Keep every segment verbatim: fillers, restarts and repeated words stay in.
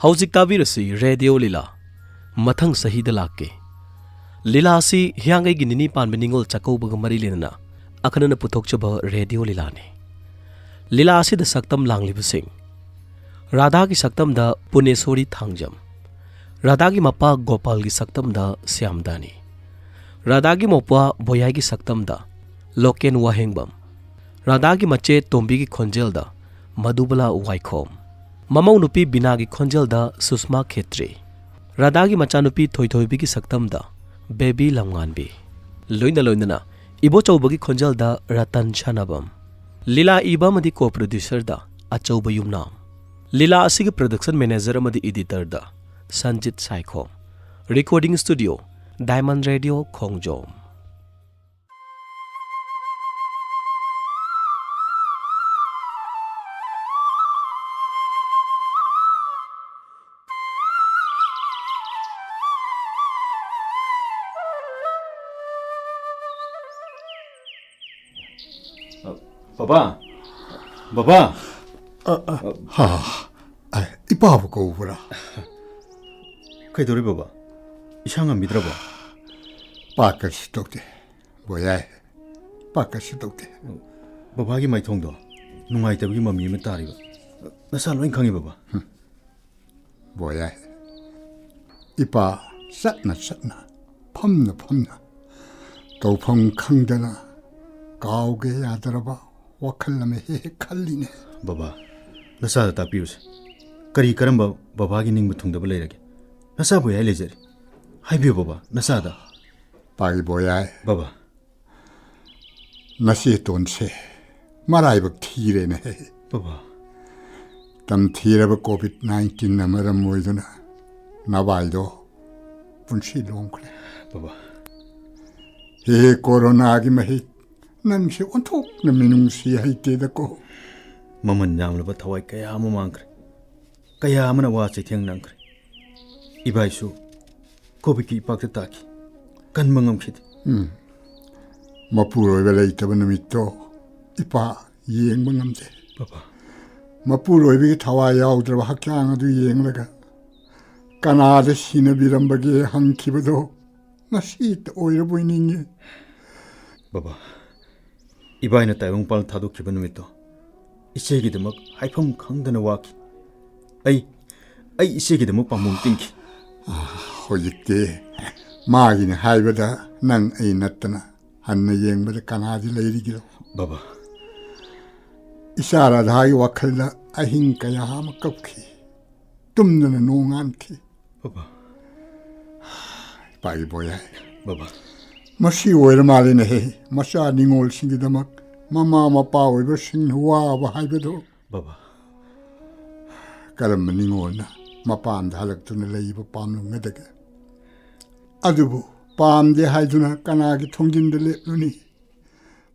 ꯍꯧꯖꯤꯛ ꯇꯥꯕꯤꯔꯁꯤ ꯔꯦꯗꯤꯑꯣ ꯂꯤꯂꯥ꯫ ꯃꯊꯪ ꯆꯍꯤꯗ ꯂꯥꯛꯀꯦ꯫ ꯂꯤꯂꯥ ꯑꯁꯤ ꯍꯤꯌꯥꯡꯒꯩꯒꯤ ꯅꯤꯅꯤ ꯄꯥꯟꯕ ꯅꯤꯉꯣꯜ ꯆꯥꯛꯀꯧꯕꯒ ꯃꯔꯤ ꯂꯩꯅꯅ ꯑꯈꯟꯅꯅ ꯄꯨꯊꯣꯛꯆꯕ ꯔꯦꯗꯤꯑꯣ ꯂꯤꯂꯥꯅꯤ꯫ ꯂꯤꯂꯥ ꯑꯁꯤꯗ ꯁꯛꯇꯝ ꯂꯥꯡꯂꯤꯕꯁꯤꯡ: ꯔꯥꯙꯥꯒꯤ ꯁꯛꯇꯝꯗ ꯄꯨꯅꯦꯁꯣꯔꯤ ꯊꯥꯡꯖꯝ, ꯔꯥꯙꯥꯒꯤ ꯃꯄꯥ ꯒꯣꯄꯥꯜꯒꯤ ꯁꯛꯇꯝꯗ ꯁ꯭ꯌꯥꯝꯗꯥꯅꯤ, ꯔꯥꯙꯥꯒꯤ ꯃꯧꯄ꯭ꯋꯥ ꯕꯣꯌꯥꯏꯒꯤ ꯁꯛꯇꯝꯗ ꯂꯣꯀꯦꯟ ꯋꯥꯍꯦꯡꯕꯝ, ꯔꯥꯙꯥꯒꯤ ꯃꯆꯦ ꯇꯣꯝꯕꯤꯒꯤ ꯈꯣꯟꯖꯦꯜꯗ ꯃꯙꯨꯕꯂꯥ ꯋꯥꯏꯈꯣꯝ, ꯃꯃꯧ ꯅꯨꯄꯤ ꯕꯤꯅꯥꯒꯤ ꯈꯣꯟꯖꯦꯜꯗ ꯁꯨꯁꯃꯥ ꯈꯦꯇ꯭ꯔꯤ, ꯔꯥꯙꯥꯒꯤ ꯃꯆꯥꯅꯨꯄꯤ ꯊꯣꯏꯊꯣꯏꯕꯤꯒꯤ ꯁꯛꯇꯝꯗ ꯕꯦꯕꯤ ꯂꯝꯉꯥꯟꯕꯤ, ꯂꯣꯏꯅ ꯂꯣꯏꯅꯅ ꯏꯕꯣꯆꯧꯕꯒꯤ ꯈꯣꯟꯖꯦꯜꯗ ꯔꯇꯟ ꯁꯥꯟꯅꯕꯝ꯫ ꯂꯤꯂꯥ ꯏꯕ ꯑꯃꯗꯤ ꯀꯣ ꯄ꯭ꯔꯣꯗ꯭ꯌꯨꯁꯔꯗ ꯑꯆꯧꯕ ꯌꯨꯝꯅꯥꯝ꯫ ꯂꯤꯂꯥ ꯑꯁꯤꯒꯤ ꯄ꯭ꯔꯣꯗꯛꯁꯟ ꯃꯦꯅꯦꯖꯔ ꯑꯃꯗꯤ ꯏꯗꯤꯇꯔꯗ Sanjit Saikhom. Recording studio, diamond radio, Khongjom. ꯕꯕꯥ! ꯕꯕꯥ! ꯑ, ꯑ, ꯍꯥ, ꯑ, ꯏꯄꯥꯕꯨ ꯀꯧꯕ꯭ꯔꯥ? ꯀꯩꯗꯧꯔꯦ ꯕꯕꯥ? ꯏꯁꯥ ꯉꯝꯕꯤꯗ꯭ꯔꯕꯣ? ꯄꯥꯛ ꯀꯩꯁꯨ ꯇꯧꯗꯦ, ꯕꯣꯌꯥꯏ꯫ ꯄꯥꯛ ꯀꯩꯁꯨ ꯇꯧꯗꯦ꯫ ꯕꯕꯥꯒꯤ ꯃꯥꯏꯊꯣꯡꯗꯣ ꯅꯨꯡꯉꯥꯏꯇꯕꯒꯤ ꯃꯃꯤ ꯑꯃ ꯇꯥꯔꯤꯕ꯫ ꯅꯁꯥ ꯂꯣꯏ ꯈꯪꯉꯤ, ꯕꯕꯥ꯫ ꯍꯝ꯫ ꯕꯣꯌꯥꯏ, ꯏꯄꯥ ꯆꯠꯅ ꯆꯠꯅ, ꯐꯝꯅ ꯐꯝꯅ, ꯇꯧꯐꯝ ꯈꯪꯗꯅ ꯀꯥꯎꯒꯦ ꯌꯥꯗ꯭ꯔꯕ ꯋꯥꯈꯜ ꯑꯃ ꯍꯦꯛ ꯍꯦꯛ ꯈꯜꯂꯤꯅꯦ꯫ ꯕꯕꯥ, ꯅꯆꯥꯗ ꯇꯥꯛꯄꯤꯌꯨꯁꯦ꯫ ꯀꯔꯤ ꯀꯔꯝꯕ ꯕꯕꯥꯒꯤ ꯅꯤꯡꯕ ꯊꯨꯡꯗꯕ ꯂꯩꯔꯒꯦ? ꯅꯆꯥ ꯕꯣꯌꯥꯏ ꯂꯩꯖꯔꯤ꯫ ꯍꯥꯏꯕꯤꯌꯨ ꯕꯕꯥ, ꯅꯆꯥꯗ꯫ ꯄꯥꯒꯤ ꯕꯣꯌꯥꯏ꯫ ꯕꯕꯥ꯫ ꯅꯆꯦꯇꯣꯟꯁꯦ ꯃꯔꯥꯏꯕꯛ ꯊꯤꯔꯦꯅꯦ꯫ ꯕꯕꯥ꯫ ꯇꯝꯊꯤꯔꯕ ꯀꯣꯚꯤꯗ ꯅꯥꯏꯟꯇꯤꯟꯅ ꯃꯔꯝ ꯑꯣꯏꯗꯨꯅ ꯅꯚꯥꯏꯗꯣ ꯄꯨꯟꯁꯤ ꯂꯣꯡꯈ꯭ꯔꯦ꯫ ꯕꯕꯥ꯫ ꯍꯦ ꯀꯣꯔꯣꯅꯥꯒꯤ ꯃꯍꯤꯛ, ꯅꯪꯁꯦ ꯑꯣꯟꯊꯣꯛꯅ ꯃꯤꯅꯨꯡꯁꯤ ꯍꯩꯇꯦꯗꯀꯣ꯫ ꯃꯃꯜ ꯌꯥꯝꯂꯕ ꯊꯋꯥꯏ ꯀꯌꯥ ꯑꯃ ꯃꯥꯡꯈ꯭ꯔꯦ꯫ ꯀꯌꯥ ꯑꯃꯅ ꯋꯥ ꯆꯩꯊꯦꯡ ꯅꯪꯈ꯭ꯔꯦ꯫ ꯏꯕꯥꯏꯁꯨ ꯀꯣꯚꯤꯗꯀꯤ ꯏꯄꯥꯛꯇ ꯇꯥꯈꯤ꯫ ꯀꯟꯕ ꯉꯝꯈꯤꯗꯦ꯫ ꯎꯝ꯫ ꯃꯄꯨꯔꯣꯏꯕ ꯂꯩꯇꯕ ꯅꯨꯃꯤꯠꯇꯣ ꯏꯄꯥ ꯌꯦꯡꯕ ꯉꯝꯗꯦ꯫ ꯕꯕꯥ꯫ ꯃꯄꯨꯔꯣꯏꯕꯒꯤ ꯊꯋꯥꯏ ꯌꯥꯎꯗ꯭ꯔꯕ ꯍꯛꯆꯥꯡ ꯑꯗꯨ ꯌꯦꯡꯂꯒ ꯀꯅꯥꯗ ꯁꯤꯟꯅꯕꯤꯔꯝꯕꯒꯦ ꯍꯪꯈꯤꯕꯗꯣ ꯉꯁꯤꯇ ꯑꯣꯏꯔꯕꯣꯏ ꯅꯤꯡꯉꯤ꯫ ꯕꯕꯥ, ꯏꯕꯥꯏꯅ ꯇꯥꯏꯕꯪꯄꯥꯜ ꯊꯥꯗꯣꯛꯈꯤꯕ ꯅꯨꯃꯤꯠꯇꯣ ꯏꯆꯦꯒꯤꯗꯃꯛ ꯍꯥꯏꯐꯝ ꯈꯪꯗꯅ ꯋꯥꯈꯤ꯫ ꯑꯩ, ꯑꯩ ꯏꯆꯦꯒꯤꯗꯃꯛ ꯄꯥꯝꯕꯣꯝ ꯇꯤꯡꯈꯤ꯫ ꯍꯧꯖꯤꯛꯇꯤ ꯃꯥꯒꯤꯅꯤ ꯍꯥꯏꯕꯗ ꯅꯪ ꯑꯩ ꯅꯠꯇꯅ ꯍꯟꯅ ꯌꯦꯡꯕꯗ ꯀꯅꯥꯗꯤ ꯂꯩꯔꯤꯒꯦ? ꯕꯕꯥ꯫ ꯏꯆꯥ ꯔꯥꯙꯥꯒꯤ ꯋꯥꯈꯜꯗ ꯑꯍꯤꯡ ꯀꯌꯥ ꯑꯃ ꯀꯞꯈꯤ꯫ ꯇꯨꯝꯗꯅ ꯅꯣꯡꯉꯥꯟꯈꯤ꯫ ꯕꯕꯥ꯫ ꯏꯄꯥꯒꯤ ꯕꯣꯌꯥꯏ꯫ ꯕꯕꯥ꯫ ꯃꯁꯤ ꯑꯣꯏꯔ ꯃꯥꯜꯂꯦꯅꯦꯍꯦ, ꯃꯆꯥ ꯅꯤꯉꯣꯜꯁꯤꯡꯒꯤꯗꯃꯛ ꯃꯃꯥ ꯃꯄꯥ ꯑꯣꯏꯕꯁꯤꯡꯅ ꯋꯥꯕ ꯍꯥꯏꯕꯗꯣ꯫ ꯕꯕꯥ꯫ ꯀꯔꯝꯕ ꯅꯤꯉꯣꯜꯅ ꯃꯄꯥꯝꯗ ꯍꯜꯂꯛꯇꯨꯅ ꯂꯩꯕ ꯄꯥꯝꯂꯝꯒꯗꯒꯦ? ꯑꯗꯨꯕꯨ ꯄꯥꯝꯗꯦ ꯍꯥꯏꯗꯨꯅ ꯀꯅꯥꯒꯤ ꯊꯣꯡꯖꯤꯟꯗ ꯂꯦꯞꯂꯨꯅꯤ?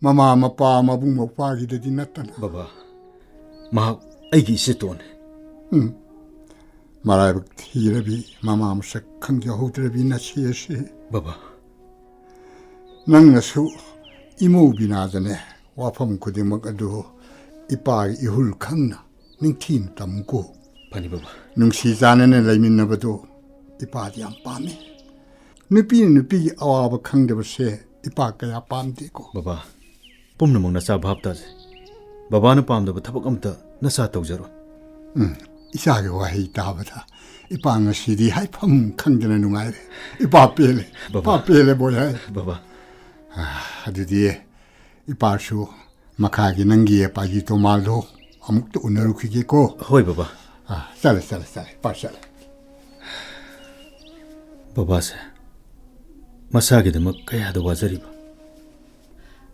ꯃꯃꯥ ꯃꯄꯥ ꯃꯕꯨꯡ ꯃꯧꯄ꯭ꯋꯥꯒꯤꯗꯗꯤ ꯅꯠꯇꯅ꯫ ꯕꯕꯥ, ꯃꯍꯥꯛ ꯑꯩꯒꯤ ꯏꯆꯦꯇꯣꯟꯅꯤ꯫ ꯎꯝ꯫ ꯃꯔꯥꯏꯕꯛ ꯊꯤꯔꯕꯤ, ꯃꯃꯥ ꯃꯁꯛ ꯈꯪꯖꯍꯧꯗ꯭ꯔꯕꯤ ꯅꯆꯦ ꯑꯁꯤ꯫ ꯕꯕꯥ꯫ ꯅꯪꯅꯁꯨ ꯏꯃꯧ ꯕꯤꯅꯥꯗꯅꯦ ꯋꯥꯐꯝ ꯈꯨꯗꯤꯡꯃꯛ ꯑꯗꯨ ꯏꯄꯥꯒꯤ ꯏꯍꯨꯜ ꯈꯪꯅ ꯅꯤꯡꯊꯤꯅ ꯇꯝꯃꯨꯀꯣ꯫ ꯐꯅꯤ ꯕꯕꯥ꯫ ꯅꯨꯡꯁꯤ ꯆꯥꯟꯅꯅ ꯂꯩꯃꯤꯟꯅꯕꯗꯨ ꯏꯄꯥꯗꯤ ꯌꯥꯝ ꯄꯥꯝꯃꯤ꯫ ꯅꯨꯄꯤꯅ ꯅꯨꯄꯤꯒꯤ ꯑꯋꯥꯕ ꯈꯪꯗꯕꯁꯦ ꯏꯄꯥ ꯀꯌꯥ ꯄꯥꯝꯗꯦꯀꯣ꯫ ꯕꯕꯥ, ꯄꯨꯝꯅꯃꯛ ꯅꯆꯥ ꯚꯥꯞ ꯇꯥꯖꯩ꯫ ꯕꯕꯥꯅ ꯄꯥꯝꯗꯕ ꯊꯕꯛ ꯑꯃꯇ ꯅꯆꯥ ꯇꯧꯖꯔꯣꯏ꯫ ꯎꯝ, ꯏꯆꯥꯒꯤ ꯋꯥꯍꯩ ꯇꯥꯕꯗ ꯏꯄꯥ ꯉꯁꯤꯗꯤ ꯍꯥꯏꯐꯝ ꯈꯪꯗꯅ ꯅꯨꯡꯉꯥꯏꯔꯦ꯫ ꯏꯄꯥ ꯄꯦꯜꯂꯦ꯫ ꯕꯕꯥ꯫ ꯏꯄꯥ ꯄꯦꯜꯂꯦ, ꯕꯣꯏ ꯍꯥꯏ꯫ ꯕꯕꯥ꯫ ꯑꯥ, ꯑꯗꯨꯗꯤ ꯏꯄꯥꯁꯨ ꯃꯈꯥꯒꯤ ꯅꯪꯒꯤ ꯄꯥꯖꯤ ꯇꯣꯃꯥꯜꯗꯣ ꯑꯃꯨꯛꯇ ꯎꯅꯔꯨꯈꯤꯒꯦꯀꯣ꯫ ꯍꯣꯏ, ꯕꯕꯥ꯫ ꯑꯥ, ꯆꯠꯂꯦ, ꯆꯠꯂꯦ, ꯆꯠꯂꯦ, ꯏꯄꯥ ꯆꯠꯂꯦ꯫ ꯕꯕꯥꯁꯦ ꯃꯁꯥꯒꯤꯗꯃꯛ ꯀꯌꯥꯗ ꯋꯥꯖꯔꯤꯕ꯫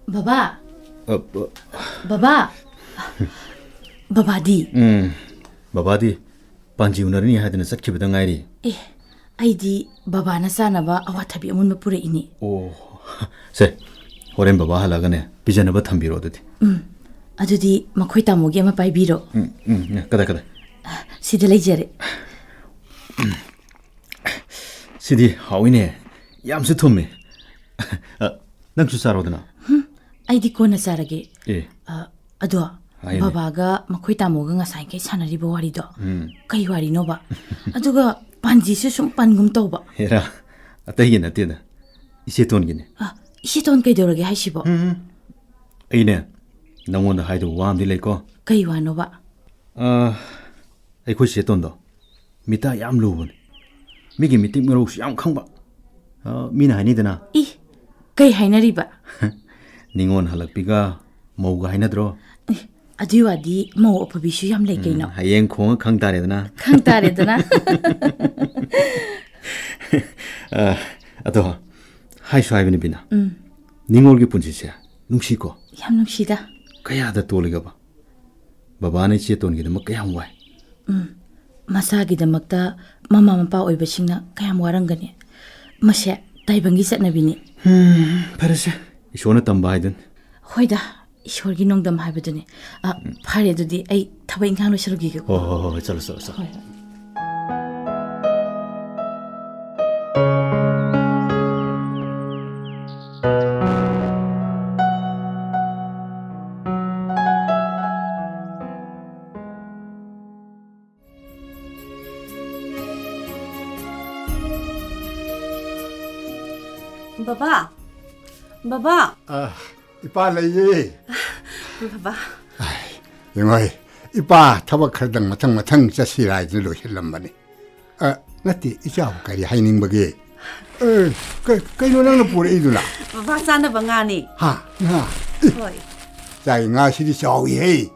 ꯕꯕꯥ꯫ ꯑ, ꯕ- ꯕꯕꯥ꯫ ꯕꯕꯥꯗꯤ? ꯎꯝ, ꯕꯕꯥꯗꯤ ꯄꯥꯟꯖꯤ ꯎꯅꯔꯅꯤ ꯍꯥꯏꯗꯅ ꯆꯠꯈꯤꯕꯗ ꯉꯥꯏꯔꯤ꯫ ꯑꯦ, ꯑꯩꯗꯤ ꯕꯕꯥꯅ ꯆꯥꯅꯕ ꯑꯋꯥꯊꯕꯤ ꯑꯃꯨꯟꯕ ꯄꯨꯔꯛꯏꯅꯦ꯫ ꯑꯣ, ꯁꯦ, ꯍꯣꯔꯦꯟ ꯕꯕꯥ ꯍꯜꯂꯛꯑꯒꯅꯦ, ꯄꯤꯖꯅꯕ ꯊꯝꯕꯤꯔꯣ ꯑꯗꯨꯗꯤ꯫ ꯎꯝ, ꯑꯗꯨꯗꯤ ꯃꯈꯣꯏ ꯇꯥꯃꯣꯒꯤ ꯑꯃ ꯄꯥꯏꯕꯤꯔꯣ꯫ ꯎꯝ, ꯎꯝ, ꯀꯗꯥꯏ, ꯀꯗꯥꯏ? ꯁꯤꯗ ꯂꯩꯖꯔꯦ꯫ ꯁꯤꯗꯤ ꯍꯥꯎꯏꯅꯦ, ꯌꯥꯝꯁꯨ ꯊꯨꯝꯃꯤ꯫ ꯑ, ꯅꯪꯁꯨ ꯆꯥꯔꯣꯗꯅ꯫ ꯍꯨꯝ, ꯑꯩꯗꯤ ꯀꯣꯟꯅ ꯆꯥꯔꯒꯦ꯫ ꯑꯦ꯫ ꯑ, ꯑꯗꯣ, ꯍꯥꯏꯅꯦ꯫ ꯕꯕꯥꯒ ꯃꯈꯣꯏ ꯇꯥꯃꯣꯒ ꯉꯁꯥꯏꯈꯩ ꯁꯥꯟꯅꯔꯤꯕ ꯋꯥꯔꯤꯗꯣ ꯎꯝ꯫ ꯀꯩ ꯋꯥꯔꯤꯅꯣꯕ? ꯑꯗꯨꯒ ꯄꯥꯟꯖꯤꯁꯨ ꯁꯨꯝ ꯄꯟꯒꯨꯝ ꯇꯧꯕ꯫ ꯍꯦꯔꯥ, ꯑꯇꯩꯒꯤ ꯅꯠꯇꯦꯗ, ꯏꯆꯦꯇꯣꯟꯒꯤꯅꯦ꯫ ꯑ, ꯏꯆꯦꯇꯣꯟ ꯀꯩꯗꯧꯔꯒꯦ ꯍꯥꯏꯁꯤꯕꯣ? ꯎꯝ꯫ ꯑꯩꯅꯦ, ꯅꯪꯉꯣꯟꯗ ꯍꯥꯏꯗꯧꯕ ꯋꯥ ꯑꯃꯗꯤ ꯂꯩꯀꯣ꯫ ꯀꯩ ꯋꯥꯅꯣꯕ? ꯑ, ꯑꯩꯈꯣꯏ ꯆꯦꯇꯣꯟꯗꯣ ꯃꯤꯇꯥ ꯌꯥꯝ ꯂꯨꯕꯅꯤ꯫ ꯃꯤꯒꯤ ꯃꯤꯇꯤꯛ ꯃꯔꯧꯁꯨ ꯌꯥꯝ ꯈꯪꯕ꯫ ꯑ, ꯃꯤꯅ ꯍꯥꯏꯅꯩꯗꯅ꯫ ꯏ, ꯀꯩ ꯍꯥꯏꯅꯔꯤꯕ? ꯅꯤꯉꯣꯜ ꯍꯜꯂꯛꯄꯤꯒ ꯃꯧꯒ ꯍꯥꯏꯅꯗ꯭ꯔꯣ? ꯏ, ꯑꯗꯨꯏ ꯋꯥꯗꯤ ꯃꯧ ꯑꯐꯕꯤꯁꯨ ꯌꯥꯝ ꯂꯩ ꯎꯝ, ꯀꯩꯅꯣ꯫ ꯍꯌꯦꯡ ꯈꯣꯡꯉ ꯈꯪ ꯇꯥꯔꯦꯗꯅ꯫ ꯈꯪ ꯇꯥꯔꯦꯗꯅ꯫ ꯑ, ꯑꯗꯣ, ꯍꯥꯏꯁꯨ ꯍꯥꯏꯕꯅꯤ ꯕꯤꯅꯥ꯫ ꯎꯝ꯫ ꯅꯤꯉꯣꯜꯒꯤ ꯄꯨꯟꯁꯤꯁꯦ ꯅꯨꯡꯁꯤꯀꯣ? ꯌꯥꯝ ꯅꯨꯡꯁꯤꯗ꯫ ꯀꯌꯥꯗ ꯇꯣꯜꯂꯤꯒꯕ? ꯕꯕꯥꯅ ꯏꯆꯦꯇꯣꯟꯒꯤꯗꯃꯛ ꯀꯌꯥꯝ ꯋꯥꯏ꯫ ꯎꯝ꯫ ꯃꯁꯥꯒꯤꯗꯃꯛꯇ ꯃꯃꯥ ꯃꯄꯥ ꯑꯣꯏꯕꯁꯤꯡꯅ ꯀꯌꯥꯝ ꯋꯥꯔꯝꯒꯅꯤ꯫ ꯃꯁꯦ ꯇꯥꯏꯕꯪꯒꯤ ꯆꯠꯅꯕꯤꯅꯤ꯫ ꯎꯝ, ꯐꯔꯦꯁꯦ꯫ ꯏꯁꯣꯔꯅ ꯇꯝꯕ ꯍꯥꯏꯗꯨꯅꯤ꯫ ꯍꯣꯏꯗ, ꯏꯁꯣꯔꯒꯤ ꯅꯣꯡꯗꯝ ꯍꯥꯏꯕꯗꯨꯅꯤ꯫ ꯑ, ꯐꯔꯦ, ꯑꯗꯨꯗꯤ ꯑꯩ ꯊꯕꯛ ꯏꯪꯈꯥꯡ ꯂꯣꯏꯁꯤꯜꯂꯨꯈꯤꯒꯦꯀꯣ꯫ ꯍꯣꯏ, ꯍꯣꯏ, ꯍꯣꯏ, ꯍꯣꯏ, ꯆꯠꯂꯣ, ꯆꯠꯂꯣ, ꯆꯠꯂꯣ꯫ ꯍꯣꯏ, ꯍꯣꯏ꯫ ꯕꯕꯥ, ꯕꯕꯥ꯫ ꯑ, ꯏꯄꯥ ꯂꯩꯌꯦ꯫ ꯕꯕꯥ꯫ ꯑꯥꯏ, ꯌꯦꯡꯉꯣ, ꯏꯄꯥ ꯊꯕꯛ ꯈꯔꯗꯪ ꯃꯊꯪ ꯃꯊꯪ ꯆꯠꯁꯤꯔꯥ ꯍꯥꯏꯗꯅ ꯂꯣꯏꯁꯤꯜꯂꯝꯕꯅꯤ꯫ ꯑ, ꯅꯠꯇꯦ, ꯏꯆꯥꯕꯨ ꯀꯔꯤ ꯍꯥꯏꯅꯤꯡꯕꯒꯦ? ꯑ, ꯀ-, ꯀꯩꯅꯣ ꯅꯪꯅ ꯄꯨꯔꯛꯏꯗꯨꯅ? ꯕꯕꯥ ꯆꯥꯅꯕ ꯉꯥꯅꯤ꯫ ꯍꯥ? ꯉꯥ? ꯍꯣꯏ꯫ ꯆꯥꯏ, ꯉꯥꯁꯤꯗꯤ ꯆꯥꯎꯏꯍꯦ꯫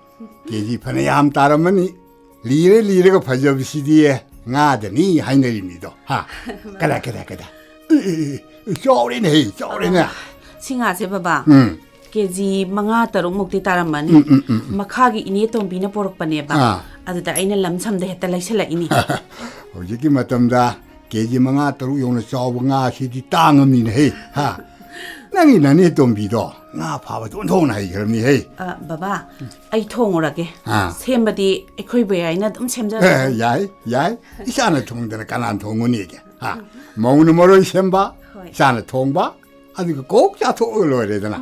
ꯀꯦ ꯖꯤ ꯐꯅꯌꯥꯝ ꯇꯥꯔꯝꯃꯅꯤ꯫ ꯂꯤꯔ ꯂꯤꯔꯒ ꯐꯖꯕꯁꯤꯗꯤ ꯉꯥꯗꯅꯤ ꯍꯥꯏꯅꯔꯤꯅꯤꯗꯣ, ꯍꯥ? ꯀꯗꯥ, ꯀꯗꯥ, ꯀꯗꯥ? ꯑꯦ, ꯑꯦ, ꯑꯦ, ꯆꯥꯎꯔꯦꯅꯦꯍꯦ, ꯆꯥꯎꯔꯦꯅꯦ꯫ ꯁꯤ ꯉꯥꯁꯦ ꯕꯕꯥ, ꯎꯝ꯫ ꯀꯦ ꯖꯤ ꯃꯉꯥ ꯇꯔꯨꯛ ꯃꯨꯛꯇꯤ ꯇꯥꯔꯝꯃꯅꯤ꯫ ꯎꯝ, ꯎꯝ, ꯎꯝ, ꯎꯝ꯫ ꯃꯈꯥꯒꯤ ꯏꯅꯦ ꯇꯣꯝꯕꯤꯅ ꯄꯣꯔꯛꯄꯅꯦꯕ꯫ ꯑꯥ꯫ ꯑꯗꯨꯗ ꯑꯩꯅ ꯂꯝꯁꯝꯗ ꯍꯦꯛꯇ ꯂꯩꯁꯜꯂꯛꯏꯅꯤ꯫ ꯍꯧꯖꯤꯛꯀꯤ ꯃꯇꯝꯗ ꯀꯦ ꯖꯤ ꯃꯉꯥ ꯇꯔꯨꯛ ꯌꯧꯅ ꯆꯥꯎꯕ ꯉꯥꯁꯤꯗꯤ ꯇꯥꯡꯉꯝꯅꯤꯅꯦꯍꯦ, ꯍꯥ? ꯅꯪꯒꯤ ꯅꯅꯦ ꯇꯣꯝꯕꯤꯗꯣ ꯉꯥ ꯐꯥꯕꯗ ꯑꯣꯟꯊꯣꯛꯅ ꯍꯩꯈ꯭ꯔꯕꯅꯤꯍꯦ꯫ ꯑ, ꯕꯕꯥ, ꯑꯩ ꯊꯣꯡꯉꯨꯔꯒꯦ꯫ ꯑꯥ꯫ ꯁꯦꯝꯕꯗꯤ ꯑꯩꯈꯣꯏ ꯕꯣꯌꯥꯏꯅ ꯑꯗꯨꯝ ꯑꯦ, ꯁꯦꯝꯖꯔꯒꯦ꯫ ꯌꯥꯏ, ꯌꯥꯏ꯫ ꯏꯆꯥꯅ ꯊꯣꯡꯗꯅ ꯀꯅꯥꯅ ꯊꯣꯡꯉꯨꯅꯤꯒꯦ? ꯍꯥ? ꯃꯧꯅ ꯃꯔꯣꯏ ꯁꯦꯝꯕ, ꯍꯣꯏ꯫ ꯏꯆꯥꯅ ꯊꯣꯡꯕ, ꯑꯗꯨꯒ ꯀꯣꯛ ꯆꯥꯊꯣꯛꯑꯒ ꯂꯣꯏꯔꯦꯗꯅ꯫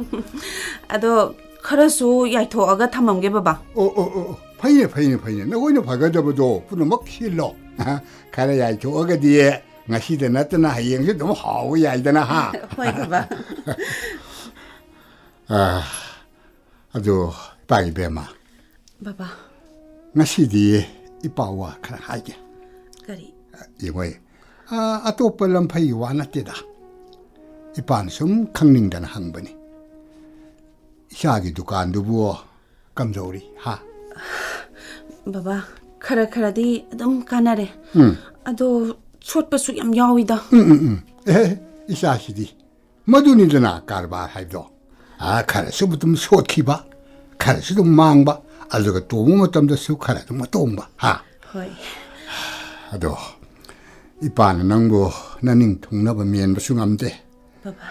ꯑꯗꯣ ꯈꯔꯁꯨ ꯌꯥꯏꯊꯣꯛꯑꯒ ꯊꯝꯃꯝꯒꯦ, ꯕꯕꯥ꯫ ꯑꯣ, ꯑꯣ, ꯑꯣ, ꯑꯣ꯫ ꯐꯩꯅꯦ, ꯐꯩꯅꯦ, ꯐꯩꯅꯦ꯫ ꯅꯈꯣꯏꯅ ꯐꯒꯗꯕꯗꯣ ꯄꯨꯝꯅꯃꯛ ꯁꯤꯜꯂꯣ꯫ ꯈꯔ ꯌꯥꯏꯊꯣꯛꯑꯒꯗꯤ ꯉꯁꯤꯗ ꯅꯠꯇꯅ ꯍꯌꯦꯡꯁꯨ ꯑꯗꯨꯝ ꯍꯥꯎꯕ ꯌꯥꯏꯗꯅ, ꯍꯥ? ꯍꯣꯏ, ꯕꯕꯥ꯫ ꯑꯥ, ꯑꯗꯨ, ꯏꯄꯥ ꯏꯕꯦꯝꯃ, ꯕꯕꯥ꯫ ꯉꯁꯤꯗꯤ ꯏꯄꯥ ꯋꯥ ꯈꯔ ꯍꯥꯏꯒꯦ꯫ ꯀꯔꯤ? ꯌꯦꯡꯉꯣ, ꯑꯥ, ꯑꯇꯣꯞꯄ ꯂꯝꯐꯩꯒꯤ ꯋꯥ ꯅꯠꯇꯦꯗ꯫ ꯏꯄꯥꯅ ꯁꯨꯝ ꯈꯪꯅꯤꯡꯗꯅ ꯍꯪꯕꯅꯤ꯫ ꯏꯆꯥꯒꯤ ꯗꯨꯀꯥꯟꯗꯨꯕꯨ ꯀꯝꯗꯧꯔꯤ, ꯍꯥ? ꯕꯕꯥ, ꯈꯔ ꯈꯔꯗꯤ ꯑꯗꯨꯝ ꯀꯥꯟꯅꯔꯦ꯫ ꯎꯝ꯫ ꯑꯗꯣ ꯁꯣꯠꯄꯁꯨ ꯌꯥꯝ ꯌꯥꯎꯏꯗ꯫ ꯎꯝ, ꯎꯝ, ꯎꯝ꯫ ꯑꯦ, ꯏꯆꯥꯁꯤꯗꯤ ꯃꯗꯨꯅꯤꯗꯅ ꯀꯔꯕꯥꯔ ꯍꯥꯏꯕꯗꯣ꯫ ꯑꯥ, ꯈꯔꯁꯨ ꯑꯗꯨꯝ ꯁꯣꯠꯈꯤꯕ, ꯈꯔꯁꯨ ꯑꯗꯨꯝ ꯃꯥꯡꯕ, ꯑꯗꯨꯒ ꯇꯣꯡꯕ ꯃꯇꯝꯗꯁꯨ ꯈꯔ ꯑꯗꯨꯝ ꯑꯇꯣꯡꯕ, ꯍꯥ? ꯍꯣꯏ꯫ ꯑꯗꯣ ꯏꯄꯥꯅ ꯅꯪꯕꯨ ꯅꯅꯤꯡ ꯊꯨꯡꯅꯕ ꯃꯦꯟꯕꯁꯨ ꯉꯝꯗꯦ꯫ ꯕꯕꯥ꯫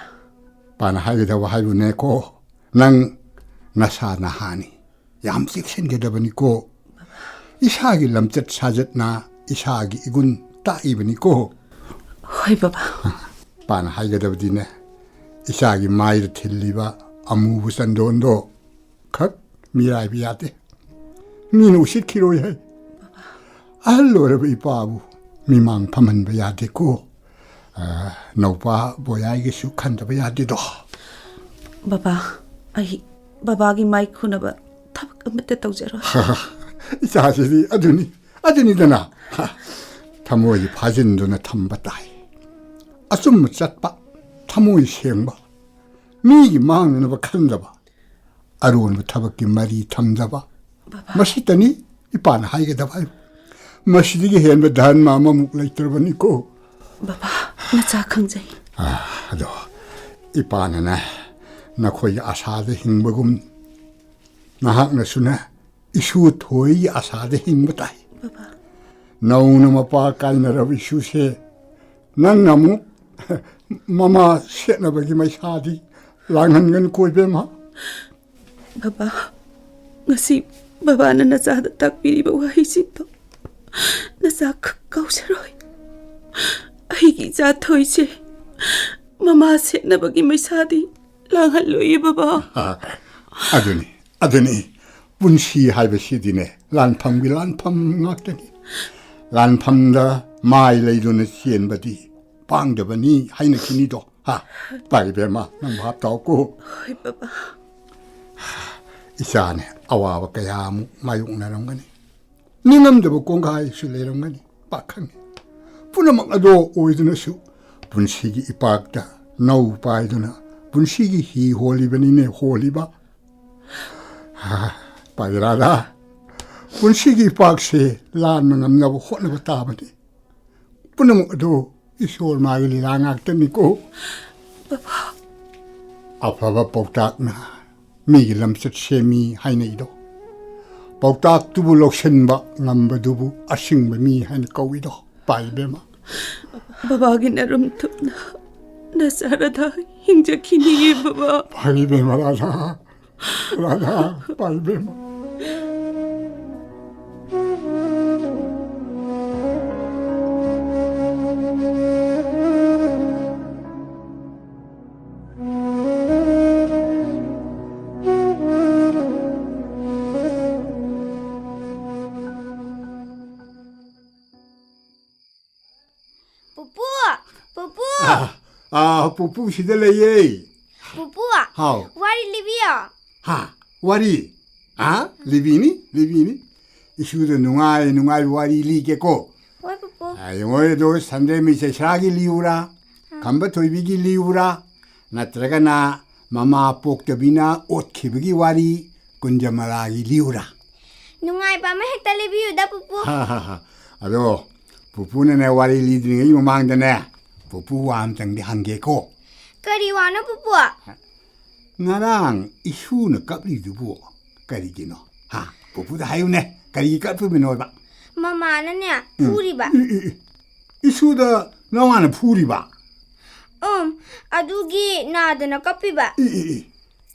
ꯏꯄꯥꯅ ꯍꯥꯏꯒꯗꯕ ꯍꯥꯏꯕꯨꯅꯦꯀꯣ, ꯅꯪ ꯅꯁꯥ ꯅꯍꯥꯅꯤ, ꯌꯥꯝ ꯆꯦꯛꯁꯤꯟꯒꯗꯕꯅꯤꯀꯣ꯫ ꯏꯁꯥꯒꯤ ꯂꯝꯆꯠ ꯁꯥꯖꯠꯅ ꯏꯁꯥꯒꯤ ꯏꯒꯨꯟ ꯇꯥꯛꯏꯕꯅꯤꯀꯣ꯫ ꯍꯣꯏ, ꯕꯕꯥ꯫ ꯏꯄꯥꯅ ꯍꯥꯏꯒꯗꯕꯗꯤꯅꯦ, ꯏꯆꯥꯒꯤ ꯃꯥꯏꯗ ꯊꯤꯜꯂꯤꯕ ꯑꯃꯨꯕ ꯆꯟꯗꯣꯟꯗꯣ ꯈꯛ ꯃꯤꯔꯥꯏꯕ ꯌꯥꯗꯦ꯫ ꯃꯤꯅ ꯎꯁꯤꯠꯈꯤꯔꯣꯏ ꯍꯥꯏ꯫ ꯑꯍꯜ ꯑꯣꯏꯔꯕ ꯏꯄꯥꯕꯨ ꯃꯤꯃꯥꯡ ꯐꯝꯍꯟꯕ ꯌꯥꯗꯦꯀꯣ꯫ ꯑ, ꯅꯧꯄꯥ ꯕꯣꯌꯥꯏꯒꯤꯁꯨ ꯈꯟꯗꯕ ꯌꯥꯗꯦꯗꯣ꯫ ꯕꯕꯥ, ꯑꯩ ꯕꯕꯥꯒꯤ ꯃꯥꯏ ꯈꯨꯅꯕ ꯊꯕꯛ ꯑꯃꯠꯇ ꯇꯧꯖꯔꯣꯏ꯫ ꯏꯆꯥꯁꯤꯗꯤ ꯑꯗꯨꯅꯤ, ꯑꯗꯨꯅꯤꯗꯅ꯫ ꯊꯃꯣꯏ ꯐꯥꯖꯤꯟꯗꯨꯅ ꯊꯝꯕ ꯇꯥꯏ꯫ ꯑꯆꯨꯝꯕ ꯆꯠꯄ, ꯊꯃꯣꯏ ꯁꯦꯡꯕ, ꯃꯤꯒꯤ ꯃꯥꯡꯅꯅꯕ ꯈꯟꯗꯕ, ꯑꯔꯣꯟꯕ ꯊꯕꯛꯀꯤ ꯃꯔꯤ ꯊꯝꯗꯕ꯫ ꯕꯕꯥ꯫ ꯃꯁꯤꯇꯅꯤ ꯏꯄꯥꯅ ꯍꯥꯏꯒꯗꯕ ꯍꯥꯏꯕꯨ꯫ ꯃꯁꯤꯗꯒꯤ ꯍꯦꯟꯕ ꯙꯔꯃ ꯑꯃꯃꯨꯛ ꯂꯩꯇ꯭ꯔꯕꯅꯤꯀꯣ꯫ ꯕꯕꯥ, ꯅꯆꯥ ꯈꯪꯖꯩ꯫ ꯑꯥ, ꯑꯗꯣ ꯏꯄꯥꯅꯅꯦ ꯅꯈꯣꯏꯒꯤ ꯑꯁꯥꯗ ꯍꯤꯡꯕꯒꯨꯝ ꯅꯍꯥꯛꯅꯁꯨꯅꯦ ꯏꯁꯨ ꯊꯣꯏꯒꯤ ꯑꯁꯥꯗ ꯍꯤꯡꯕ ꯇꯥꯏ꯫ ꯕꯕꯥ꯫ ꯅꯧꯅ ꯃꯄꯥ ꯀꯥꯏꯅꯔꯕ ꯏꯁꯨꯁꯦ ꯅꯪꯅ ꯑꯃꯨꯛ ꯃꯃꯥ ꯁꯦꯠꯅꯕꯒꯤ ꯃꯩꯁꯥꯗꯤ ꯂꯥꯡꯍꯟꯒꯅꯨꯀꯣ, ꯏꯕꯦꯝꯃ꯫ ꯕꯕꯥ, ꯉꯁꯤ ꯕꯕꯥꯅ ꯅꯆꯥꯗ ꯇꯥꯛꯄꯤꯔꯤꯕ ꯋꯥꯍꯩꯁꯤꯡꯗꯣ ꯅꯆꯥ ꯈꯛ ꯀꯧꯖꯔꯣꯏ꯫ ꯑꯩꯒꯤ ꯏꯆꯥ ꯊꯣꯏꯁꯦ ꯃꯃꯥ ꯁꯦꯠꯅꯕꯒꯤ ꯃꯩꯁꯥꯗꯤ ꯂꯥꯡꯍꯜꯂꯣꯏꯌꯦ, ꯕꯕꯥ꯫ ꯑꯗꯨꯅꯤ, ꯑꯗꯨꯅꯤ꯫ ꯄꯨꯟꯁꯤ ꯍꯥꯏꯕꯁꯤꯗꯤꯅꯦ, ꯂꯥꯟꯐꯝꯒꯤ ꯂꯥꯟꯐꯝ ꯉꯥꯛꯇꯅꯤ꯫ ꯂꯥꯟꯐꯝꯗ ꯃꯥꯏ ꯂꯩꯗꯨꯅ ꯆꯦꯟꯕꯗꯤ ꯄꯥꯡꯗꯕꯅꯤ ꯍꯥꯏꯅꯈꯤꯅꯤꯗꯣ꯫ ꯍꯥ? ꯄꯥꯏ ꯏꯕꯦꯝꯃ, ꯅꯪ ꯚꯥꯞ ꯇꯥꯎꯀꯣ꯫ ꯍꯣꯏ, ꯕꯕꯥ꯫ ꯏꯆꯥꯅꯦ, ꯑꯋꯥꯕ ꯀꯌꯥ ꯑꯃꯨꯛ ꯃꯥꯌꯣꯛꯅꯔꯝꯒꯅꯤ꯫ ꯅꯤꯡꯉꯝꯗꯕ ꯀꯣꯡꯒꯥꯏꯁꯨ ꯂꯩꯔꯝꯒꯅꯤ, ꯄꯥꯈꯪ꯫ ꯄꯨꯝꯅꯃꯛ ꯑꯗꯣ ꯑꯣꯏꯗꯨꯅꯁꯨ ꯄꯨꯟꯁꯤꯒꯤ ꯏꯄꯥꯛꯇ ꯅꯧ ꯄꯥꯏꯗꯨꯅ ꯄꯨꯟꯁꯤꯒꯤ ꯍꯤ ꯍꯣꯜꯂꯤꯕꯅꯤꯅꯦ, ꯍꯣꯜꯂꯤꯕ꯫ ꯍꯥ, ꯄꯥꯏ ꯔꯥꯙꯥ, ꯄꯨꯟꯁꯤꯒꯤ ꯏꯄꯥꯛꯁꯦ ꯂꯥꯟꯕ ꯉꯝꯅꯕ ꯍꯣꯠꯅꯕ ꯇꯥꯕꯅꯤ꯫ ꯄꯨꯝꯅꯃꯛ ꯑꯗꯨ ꯏꯁꯣꯔ ꯃꯥꯒꯤ ꯂꯤꯂꯥ ꯉꯥꯛꯇꯅꯤꯀꯣ꯫ ꯕꯕꯥ꯫ ꯑꯐꯕ ꯄꯥꯎꯇꯥꯛꯅ ꯃꯤꯒꯤ ꯂꯝꯆꯠ ꯁꯦꯝꯃꯤ ꯍꯥꯏꯅꯩꯗꯣ꯫ ꯄꯥꯎꯇꯥꯛꯇꯨꯕꯨ ꯂꯧꯁꯤꯟꯕ ꯉꯝꯕꯗꯨꯕꯨ ꯑꯁꯤꯡꯕ ꯃꯤ ꯍꯥꯏꯅ ꯀꯧꯏꯗꯣ, ꯄꯥꯏ ꯏꯕꯦꯝꯃ꯫ ꯕꯕꯥꯒꯤ ꯅꯔꯨꯝ ꯊꯨꯞꯅ ꯅꯆꯥ ꯔꯥꯙꯥ ꯍꯤꯡꯖꯈꯤꯅꯤꯌꯦ, ꯕꯕꯥ꯫ ꯄꯥꯏ ꯏꯕꯦꯝꯃ ꯔꯥꯙꯥ, ꯔꯥꯙꯥ, ꯄꯥꯏ ꯏꯕꯦꯝꯃ꯫ ꯄꯨꯄꯨ! ꯄꯨꯄꯨ! ꯑꯥ, ꯑꯥ, ꯄꯨꯄꯨ ꯁꯤꯗ ꯂꯩꯌꯦ꯫ ꯄꯨꯄꯨ! ꯍꯥꯎ꯫ ꯋꯥꯔꯤ ꯂꯤꯕꯤꯌꯣ꯫ ꯍꯥ? ꯋꯥꯔꯤ? ꯑꯥ? ꯂꯤꯕꯤꯅꯤ, ꯂꯤꯕꯤꯅꯤ꯫ ꯏꯁꯨꯗ ꯅꯨꯡꯉꯥꯏ ꯅꯨꯡꯉꯥꯏꯕ ꯋꯥꯔꯤ ꯂꯤꯒꯦꯀꯣ꯫ ꯍꯣꯏ, ꯄꯨꯄꯨ꯫ ꯑꯥ, ꯌꯦꯡꯉꯣ, ꯑꯗꯣ ꯁꯟꯗ꯭ꯔꯦꯝꯕꯤ ꯆꯩꯁ꯭ꯔꯥꯒꯤ ꯂꯤꯌꯨꯔꯥ? ꯑꯥ꯫ ꯈꯝꯕ ꯊꯣꯏꯕꯤꯒꯤ ꯂꯤꯌꯨꯔꯥ? ꯅꯠꯇ꯭ꯔꯒꯅ ꯃꯃꯥ ꯄꯣꯛꯇꯕꯤꯅ ꯑꯣꯠꯈꯤꯕꯒꯤ ꯋꯥꯔꯤ ꯀꯨꯟꯖꯃꯂꯥꯒꯤ ꯂꯤꯌꯨꯔꯥ? ꯅꯨꯡꯉꯥꯏꯕ ꯑꯃ ꯍꯦꯛꯇ ꯂꯤꯕꯤꯌꯨꯗ, ꯄꯨꯄꯨ꯫ ꯍꯥ, ꯍꯥ, ꯍꯥ꯫ ꯑꯗꯣ, ꯄꯨꯄꯨꯅꯅꯦ ꯋꯥꯔꯤ ꯂꯤꯗ꯭ꯔꯤꯉꯩ ꯃꯃꯥꯡꯗꯅꯦ, ꯄꯨꯄꯨ ꯋꯥ ꯑꯝꯇꯪꯗꯤ ꯍꯪꯒꯦꯀꯣ꯫ ꯀꯔꯤ ꯋꯥꯅꯣ, ꯄꯨꯄꯨ? ꯉꯔꯥꯡ ꯏꯁꯨꯅ ꯀꯞꯂꯤꯗꯨꯕꯨ ꯀꯔꯤꯒꯤꯅꯣ? ꯍꯥ? ꯄꯨꯄꯨꯗ ꯍꯥꯏꯌꯨꯅꯦ, ꯀꯔꯤꯒꯤ ꯀꯞꯄꯤꯕꯅꯣꯕ? ꯃꯃꯥꯅꯅꯦ, ꯎꯝ꯫ ꯐꯨꯔꯤꯕ꯫ E, E, E. ꯏꯁꯨꯗ ꯅꯋꯥꯅ ꯐꯨꯔꯤꯕ? ꯎꯝ, ꯑꯗꯨꯒꯤ ꯅꯥꯗꯅ ꯀꯞꯄꯤꯕ꯫ E, E, E.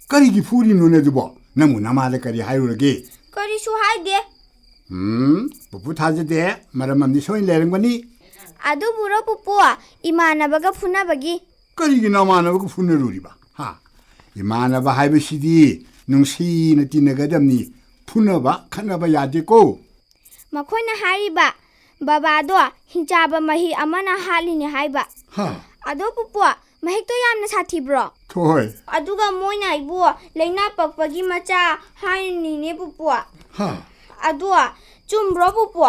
ꯀꯔꯤꯒꯤ ꯐꯨꯔꯤꯅꯣꯅꯦ ꯑꯗꯨꯕꯣ? ꯅꯪꯕꯨ ꯅꯃꯥꯗ ꯀꯔꯤ ꯍꯥꯏꯔꯨꯔꯒꯦ? ꯀꯔꯤꯁꯨ ꯍꯥꯏꯗꯦ꯫ ꯎꯝ, ꯄꯨꯄꯨ ꯊꯥꯖꯗꯦ꯫ ꯃꯔꯝ ꯑꯃꯗꯤ ꯁꯣꯏꯅ ꯂꯩꯔꯝꯒꯅꯤ꯫ ꯑꯗꯨꯕꯨꯔꯣ ꯄꯨꯄꯨ, ꯏꯃꯥꯟꯅꯕꯒ ꯐꯨꯅꯕꯒꯤ꯫ ꯀꯔꯤꯒꯤ ꯅꯃꯥꯟꯅꯕꯒ ꯐꯨꯅꯔꯨꯔꯤꯕ? ꯍꯥ? ꯏꯃꯥꯟꯅꯕ ꯍꯥꯏꯕꯁꯤꯗꯤ ꯅꯨꯡꯁꯤꯅ ꯇꯤꯟꯅꯒꯗꯕꯅꯤ꯫ ꯐꯨꯅꯕ, ꯈꯠꯅꯕ ꯌꯥꯗꯦꯀꯣ꯫ ꯃꯈꯣꯏꯅ ꯍꯥꯏꯔꯤꯕ, ꯕꯕꯥꯗꯣ ꯍꯤꯡꯆꯥꯕ ꯃꯍꯤ ꯑꯃꯅ ꯍꯥꯠꯂꯤꯅꯦ ꯍꯥꯏꯕ꯫ ꯍꯥ? ꯑꯗꯣ ꯄꯨꯄꯨ, ꯃꯍꯤꯛꯇꯣ ꯌꯥꯝꯅ ꯁꯥꯊꯤꯕ꯭ꯔꯣ? ꯍꯣꯏ꯫ ꯑꯗꯨꯒ ꯃꯣꯏꯅ ꯑꯩꯕꯨ ꯂꯥꯏꯅꯥ ꯄꯛꯄꯒꯤ ꯃꯆꯥ ꯍꯥꯏꯔꯤꯅꯤꯅꯦ ꯄꯨꯄꯨ꯫ ꯍꯥ? ꯑꯗꯣ ꯆꯨꯝꯕ꯭ꯔꯣ ꯄꯨꯄꯨ?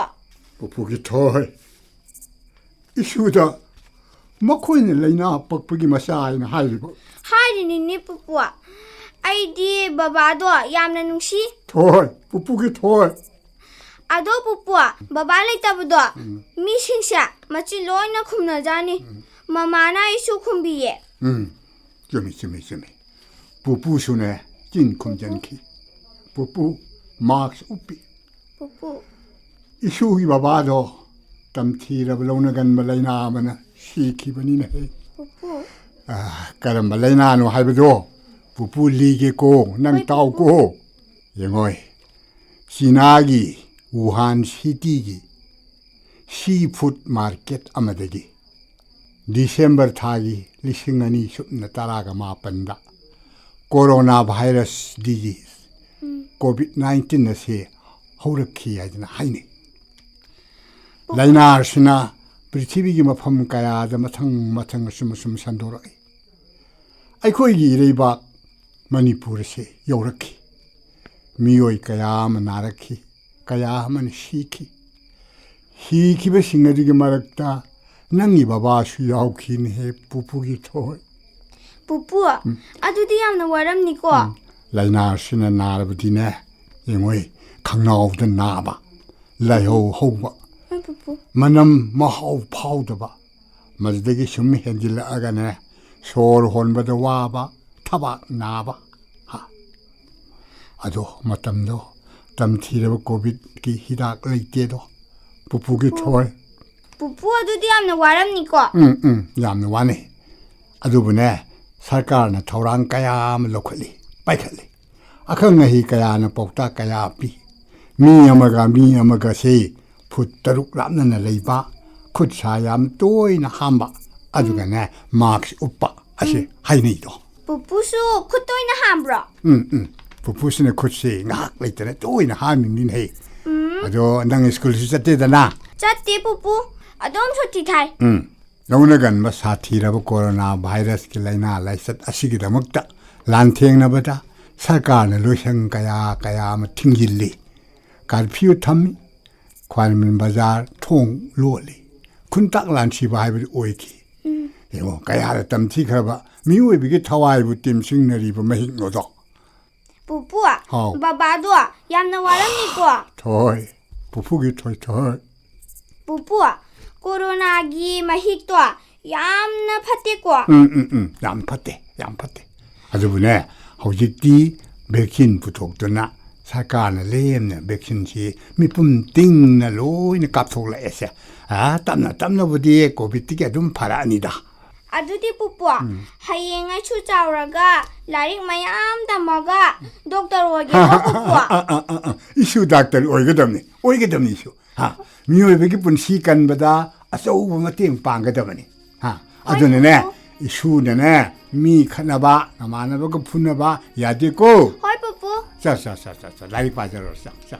ꯄꯨꯄꯨꯒꯤ ꯊꯣꯏ, ꯏꯁꯨꯗ ꯃꯈꯣꯏꯅ ꯂꯥꯏꯅꯥ ꯄꯛꯄꯒꯤ ꯃꯆꯥ ꯍꯥꯏꯅ ꯍꯥꯏꯔꯤꯕ? ꯍꯥꯏꯔꯤꯅꯤꯅꯦ ꯄꯨꯄꯨ꯫ ꯑꯩꯗꯤ ꯕꯕꯥꯗꯣ ꯌꯥꯝꯅ ꯅꯨꯡꯁꯤ꯫ ꯊꯣꯏ, ꯄꯨꯄꯨꯒꯤ ꯊꯣꯏ꯫ ꯑꯗꯣ ꯄꯨꯄꯨ, ꯕꯕꯥ ꯂꯩꯇꯕꯗꯣ ꯎꯝ꯫ ꯃꯤꯁꯤꯡꯁꯦ ꯃꯆꯤꯟ ꯂꯣꯏꯅ ꯈꯨꯝꯅꯖꯥꯅꯤ꯫ ꯎꯝ꯫ ꯃꯃꯥꯅ ꯑꯩꯁꯨ ꯈꯨꯝꯕꯤꯌꯦ꯫ ꯎꯝ, ꯆꯨꯝꯃꯤ, ꯆꯨꯝꯃꯤ, ꯆꯨꯝꯃꯤ꯫ ꯄꯨꯄꯨꯁꯨꯅꯦ ꯆꯤꯟ ꯈꯨꯝꯖꯟꯈꯤ꯫ ꯄꯨꯄꯨ ꯃꯥꯛꯁ ꯎꯞꯄꯤ꯫ ꯄꯨꯄꯨ꯫ ꯏꯁꯨꯒꯤ ꯕꯕꯥꯗꯣ ꯇꯝꯊꯤꯔꯕ ꯂꯧꯅꯒꯟꯕ ꯂꯥꯏꯅꯥ ꯑꯃꯅ ꯁꯤꯈꯤꯕꯅꯤꯅꯦ꯫ ꯄꯨꯄꯨ꯫ ꯑꯥ, ꯀꯔꯝꯕ ꯂꯥꯏꯅꯥꯅꯣ ꯍꯥꯏꯕꯗꯣ ꯄꯨꯄꯨ ꯂꯤꯒꯦꯀꯣ, ꯅꯪ ꯍꯣꯏ, ꯇꯥꯎꯀꯣ꯫ ꯄꯨꯄꯨ꯫ ꯌꯦꯡꯉꯣꯏ, ꯆꯤꯅꯥꯒꯤ ꯋꯨꯍꯥꯟ ꯁꯤꯇꯤꯒꯤ ꯁꯤ ꯐꯨꯗ ꯃꯥꯔꯀꯦꯠ ꯑꯃꯗꯒꯤ ꯗꯤꯁꯦꯝꯕꯔ ꯊꯥꯒꯤ ꯂꯤꯁꯤꯡ ꯑꯅꯤ ꯁꯨꯞꯅ ꯇꯔꯥꯒ ꯃꯥꯄꯟꯗ ꯀꯣꯔꯣꯅꯥ ꯚꯥꯏꯔꯁ ꯗꯤꯖꯤꯁ, ꯎꯝ꯫ ꯀꯣꯚꯤꯗ ꯅꯥꯏꯟꯇꯤꯟ ꯑꯁꯤ ꯍꯧꯔꯛꯈꯤ ꯍꯥꯏꯗꯅ ꯍꯥꯏꯅꯩ꯫ ꯂꯥꯏꯅꯥ ꯑꯁꯤꯅ ꯄ꯭ꯔꯤꯊꯤꯕꯤꯒꯤ ꯃꯐꯝ ꯀꯌꯥꯗ ꯃꯊꯪ ꯃꯊꯪ ꯑꯁꯨꯝ ꯑꯁꯨꯝ ꯁꯟꯗꯣꯔꯛꯏ꯫ ꯑꯩꯈꯣꯏꯒꯤ ꯏꯔꯩꯕꯥꯛ ꯃꯅꯤꯄꯨꯔ ꯑꯁꯤ ꯌꯧꯔꯛꯈꯤ꯫ ꯃꯤꯑꯣꯏ ꯀꯌꯥ ꯑꯃ ꯅꯥꯔꯛꯈꯤ, ꯀꯌꯥ ꯑꯃꯅ ꯁꯤꯈꯤ꯫ ꯁꯤꯈꯤꯕꯁꯤꯡ ꯑꯗꯨꯒꯤ ꯃꯔꯛꯇ ꯅꯪꯒꯤ ꯕꯕꯥꯁꯨ ꯌꯥꯎꯈꯤꯅꯦꯍꯦ, ꯄꯨꯄꯨꯒꯤ ꯊꯣꯏ꯫ ꯄꯨꯄꯨ, ꯎꯝ꯫ ꯑꯗꯨꯗꯤ ꯌꯥꯝꯅ ꯋꯥꯔꯝꯅꯤꯀꯣ? ꯎꯝ꯫ ꯂꯥꯏꯅꯥ ꯑꯁꯤꯅ ꯅꯥꯔꯕꯗꯤꯅꯦ, ꯌꯦꯡꯉꯣꯏ, ꯈꯪꯅꯥꯎꯗ ꯅꯥꯕ, ꯂꯥꯏꯍꯧ ꯍꯧꯕ, ꯍꯣꯏ, ꯄꯨꯄꯨ꯫ ꯃꯅꯝ ꯃꯍꯥꯎ ꯐꯥꯎꯗꯕ, ꯃꯗꯨꯗꯒꯤ ꯁꯨꯝ ꯍꯦꯟꯖꯤꯜꯂꯛꯑꯒꯅꯦ, ꯁꯣꯔ ꯍꯣꯟꯕꯗ ꯋꯥꯕ, ꯊꯕꯥꯛ ꯅꯥꯕ꯫ ꯍꯥ꯫ ꯑꯗꯣ ꯃꯇꯝꯗꯣ ꯇꯝꯊꯤꯔꯕ ꯀꯣꯚꯤꯗꯀꯤ ꯍꯤꯗꯥꯛ ꯂꯩꯇꯦꯗꯣ꯫ ꯄꯨꯄꯨꯒꯤ ꯊꯣꯏ꯫ ꯄꯨꯄꯨ, ꯑꯗꯨꯗꯤ ꯌꯥꯝꯅ ꯋꯥꯔꯝꯅꯤꯀꯣ? ꯎꯝ, ꯎꯝ, ꯌꯥꯝꯅ ꯋꯥꯅꯩ꯫ ꯑꯗꯨꯕꯨꯅꯦ, ꯁꯔꯀꯥꯔꯅ ꯊꯧꯔꯥꯡ ꯀꯌꯥ ꯑꯃ ꯂꯧꯈꯠꯂꯤ, ꯄꯥꯏꯈꯠꯂꯤ꯫ ꯑꯈꯪ ꯑꯍꯩ ꯀꯌꯥꯅ ꯄꯥꯎꯇꯥꯛ ꯀꯌꯥ ꯄꯤ꯫ ꯃꯤ ꯑꯃꯒ ꯃꯤ ꯑꯃꯒꯁꯤ ꯐꯨꯠ ꯇꯔꯨꯛ ꯂꯥꯞꯅꯅ ꯂꯩꯕ, ꯈꯨꯠ ꯁꯥ ꯌꯥꯝ ꯇꯣꯏꯅ ꯍꯥꯝꯕ, ꯑꯗꯨꯒꯅꯦ, ꯃꯥꯛꯁ ꯎꯞꯄ ꯑꯁꯤ ꯎꯝ꯫ ꯍꯥꯏꯅꯩꯗꯣ꯫ ꯄꯨꯄꯨꯁꯨ ꯈꯨꯠ ꯇꯣꯏꯅ ꯍꯥꯝꯕ꯭ꯔꯣ? ꯎꯝ, ꯎꯝ꯫ ꯄꯨꯄꯨꯁꯤꯅ ꯈꯨꯠꯁꯤ ꯉꯥꯏꯍꯥꯛ ꯂꯩꯇꯅ ꯇꯣꯏꯅ ꯍꯥꯝꯃꯤꯕꯅꯤꯅꯦ ꯍꯦ꯫ ꯎꯝ꯫ ꯑꯗꯣ ꯅꯪ ꯁ꯭ꯀꯨꯜꯁꯨ ꯆꯠꯇꯦꯗꯅ? ꯆꯠꯇꯦ ꯄꯨꯄꯨ, ꯑꯗꯨꯝ ꯁꯨꯇꯤ ꯊꯥꯏ꯫ ꯎꯝ꯫ ꯂꯧꯅꯒꯟꯕ ꯁꯥꯊꯤꯔꯕ ꯀꯣꯔꯣꯅꯥ ꯚꯥꯏꯔꯁꯀꯤ ꯂꯥꯏꯅꯥ ꯂꯥꯏꯆꯠ ꯑꯁꯤꯒꯤꯗꯃꯛꯇ ꯂꯥꯟꯊꯦꯡꯅꯕꯗ ꯁꯔꯀꯥꯔꯅ ꯂꯣꯏꯁꯪ ꯀꯌꯥ ꯀꯌꯥ ꯑꯃ ꯊꯤꯡꯖꯤꯜꯂꯤ, ꯀꯥꯔꯐ꯭ꯌꯨ ꯊꯝꯃꯤ꯫ ꯈ꯭ꯋꯥꯏꯔꯝꯕꯟ ꯕꯖꯥꯔ ꯊꯣꯡ ꯂꯣꯜꯂꯤ꯫ ꯈꯨꯟꯇꯥꯛ ꯂꯥꯟꯁꯤꯕ ꯍꯥꯏꯕꯗꯨ ꯑꯣꯏꯈꯤ꯫ ꯎꯝ꯫ ꯌꯦꯡꯉꯣ, ꯀꯌꯥꯗ ꯇꯝꯊꯤꯈ꯭ꯔꯕ ꯃꯤꯑꯣꯏꯕꯒꯤ ꯊꯋꯥꯏꯕꯨ ꯇꯦꯝꯁꯤꯡꯅꯔꯤꯕ ꯃꯍꯤꯛꯅꯣꯗꯣ꯫ ꯄꯨꯄꯨ, ꯍꯥꯎ꯫ ꯕꯕꯥꯗꯣ ꯌꯥꯝꯅ ꯋꯥꯔꯝꯅꯤꯀꯣ? ꯊꯣꯏ, ꯄꯨꯄꯨꯒꯤ ꯊꯣꯏ ꯊꯣꯏ꯫ ꯄꯨꯄꯨ, ꯀꯣꯔꯣꯅꯥꯒꯤ ꯃꯍꯤꯛꯇꯣ ꯌꯥꯝꯅ ꯐꯠꯇꯦꯀꯣ? ꯎꯝ, ꯎꯝ, ꯎꯝ, ꯌꯥꯝ ꯐꯠꯇꯦ, ꯌꯥꯝ ꯐꯠꯇꯦ꯫ ꯑꯗꯨꯕꯨꯅꯦ, ꯍꯧꯖꯤꯛꯇꯤ ꯚꯦꯛꯁꯤꯟ ꯄꯨꯊꯣꯛꯇꯨꯅ ꯁꯔꯀꯥꯔꯅ ꯂꯦꯝꯅ ꯚꯦꯛꯁꯤꯟꯁꯤ ꯃꯤꯄꯨꯝ ꯇꯤꯡꯅ ꯂꯣꯏꯅ ꯀꯥꯞꯊꯣꯛꯂꯛꯑꯦꯁꯦ꯫ ꯑꯥ, ꯇꯞꯅ ꯇꯞꯅꯕꯨꯗꯤ ꯀꯣꯚꯤꯗꯇꯒꯤ ꯑꯗꯨꯝ ꯐꯔꯛꯑꯅꯤꯗ꯫ ꯑꯗꯨꯗꯤ ꯄꯨꯄꯨ, ꯎꯝ꯫ ꯍꯌꯦꯡ ꯑꯩꯁꯨ ꯆꯥꯎꯔꯒ ꯂꯥꯏꯔꯤꯛ ꯃꯌꯥꯝ ꯇꯝꯃꯒ ꯗꯣꯛꯇꯔ ꯑꯣꯏꯒꯦꯀꯣ ꯄꯨꯄꯨ? ꯑ, ꯑ, ꯑ, ꯑ, ꯏꯁꯨ ꯗꯥꯛꯇꯔ ꯑꯣꯏꯒꯗꯕꯅꯤ, ꯑꯣꯏꯒꯗꯕꯅꯤ ꯏꯁꯨ꯫ ꯍꯥ, ꯃꯤꯑꯣꯏꯕꯒꯤ ꯄꯨꯟꯁꯤ ꯀꯟꯕꯗ ꯑꯆꯧꯕ ꯃꯇꯦꯡ ꯄꯥꯡꯒꯗꯕꯅꯤ꯫ ꯍꯥ, ꯍꯣꯏ ꯑꯗꯨꯅꯅꯦ, ꯄꯨꯄꯨ꯫ ꯏꯁꯨꯅꯅꯦ, ꯃꯤ ꯈꯠꯅꯕ, ꯅꯃꯥꯟꯅꯕꯒ ꯐꯨꯅꯕ ꯌꯥꯗꯦꯀꯣ꯫ ꯍꯣꯏ ꯄꯨꯄꯨ꯫ ꯆ, ꯆ, ꯆ, ꯆ, ꯆ, ꯂꯥꯏꯔꯤꯛ ꯄꯥꯖꯔꯣ, ꯆ, ꯆ꯫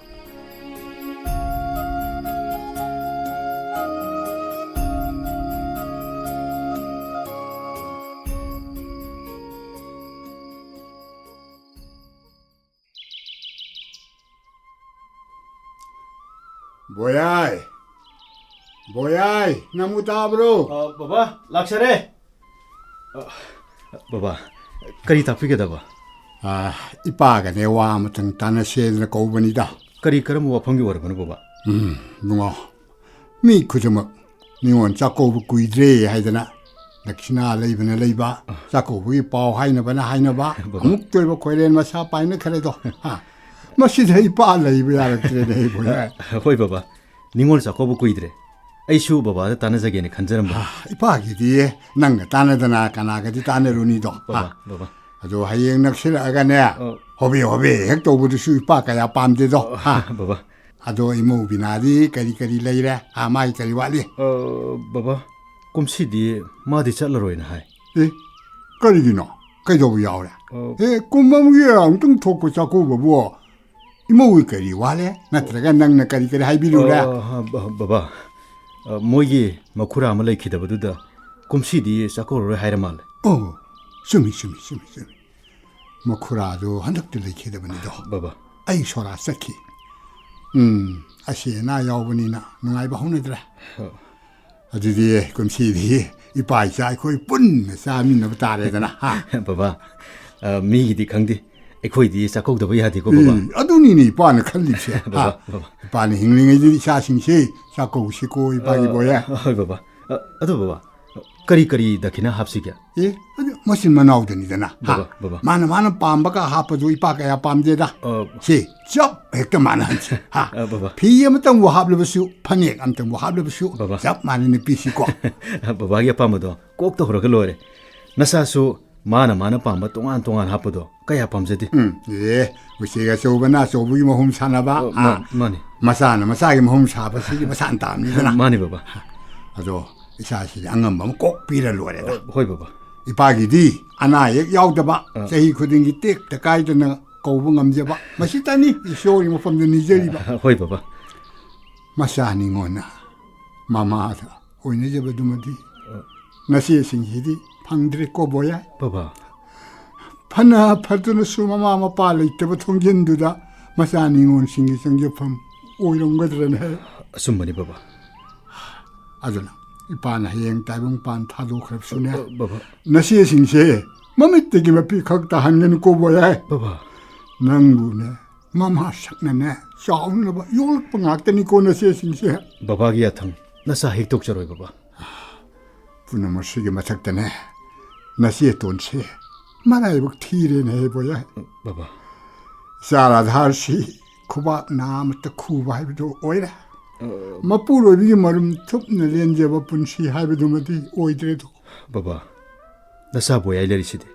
ꯕꯣꯌꯥꯏ! ꯕꯣꯌꯥꯏ! ꯅꯪꯕꯨ ꯇꯥꯕ꯭ꯔꯣ? ꯑ, ꯕꯕꯥ, ꯂꯥꯛꯆꯔꯦ꯫ ꯑ, ꯕꯕꯥ, ꯀꯔꯤ ꯇꯥꯛꯄꯤꯒꯗꯕ? ꯑ, ꯏꯄꯥꯒꯅꯦ ꯋꯥ ꯑꯃꯇꯪ ꯇꯥꯟꯅꯁꯦꯗꯅ ꯀꯧꯕꯅꯤꯗ꯫ ꯀꯔꯤ ꯀꯔꯝꯕ ꯋꯥꯐꯝꯒꯤ ꯑꯣꯏꯔꯕꯅꯣ, ꯕꯕꯥ? ꯎꯝ, ꯏꯕꯨꯡꯉꯣ, ꯃꯤ ꯈꯨꯗꯤꯡꯃꯛ ꯅꯤꯉꯣꯜ ꯆꯥꯛꯀꯧꯕ ꯀꯨꯏꯗ꯭ꯔꯦ ꯍꯥꯏꯗꯅ ꯗꯈꯤꯅꯥ ꯂꯩꯕꯅ ꯂꯩꯕ, ꯑ꯫ ꯆꯥꯛꯀꯧꯕꯒꯤ ꯄꯥꯎ ꯍꯥꯏꯅꯕꯅ ꯍꯥꯏꯅꯕ, ꯕꯕꯥ꯫ ꯑꯃꯨꯛꯇ ꯑꯣꯏꯕ ꯈꯣꯏꯔꯦꯟ ꯃꯁꯥ ꯄꯥꯏꯅꯈ꯭ꯔꯦꯗꯣ꯫ ꯍꯥ? ꯃꯁꯤꯗ ꯏꯄꯥ ꯂꯩꯕ ꯌꯥꯔꯛꯇ꯭ꯔꯦꯅꯦ ꯑꯩꯕꯨ꯫ ꯍꯣꯏ ꯕꯕꯥ, ꯅꯤꯉꯣꯜ ꯆꯥꯛꯀꯧꯕ ꯀꯨꯏꯗ꯭ꯔꯦ꯫ ꯑꯩꯁꯨ ꯕꯕꯥꯗ ꯇꯥꯟꯅꯖꯒꯦꯅ ꯈꯟꯖꯔꯝꯕꯅꯤ꯫ ꯑ, ꯏꯄꯥꯒꯤꯗꯤ ꯅꯪꯒ ꯇꯥꯟꯅꯗꯅ ꯀꯅꯥꯒꯗꯤ ꯇꯥꯟꯅꯔꯨꯅꯤꯗꯣ? ꯕꯕꯥ, ꯍꯥ? ꯕꯕꯥ꯫ ꯑꯗꯣ ꯍꯌꯦꯡ ꯅꯛꯁꯤꯜꯂꯛꯑꯒꯅꯦ, ꯑ꯫ ꯍꯣꯕꯦ ꯍꯣꯕꯦ ꯍꯦꯛ ꯇꯧꯕꯗꯨꯁꯨ ꯏꯄꯥ ꯀꯌꯥ ꯄꯥꯝꯗꯦꯗꯣ꯫ ꯑ, ꯍꯥ? ꯕꯕꯥ꯫ ꯑꯗꯣ ꯏꯃꯧ ꯕꯤꯅꯥꯗꯤ ꯀꯔꯤ ꯀꯔꯤ ꯂꯩꯔꯦ? ꯑꯥ, ꯃꯥꯒꯤ ꯀꯔꯤ ꯋꯥꯠꯂꯤ? ꯑ, ꯕꯕꯥ, ꯀꯨꯝꯁꯤꯗꯤ ꯃꯥꯗꯤ ꯆꯠꯂꯔꯣꯏꯅ ꯍꯥꯏ꯫ ꯑꯦ, ꯀꯔꯤꯒꯤꯅꯣ? ꯀꯩꯗꯧꯕ ꯌꯥꯎꯔꯦ? ꯑꯣ꯫ ꯑꯦ, ꯀꯨꯝ ꯑꯃꯒꯤ ꯑꯃꯨꯛꯇꯪ ꯊꯣꯛꯄ ꯆꯥꯛꯀꯧꯕꯕꯨ ꯏꯃꯧꯒꯤ ꯀꯔꯤ ꯋꯥꯠꯂꯦ? ꯅꯠꯇ꯭ꯔꯒ ꯅꯪꯅ ꯀꯔꯤ ꯀꯔꯤ ꯍꯥꯏꯕꯤꯔꯨꯔꯦ? ꯑ, ꯕ-, ꯕꯕꯥ, ꯑ, ꯃꯣꯏꯒꯤ ꯃꯈꯨꯔꯥ ꯑꯃ ꯂꯩꯈꯤꯗꯕꯗꯨꯗ ꯀꯨꯝꯁꯤꯗꯤ ꯆꯥꯛꯀꯧꯔꯔꯣꯏ ꯍꯥꯏꯔ ꯃꯥꯜꯂꯦ꯫ ꯑꯣ, ꯆꯨꯝꯃꯤ, ꯆꯨꯝꯃꯤ, ꯆꯨꯝꯃꯤ, ꯆꯨꯝꯃꯤ꯫ ꯃꯈꯨꯔꯥꯗꯣ ꯍꯟꯗꯛꯇ ꯂꯩꯈꯤꯗꯕꯅꯤꯗꯣ꯫ ꯕꯕꯥ꯫ ꯑꯩ ꯁꯣꯔꯥ ꯆꯠꯈꯤ꯫ ꯎꯝ, ꯑꯁꯤ ꯑꯅꯥ ꯌꯥꯎꯕꯅꯤꯅ ꯅꯨꯡꯉꯥꯏꯕ ꯍꯧꯅꯗ꯭ꯔꯦ꯫ ꯑ꯫ ꯑꯗꯨꯗꯤ ꯀꯨꯝꯁꯤꯗꯤ ꯏꯄꯥ ꯏꯆꯥ ꯑꯩꯈꯣꯏ ꯄꯨꯟꯅ ꯆꯥꯃꯤꯟꯅꯕ ꯇꯥꯔꯦꯗꯅ, ꯍꯥ? ꯕꯕꯥ, ꯑ, ꯃꯤꯒꯤꯗꯤ ꯈꯪꯗꯦ, ꯑꯩꯈꯣꯏꯗꯤ ꯆꯥꯛꯀꯧꯗꯕ ꯌꯥꯗꯦꯀꯣ, ꯕꯕꯥ꯫ ꯎꯝ, ꯑꯗꯨꯅꯤꯅꯦ ꯏꯄꯥꯅ ꯈꯜꯂꯤꯁꯦ, ꯍꯥ? ꯕꯕꯥ, ꯕꯕꯥ꯫ ꯏꯄꯥꯅ ꯍꯤꯡꯂꯤꯉꯩꯗꯗꯤ ꯏꯆꯥꯁꯤꯡꯁꯦ ꯆꯥꯛꯀꯧꯁꯤꯀꯣ, ꯏꯄꯥꯒꯤ ꯑ, ꯕꯣꯏ꯫ ꯍꯣꯏ, ꯕꯕꯥ꯫ ꯑ, ꯑꯗꯨ ꯕꯕꯥ, ꯀꯔꯤ ꯀꯔꯤ ꯗꯈꯤꯅꯥ ꯍꯥꯞꯁꯤꯒꯦ? ꯑꯦ, ꯑꯗꯨ ꯃꯆꯤꯟ ꯃꯅꯥꯎꯗꯅꯤꯗꯅ, ꯍꯥ? ꯕꯕꯥ, ꯕꯕꯥ꯫ ꯃꯥꯅ ꯃꯥꯅ ꯄꯥꯝꯕꯒ ꯍꯥꯞꯄꯗꯨ ꯏꯄꯥ ꯀꯌꯥ ꯄꯥꯝꯗꯦꯗ꯫ ꯑ꯫ ꯁꯤ ꯆꯞ ꯍꯦꯛꯇ ꯃꯥꯟꯅꯍꯟꯁꯤ, ꯍꯥ? ꯑ, ꯕꯕꯥ꯫ ꯐꯤ ꯑꯃꯇꯪꯕꯨ ꯍꯥꯞꯂꯕꯁꯨ, ꯐꯅꯦꯛ ꯑꯃꯇꯪꯕꯨ ꯍꯥꯞꯂꯕꯁꯨ, ꯕꯕꯥ꯫ ꯆꯞ ꯃꯥꯟꯅꯅ ꯄꯤꯁꯤꯀꯣ꯫ ꯕꯕꯥꯒꯤ ꯑꯄꯥꯝꯕꯗꯣ ꯀꯣꯛ ꯇꯧꯔꯒ ꯂꯣꯏꯔꯦ꯫ ꯅꯆꯥꯁꯨ ꯃꯥꯅ ꯃꯥꯅ ꯄꯥꯝꯕ ꯇꯣꯉꯥꯟ ꯇꯣꯉꯥꯟ ꯍꯥꯞꯄꯗꯣ ꯀꯌꯥ ꯄꯥꯝꯖꯗꯦ꯫ ꯎꯝ, ꯑꯦ, ꯎꯆꯦꯛ ꯑꯆꯧꯕꯅ ꯑꯆꯧꯕꯒꯤ ꯃꯍꯨꯝ ꯁꯥꯟꯅꯕ, ꯑ, ꯃꯥ-, ꯑ, ꯃꯥꯅꯤ꯫ ꯃꯆꯥꯅ ꯃꯆꯥꯒꯤ ꯃꯍꯨꯝ ꯁꯥꯕꯁꯤꯗꯤ ꯃꯁꯥꯅ ꯇꯥꯕꯅꯤꯗꯅ꯫ ꯃꯥꯅꯤ, ꯕꯕꯥ꯫ ꯑꯗꯣ ꯏꯆꯥꯁꯤꯗꯤ ꯑꯉꯝꯕ ꯑꯃ ꯀꯣꯛ ꯄꯤꯔ ꯂꯣꯏꯔꯦꯗ꯫ ꯑ, ꯍꯣꯏ, ꯕꯕꯥ꯫ ꯏꯄꯥꯒꯤꯗꯤ ꯑꯅꯥ ꯑꯌꯦꯛ ꯌꯥꯎꯗꯕ, ꯑ꯫ ꯆꯍꯤ ꯈꯨꯗꯤꯡꯒꯤ ꯇꯦꯛꯇ ꯀꯥꯏꯗꯅ ꯀꯧꯕ ꯉꯝꯖꯕ, ꯃꯁꯤꯇꯅꯤ ꯏꯁꯣꯔꯒꯤ ꯃꯐꯝꯗ ꯅꯤꯖꯔꯤꯕ꯫ ꯑ, ꯍꯣꯏ, ꯕꯕꯥ꯫ ꯃꯆꯥ ꯅꯤꯉꯣꯟꯅ ꯃꯃꯥꯗ ꯑꯣꯏꯅꯖꯕꯗꯨꯃꯗꯤ ꯑ꯫ ꯅꯆꯦꯁꯤꯡꯁꯤꯗꯤ ꯐꯪꯗ꯭ꯔꯦꯀꯣ, ꯕꯣꯌꯥꯏ꯫ ꯕꯕꯥ꯫ ꯐꯅ ꯐꯠꯇꯅꯁꯨ ꯃꯃꯥ ꯃꯄꯥ ꯂꯩꯇꯕ ꯊꯣꯡꯖꯤꯟꯗꯨꯗ ꯃꯆꯥ ꯅꯤꯉꯣꯜꯁꯤꯡꯒꯤ ꯆꯪꯖꯐꯝ ꯑꯣꯏꯔꯝꯒꯗ꯭ꯔꯅꯦ? ꯑꯆꯨꯝꯕꯅꯤ, ꯕꯕꯥ꯫ ꯑꯗꯨꯅ ꯏꯄꯥꯅ ꯍꯌꯦꯡ ꯇꯥꯏꯕꯪ ꯄꯥꯟ ꯊꯥꯗꯣꯛꯈ꯭ꯔꯕꯁꯨꯅꯦ, ꯑ, ꯕꯕꯥ꯫ ꯅꯆꯦꯁꯤꯡꯁꯦ ꯃꯃꯤꯠꯇꯒꯤ ꯃꯄꯤ ꯈꯛ ꯇꯥꯍꯟꯒꯅꯨꯀꯣ, ꯕꯣꯌꯥꯏ꯫ ꯕꯕꯥ꯫ ꯅꯪꯕꯨꯅꯦ ꯃꯃꯥ ꯁꯛꯅꯅꯦ ꯆꯥꯎꯅꯕ ꯌꯣꯛꯂꯛꯄ ꯉꯥꯛꯇꯅꯤꯀꯣ ꯅꯆꯦꯁꯤꯡꯁꯦ꯫ ꯕꯕꯥꯒꯤ ꯌꯥꯊꯪ ꯅꯆꯥ ꯍꯦꯛ ꯇꯣꯛꯆꯔꯣꯏ, ꯕꯕꯥ꯫ ꯄꯨꯝꯅꯃꯛꯁꯤꯒꯤ ꯃꯊꯛꯇꯅꯦ ꯅꯆꯦ ꯇꯣꯟꯁꯦ ꯃꯔꯥꯏꯕꯛ ꯊꯤꯔꯦꯅꯦ, ꯕꯣꯌꯥꯏ꯫ ꯕꯕꯥ꯫ ꯏꯆꯥ ꯔꯥꯙꯥꯔꯁꯤ ꯈꯨꯕꯥꯛ ꯅꯥ ꯑꯃꯠꯇ ꯈꯨꯕ ꯍꯥꯏꯕꯗꯨ ꯑꯣꯏꯔꯦ꯫ ꯑ, ꯃꯄꯨꯔꯣꯏꯕꯒꯤ ꯃꯔꯨꯝ ꯊꯨꯞꯅ ꯂꯦꯟꯖꯕ ꯄꯨꯟꯁꯤ ꯍꯥꯏꯕꯗꯨꯃꯗꯤ ꯑꯣꯏꯗ꯭ꯔꯦꯗꯣ꯫ ꯕꯕꯥ, ꯅꯆꯥ ꯕꯣꯌꯥꯏ ꯂꯩꯔꯤꯁꯤꯗꯤ꯫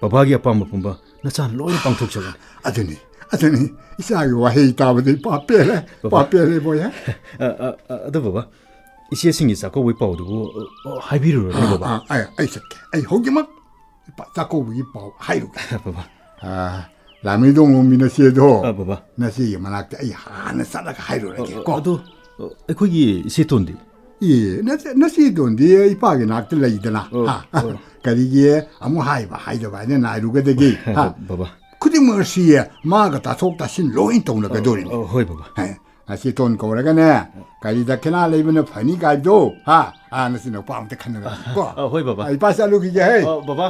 ꯕꯕꯥꯒꯤ ꯑꯄꯥꯝꯕ ꯄꯨꯝꯕ ꯅꯆꯥꯅ ꯂꯣꯏꯅ ꯄꯥꯡꯊꯣꯛꯆꯒꯅꯤ꯫ ꯑꯗꯨꯅꯤ, ꯑꯗꯨꯅꯤ, ꯏꯆꯥꯒꯤ ꯋꯥꯍꯩ ꯇꯥꯕꯗ ꯏꯄꯥ ꯄꯦꯜꯂꯦ, ꯕꯕꯥ꯫ ꯏꯄꯥ ꯄꯦꯜꯂꯦ, ꯕꯣꯌꯥꯏ꯫ ꯑ, ꯑ, ꯑ, ꯑꯗꯨ ꯕꯕꯥ, ꯏꯆꯦꯁꯤꯡꯒꯤ ꯆꯥꯛꯀꯧꯕꯒꯤ ꯄꯥꯎꯗꯨꯕꯨ, ꯑ, ꯑ, ꯍꯥꯏꯕꯤꯔꯨꯔꯣꯅꯦ, ꯑ, ꯕꯕꯥ꯫ ꯑ, ꯑꯩ, ꯑꯩ ꯆꯠꯀꯦ꯫ ꯑꯩ ꯍꯧꯖꯤꯛꯃꯛ ꯆꯥꯛꯀꯧꯕꯒꯤ ꯄꯥꯎ ꯍꯥꯏꯔꯨꯒꯦ꯫ ꯕꯕꯥ꯫ ꯑ, ꯂꯥꯃꯩꯗꯣꯡꯂꯣꯝꯒꯤ ꯅꯆꯦꯗꯣ, ꯑ, ꯕꯕꯥ꯫ ꯅꯆꯦꯒꯤ ꯃꯅꯥꯛꯇ ꯑꯩ ꯍꯥꯟꯅ ꯆꯠꯂꯒ ꯍꯥꯏꯔꯨꯔꯒꯦ ꯑ, ꯀꯣ꯫ ꯑꯗꯨ, ꯑ, ꯑꯩꯈꯣꯏꯒꯤ ꯏꯆꯦꯇꯣꯟꯗꯤ? ꯑꯦ, ꯅꯆꯦ-, ꯅꯆꯦꯇꯣꯟꯗꯤ ꯏꯄꯥꯒꯤ ꯅꯥꯛꯇ ꯂꯩꯗꯅ꯫ ꯑ, ꯍꯥ? ꯑ꯫ ꯀꯔꯤꯒꯤ ꯑꯃꯨꯛ ꯍꯥꯏꯕ ꯍꯥꯏꯗꯕ ꯍꯥꯏꯅ ꯅꯥꯏꯔꯨꯒꯗꯒꯦ? ꯍꯥ? ꯕꯕꯥ꯫ ꯈꯨꯗꯤꯡꯃꯛ ꯑꯁꯤ ꯃꯥꯒ ꯇꯥꯊꯣꯛ ꯇꯥꯁꯤꯟ ꯂꯣꯏ ꯇꯧꯅꯒꯗꯣꯔꯤꯅꯤ꯫ ꯑ, ꯑ, ꯍꯣꯏ, ꯕꯕꯥ꯫ ꯍꯥ? ꯅꯆꯦꯇꯣꯟ ꯀꯧꯔꯒꯅꯦ, ꯀꯔꯤ ꯗꯈꯤꯅꯥ ꯂꯩꯕꯅ ꯐꯅꯤ ꯀꯥꯏꯗꯣ, ꯍꯥ? ꯑꯥ, ꯅꯆꯤꯟ ꯅꯨꯄꯥ ꯑꯝꯇ ꯈꯟꯅꯔꯒ, ꯀꯣ? ꯑ, ꯍꯣꯏ, ꯕꯕꯥ꯫ ꯑ, ꯏꯄꯥ ꯆꯠꯂꯨꯈꯤꯒꯦ, ꯍꯩ꯫ ꯑ, ꯕꯕꯥ꯫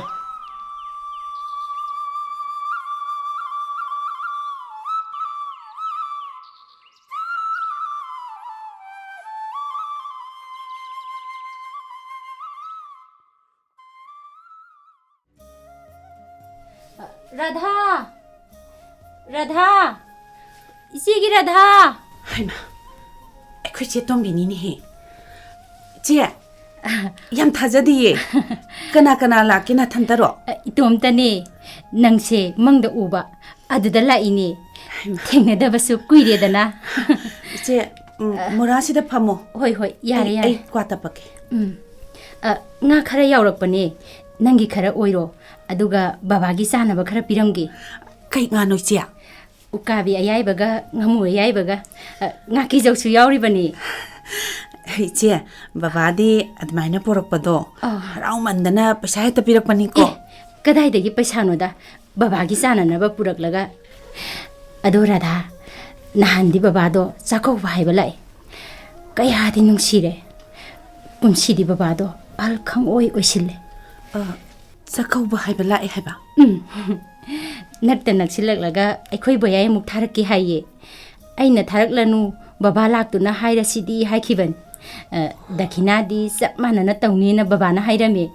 ꯔꯥꯙꯥ! ꯔꯥꯙꯥ! ꯏꯆꯦꯒꯤ ꯔꯥꯙꯥ! ꯍꯩꯃꯥ, ꯑꯩꯈꯣꯏ ꯆꯦ ꯇꯣꯝꯕꯤꯅꯤꯅꯦꯍꯦ꯫ ꯆꯦ, ꯌꯥꯝ ꯊꯥꯖꯗꯤꯌꯦ꯫ ꯀꯅꯥ ꯀꯅꯥ ꯂꯥꯛꯀꯦ, ꯅꯊꯟꯇꯔꯣ? ꯑ, ꯏꯇꯣꯝꯇꯅꯦ꯫ ꯅꯪꯁꯦ ꯃꯪꯗ ꯎꯕ, ꯑꯗꯨꯗ ꯂꯥꯛꯏꯅꯦ꯫ ꯍꯩꯃꯥ꯫ ꯊꯦꯡꯅꯗꯕꯁꯨ ꯀꯨꯏꯔꯦꯗꯅ꯫ ꯏꯆꯦ, ꯎꯝ, ꯑ, ꯃꯣꯔꯥꯁꯤꯗ ꯐꯝꯃꯣ꯫ ꯍꯣꯏ, ꯍꯣꯏ, ꯌꯥꯔꯦ, ꯑꯩ, ꯌꯥꯔꯦ꯫ ꯑꯩ ꯀ꯭ꯋꯥ ꯇꯞꯄꯛꯀꯦ꯫ ꯎꯝ꯫ ꯑ, ꯉꯥ ꯈꯔ ꯌꯥꯎꯔꯛꯄꯅꯦ, ꯅꯪꯒꯤ ꯈꯔ ꯑꯣꯏꯔꯣ, ꯑꯗꯨꯒ ꯕꯕꯥꯒꯤ ꯆꯥꯅꯕ ꯈꯔ ꯄꯤꯔꯝꯒꯦ꯫ ꯀꯩ ꯉꯥꯅꯣ, ꯏꯆꯦ? ꯎꯀꯥꯕꯤ ꯑꯌꯥꯏꯕꯒ ꯉꯥꯃꯨ ꯑꯌꯥꯏꯕꯒ, ꯑ, ꯉꯥꯀꯤꯖꯧꯁꯨ ꯌꯥꯎꯔꯤꯕꯅꯤ꯫ ꯏꯆꯦ, ꯕꯕꯥꯗꯤ ꯑꯗꯨꯃꯥꯏꯅ ꯄꯣꯔꯛꯄꯗꯣ ꯑꯥ꯫ ꯍꯔꯥꯎꯃꯟꯗꯅ ꯄꯩꯁꯥ ꯍꯦꯛꯇ ꯄꯤꯔꯛꯄꯅꯤꯀꯣ꯫ ꯑꯦ, ꯀꯗꯥꯏꯗꯒꯤ ꯄꯩꯁꯥꯅꯣꯗ? ꯕꯕꯥꯒꯤ ꯆꯥꯅꯅꯕ ꯄꯨꯔꯛꯂꯒ꯫ ꯑꯗꯣ ꯔꯥꯙꯥ, ꯅꯍꯥꯟꯗꯤ ꯕꯕꯥꯗꯣ ꯆꯥꯛꯀꯧꯕ ꯍꯥꯏꯕ ꯂꯥꯛꯑꯦ꯫ ꯀꯌꯥꯗꯤ ꯅꯨꯡꯁꯤꯔꯦ꯫ ꯀꯨꯝꯁꯤꯗꯤ ꯕꯕꯥꯗꯣ ꯑꯍꯜ ꯈꯪꯑꯣꯏ ꯑꯣꯏꯁꯤꯜꯂꯦ꯫ ꯑ, ꯆꯥꯛꯀꯧꯕ ꯍꯥꯏꯕ ꯂꯥꯛꯑꯦ ꯍꯥꯏꯕ? ꯎꯝ꯫ ꯅꯛꯇ ꯅꯛꯁꯤꯜꯂꯛꯂꯒ ꯑꯩꯈꯣꯏ ꯕꯣꯌꯥꯏ ꯑꯃꯨꯛ ꯊꯥꯔꯛꯀꯦ ꯍꯥꯏꯌꯦ꯫ ꯑꯩꯅ "ꯊꯥꯔꯛꯂꯅꯨ, ꯕꯕꯥ ꯂꯥꯛꯇꯨꯅ ꯍꯥꯏꯔꯁꯤꯗꯤ" ꯍꯥꯏꯈꯤꯕꯅꯤ꯫ ꯑ, ꯗꯈꯤꯅꯥꯗꯤ ꯆꯞ ꯃꯥꯟꯅꯅ ꯇꯧꯅꯤꯅ ꯕꯕꯥꯅ ꯍꯥꯏꯔꯝꯃꯦ꯫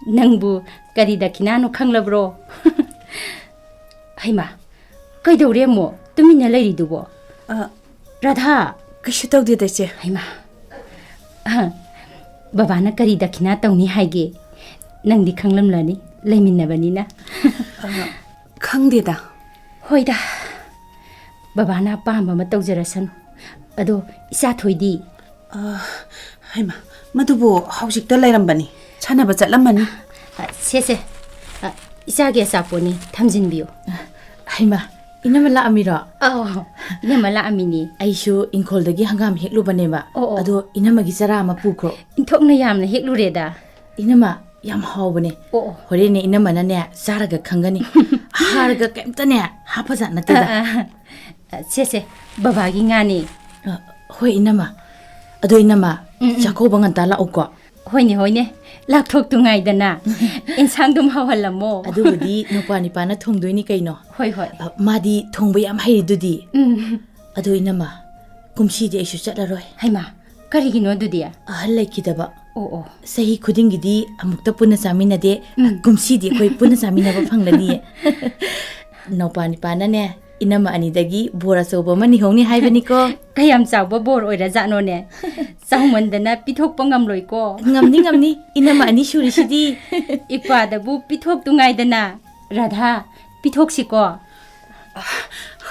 ꯅꯪꯕꯨ ꯀꯔꯤ ꯗꯈꯤꯅꯥꯅꯣ ꯈꯪꯂꯕ꯭ꯔꯣ? ꯍꯩꯃꯥ, ꯀꯩꯗꯧꯔꯦ ꯑꯃꯨꯛ ꯇꯨꯃꯤꯟꯅ ꯂꯩꯔꯤꯗꯨꯕꯣ? ꯑ, ꯔꯥꯙꯥ! ꯀꯩꯁꯨ ꯇꯧꯗꯦꯗ, ꯏꯆꯦ꯫ ꯍꯩꯃꯥ, ꯑ, ꯕꯕꯥꯅ ꯀꯔꯤ ꯗꯈꯤꯅꯥ ꯇꯧꯅꯤ ꯍꯥꯏꯒꯦ? ꯅꯪꯗꯤ ꯈꯪꯂꯝꯂꯅꯤ, ꯂꯩꯃꯤꯟꯅꯕꯅꯤꯅ꯫ ꯑ, ꯈꯪꯗꯦꯗ꯫ ꯍꯣꯏꯗ, ꯕꯕꯥꯅ ꯑꯄꯥꯝꯕ ꯑꯃ ꯇꯧꯖꯔꯁꯅꯨ꯫ ꯑꯗꯣ ꯏꯆꯥ ꯊꯣꯏꯗꯤ? ꯑ, ꯍꯩꯃꯥ, ꯃꯗꯨꯕꯨ ꯍꯧꯖꯤꯛꯇ ꯂꯩꯔꯝꯕꯅꯤ, ꯁꯥꯟꯅꯕ ꯆꯠꯂꯝꯃꯅꯤ꯫ ꯑ, ꯁꯦ, ꯁꯦ, ꯑ, ꯏꯆꯥꯒꯤ ꯑꯆꯥꯄꯣꯠꯅꯤ, ꯊꯝꯖꯤꯟꯕꯤꯌꯨ꯫ ꯍꯩꯃꯥ, ꯏꯅꯝꯃ ꯂꯥꯛꯑꯝꯃꯤꯔꯣ? ꯑꯧ, ꯏꯅꯝꯃ ꯂꯥꯛꯑꯝꯃꯤꯅꯤ꯫ ꯑꯩꯁꯨ ꯏꯪꯈꯣꯜꯗꯒꯤ ꯍꯪꯒꯥꯝ ꯍꯦꯛꯂꯨꯕꯅꯦꯕ꯫ ꯑꯣ, ꯑꯣ꯫ ꯑꯗꯣ ꯏꯅꯝꯃꯒꯤ ꯆꯔꯥ ꯑꯃ ꯄꯨꯈ꯭ꯔꯣ꯫ ꯏꯟꯊꯣꯛꯅ ꯌꯥꯝꯅ ꯍꯦꯛꯂꯨꯔꯦꯗ꯫ ꯏꯅꯝꯃ, ꯌꯥꯝ ꯍꯥꯎꯕꯅꯦ꯫ ꯑꯣ, ꯑꯣ꯫ ꯍꯣꯔꯦꯟꯅꯦ ꯏꯅꯝꯃꯅꯅꯦ ꯆꯥꯔꯒ ꯈꯪꯒꯅꯤ꯫ ꯍꯥꯔꯒ ꯀꯩꯝꯇꯅꯦ ꯍꯥꯞꯄꯖꯥꯠ ꯅꯠꯇꯦꯗ꯫ ꯑ, ꯑ, ꯑ, ꯁꯦ, ꯁꯦ, ꯕꯕꯥꯒꯤ ꯉꯥꯅꯤ꯫ ꯑ, ꯍꯣꯏ ꯏꯅꯝꯃ꯫ ꯑꯗꯣ ꯏꯅꯝꯃ, ꯎꯝ, ꯎꯝ꯫ ꯆꯥꯛꯀꯧꯕ ꯉꯟꯇꯥ ꯂꯥꯛꯎꯀꯣ꯫ ꯍꯣꯏꯅꯦ, ꯍꯣꯏꯅꯦ, ꯂꯥꯛꯊꯣꯛꯇꯨ ꯉꯥꯏꯗꯅ꯫ ꯏꯟꯁꯥꯡꯗꯨꯝ ꯍꯥꯎꯍꯜꯂꯝꯃꯣ꯫ ꯑꯗꯨꯕꯨꯗꯤ ꯅꯨꯄꯥ ꯅꯤꯄꯥꯅ ꯊꯣꯡꯗꯣꯏꯅꯤ ꯀꯩꯅꯣ꯫ ꯍꯣꯏ, ꯍꯣꯏ꯫ ꯑ, ꯃꯥꯗꯤ ꯊꯣꯡꯕ ꯌꯥꯝ ꯍꯩꯗꯨꯗꯤ꯫ ꯎꯝ꯫ ꯑꯗꯣ ꯏꯅꯝꯃ, ꯀꯨꯝꯁꯤꯗꯤ ꯑꯩꯁꯨ ꯆꯠꯂꯔꯣꯏ꯫ ꯍꯩꯃꯥ, ꯀꯔꯤꯒꯤꯅꯣ ꯑꯗꯨꯗꯤ? ꯑꯍꯜ ꯂꯩꯈꯤꯗꯕ꯫ ꯑꯣ, ꯑꯣ꯫ ꯆꯍꯤ ꯈꯨꯗꯤꯡꯒꯤꯗꯤ ꯑꯃꯨꯛꯇ ꯄꯨꯟꯅ ꯆꯥꯃꯤꯟꯅꯗꯦ꯫ ꯎꯝ꯫ ꯀꯨꯝꯁꯤꯗꯤ ꯑꯩꯈꯣꯏ ꯄꯨꯟꯅ ꯆꯥꯃꯤꯟꯅꯕ ꯐꯪꯂꯅꯤꯌꯦ꯫ ꯅꯧꯄꯥ ꯅꯤꯄꯥꯅꯅꯦ, ꯏꯅꯝꯃ ꯑꯅꯤꯗꯒꯤ ꯕꯣꯔ ꯑꯆꯧꯕ ꯑꯃ ꯅꯤꯍꯧꯅꯤ ꯍꯥꯏꯕꯅꯤꯀꯣ꯫ ꯀꯌꯥꯝ ꯆꯥꯎꯕ ꯕꯣꯔ ꯑꯣꯏꯔꯖꯥꯠꯅꯣꯅꯦ? ꯆꯥꯎꯃꯟꯗꯅ ꯄꯤꯊꯣꯛꯄ ꯉꯝꯂꯣꯏꯀꯣ꯫ ꯉꯝꯅꯤ, ꯉꯝꯅꯤ꯫ ꯏꯅꯝꯃ ꯑꯅꯤ ꯁꯨꯔꯤꯁꯤꯗꯤ꯫ ꯏꯄ꯭ꯋꯥꯗꯕꯨ ꯄꯤꯊꯣꯛꯇꯨ ꯉꯥꯏꯗꯅ꯫ ꯔꯥꯙꯥ, ꯄꯤꯊꯣꯛꯁꯤꯀꯣ꯫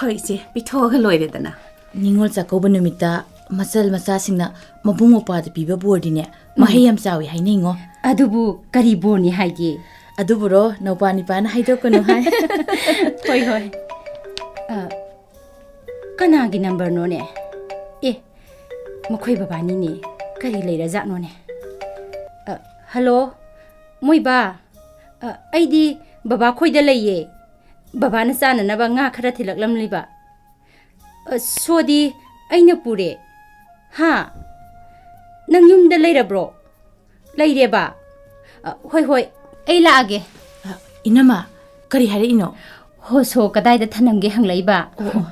ꯍꯣꯏ, ꯏꯆꯦ, ꯄꯤꯊꯣꯛꯑꯒ ꯂꯣꯏꯔꯦꯗꯅ꯫ ꯅꯤꯉꯣꯜ ꯆꯥꯛꯀꯧꯕ ꯅꯨꯃꯤꯠꯇ ꯃꯆꯜ ꯃꯆꯥꯁꯤꯡꯅ ꯃꯕꯨꯡ ꯃꯧꯄ꯭ꯋꯥꯗ ꯄꯤꯕ ꯕꯣꯔꯗꯤꯅꯦ, ꯎꯝ꯫ ꯃꯍꯩ ꯌꯥꯝ ꯆꯥꯎꯏ ꯍꯥꯏꯅꯩꯉꯣ꯫ ꯑꯗꯨꯕꯨ ꯀꯔꯤ ꯕꯣꯔꯅꯤ ꯍꯥꯏꯒꯦ? ꯑꯗꯨꯕꯨꯔꯣ, ꯅꯧꯄꯥ ꯅꯤꯄꯥꯅ ꯍꯥꯏꯗꯣꯛꯀꯅꯨ ꯍꯥꯏ꯫ ꯍꯣꯏ, ꯍꯣꯏ꯫ ꯑ, ꯀꯅꯥꯒꯤ ꯅꯝꯕꯔꯅꯣꯅꯦ? ꯑꯦ, ꯃꯈꯣꯏ ꯕꯕꯥꯅꯤꯅꯦ꯫ ꯀꯔꯤ ꯂꯩꯔꯖꯥꯠꯅꯣꯅꯦ? ꯑ, ꯍꯜꯂꯣ, ꯃꯣꯏ ꯕꯥ꯫ ꯑ, ꯑꯩꯗꯤ ꯕꯕꯥ ꯈꯣꯏꯗ ꯂꯩꯌꯦ꯫ ꯕꯕꯥꯅ ꯆꯥꯅꯅꯕ ꯉꯥ ꯈꯔ ꯊꯤꯜꯂꯛꯂꯝꯂꯤꯕ꯫ ꯑ, ꯁꯣꯗꯤ ꯑꯩꯅ ꯄꯨꯔꯦ꯫ ꯍꯥ? ꯅꯪ ꯌꯨꯝꯗ ꯂꯩꯔꯕ꯭ꯔꯣ? ꯂꯩꯔꯦꯕ? ꯑ, ꯍꯣꯏ, ꯍꯣꯏ, ꯑꯩ ꯂꯥꯛꯑꯒꯦ꯫ ꯑ, ꯏꯅꯝꯃ, ꯀꯔꯤ ꯍꯥꯏꯔꯛꯏꯅꯣ? ꯍꯣ, ꯁꯣ ꯀꯗꯥꯏꯗ ꯊꯅꯝꯒꯦ ꯍꯪꯂꯛꯏꯕ? ꯑꯣ, ꯑꯣ꯫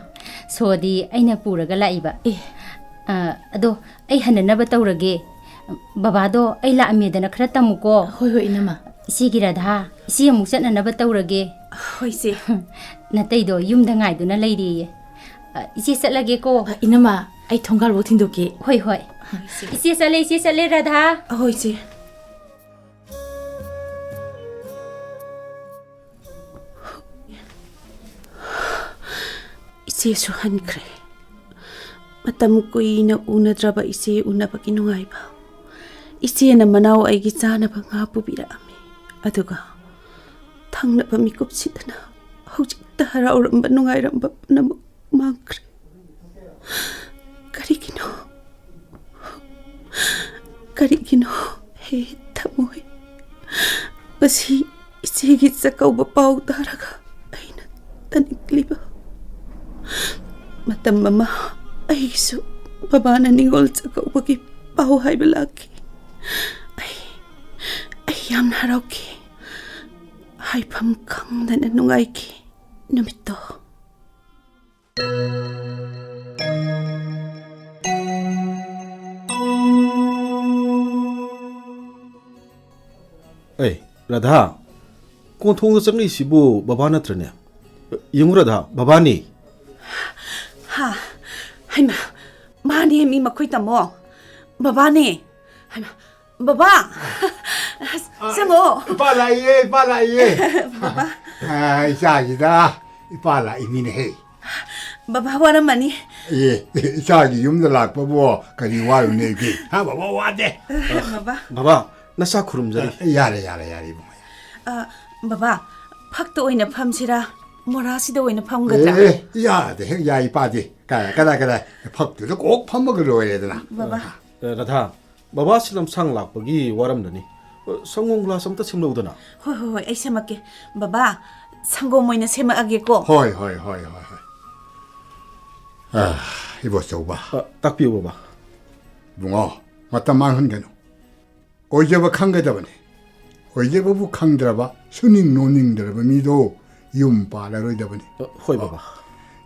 ꯁꯣꯗꯤ ꯑꯩꯅ ꯄꯨꯔꯒ ꯂꯥꯛꯏꯕ꯫ ꯑꯦ꯫ ꯑ, ꯑꯗꯣ ꯑꯩ ꯍꯟꯅꯅꯕ ꯇꯧꯔꯒꯦ꯫ ꯕꯕꯥꯗꯣ ꯑꯩ ꯂꯥꯛꯑꯝꯃꯦꯗꯅ ꯈꯔ ꯇꯝꯃꯨꯀꯣ꯫ ꯍꯣꯏ, ꯍꯣꯏ, ꯏꯅꯝꯃ꯫ ꯏꯆꯦꯒꯤ ꯔꯥꯙꯥ, ꯏꯆꯦ ꯑꯃꯨꯛ ꯆꯠꯅꯅꯕ ꯇꯧꯔꯒꯦ꯫ ꯍꯣꯏ, ꯏꯆꯦ꯫ ꯅꯇꯩꯗꯣ ꯌꯨꯝꯗ ꯉꯥꯏꯗꯨꯅ ꯂꯩꯔꯦꯌꯦ꯫ ꯑ, ꯏꯆꯦ ꯆꯠꯂꯒꯦꯀꯣ꯫ ꯑ, ꯏꯅꯝꯃ, ꯑꯩ ꯊꯣꯡꯒꯥꯜꯐꯥꯎ ꯊꯤꯟꯗꯣꯛꯀꯦ꯫ ꯍꯣꯏ, ꯍꯣꯏ꯫ ꯍꯣꯏ, ꯏꯆꯦ꯫ ꯏꯆꯦ ꯆꯠꯂꯦ, ꯏꯆꯦ ꯆꯠꯂꯦ, ꯔꯥꯙꯥ꯫ ꯍꯣꯏ, ꯏꯆꯦ꯫ ꯏꯆꯦꯁꯨ ꯍꯟꯈ꯭ꯔꯦ꯫ ꯃꯇꯝ ꯀꯨꯏꯅ ꯎꯅꯗ꯭ꯔꯕ ꯏꯆꯦ ꯎꯅꯕꯒꯤ ꯅꯨꯡꯉꯥꯏꯕ꯫ ꯏꯆꯦꯅ ꯃꯅꯥꯎ ꯑꯩꯒꯤ ꯆꯥꯅꯕ ꯉꯥ ꯄꯨꯕꯤꯔꯛꯑꯝꯃꯤ꯫ ꯑꯗꯨꯒ ꯈꯪꯅꯕ ꯃꯤꯀꯨꯞꯁꯤꯗꯅ ꯍꯧꯖꯤꯛꯇ ꯍꯔꯥꯎꯔꯝꯕ, ꯅꯨꯡꯉꯥꯏꯔꯝꯕ ꯄꯨꯝꯅꯃꯛ ꯃꯥꯡꯈ꯭ꯔꯦ꯫ ꯀꯔꯤꯒꯤꯅꯣ? ꯀꯔꯤꯒꯤꯅꯣ? ꯍꯦ ꯊꯃꯣꯏ, ꯉꯁꯤ ꯏꯆꯦꯒꯤ ꯆꯥꯛꯀꯧꯕ ꯄꯥꯎ ꯇꯥꯔꯒ ꯑꯩꯅ ꯇꯥꯅꯤꯡꯂꯤꯕ? ꯃꯇꯝ ꯑꯃ ꯑꯩꯒꯤꯁꯨ ꯕꯕꯥꯅ ꯅꯤꯉꯣꯜ ꯆꯥꯛꯀꯧꯕꯒꯤ ꯄꯥꯎ ꯍꯥꯏꯕ ꯂꯥꯛꯈꯤ꯫ ꯑꯩ, ꯑꯩ ꯌꯥꯝꯅ ꯍꯔꯥꯎꯈꯤ꯫ ꯍꯥꯏꯐꯝ ꯈꯪꯗꯅ ꯅꯨꯡꯉꯥꯏꯈꯤ ꯅꯨꯃꯤꯠꯇꯣ꯫ ꯑꯦ, ꯔꯥꯙꯥ, ꯀꯣꯟꯊꯣꯡꯗ ꯆꯪꯉꯛꯏꯁꯤꯕꯨ ꯕꯕꯥ ꯅꯠꯇ꯭ꯔꯅꯦ? ꯌꯦꯡꯉꯨ ꯔꯥꯙꯥ, ꯕꯕꯥꯅꯤ꯫ ꯍꯥ? ꯍꯩꯃꯥ, ꯃꯥꯅꯦ ꯃꯤ ꯃꯈꯣꯏ ꯇꯥꯃꯣ꯫ ꯕꯕꯥꯅꯦ꯫ ꯍꯩꯃꯥ, ꯕꯕꯥ! ꯆꯪꯉꯣ꯫ ꯏꯄꯥ ꯂꯥꯛꯏꯌꯦ, ꯏꯄꯥ ꯂꯥꯛꯏꯌꯦ꯫ ꯕꯕꯥ꯫ ꯑ, ꯏꯆꯥꯁꯤꯗ ꯏꯄꯥ ꯂꯥꯛꯏꯅꯤꯅꯦꯍꯦ꯫ ꯕꯕꯥ ꯋꯥꯔꯝꯃꯅꯤ꯫ ꯑꯦ, ꯏꯆꯥꯒꯤ ꯌꯨꯝꯗ ꯂꯥꯛꯄꯕꯨ ꯀꯔꯤ ꯋꯥꯔꯨꯅꯦꯒꯦ? ꯍꯥ, ꯕꯕꯥ ꯋꯥꯗꯦ꯫ ꯕꯕꯥ꯫ ꯕꯕꯥ, ꯅꯁꯥ ꯈꯨꯔꯨꯝꯖꯔꯤ꯫ ꯑ, ꯌꯥꯔꯦ, ꯌꯥꯔꯦ, ꯌꯥꯔꯦ, ꯏꯕꯨꯡꯉꯣ꯫ ꯑ, ꯕꯕꯥ, ꯐꯛꯇ ꯑꯣꯏꯅ ꯐꯝꯁꯤꯔꯥ? ꯃꯣꯔꯥꯁꯤꯗ ꯑꯣꯏꯅ ꯐꯝꯒꯗ꯭ꯔꯥ? ꯑꯦ, ꯌꯥꯗꯦ, ꯍꯦꯛ ꯌꯥꯏ, ꯏꯄꯥꯗꯤ꯫ ꯀꯗꯥꯏ, ꯀꯗꯥꯏ, ꯀꯗꯥꯏ? ꯐꯛꯇꯨꯗ ꯀꯣꯛ ꯐꯝꯃꯒ ꯂꯣꯏꯔꯦꯗꯅ꯫ ꯕꯕꯥ꯫ ꯑ, ꯔꯥꯙꯥ, ꯕꯕꯥꯁꯤ ꯂꯝꯁꯥꯡ ꯂꯥꯛꯄꯒꯤ ꯋꯥꯔꯝꯂꯅꯤ꯫ ꯑ, ꯁꯪꯒꯣꯝ ꯒ꯭ꯂꯥꯁ ꯑꯝꯇ ꯁꯦꯝꯂꯛꯎꯗꯅ꯫ ꯍꯣꯏ, ꯍꯣꯏ, ꯍꯣꯏ, ꯑꯩ ꯁꯦꯝꯃꯛꯀꯦ꯫ ꯕꯕꯥ, ꯁꯪꯒꯣꯝ ꯑꯣꯏꯅ ꯁꯦꯝꯃꯛꯑꯒꯦꯀꯣ꯫ ꯍꯣꯏ, ꯍꯣꯏ, ꯍꯣꯏ, ꯍꯣꯏ, ꯍꯣꯏ꯫ ꯑ, ꯏꯕꯣꯆꯧꯕ꯫ ꯑ, ꯇꯥꯛꯄꯤꯌꯨ, ꯕꯕꯥ꯫ ꯏꯕꯨꯡꯉꯣ, ꯃꯇꯝ ꯃꯥꯡꯍꯟꯒꯅꯨ꯫ ꯑꯣꯏꯖꯕ ꯈꯪꯒꯗꯕꯅꯤ꯫ ꯑꯣꯏꯖꯕꯕꯨ ꯈꯪꯗ꯭ꯔꯕ, ꯁꯨꯅꯤꯡ ꯅꯣꯅꯤꯡꯗ꯭ꯔꯕ ꯃꯤꯗꯣ ꯌꯨꯝ ꯄꯥꯜꯂꯔꯣꯏꯗꯕꯅꯤ꯫ ꯑ, ꯍꯣꯏ, ꯕꯕꯥ꯫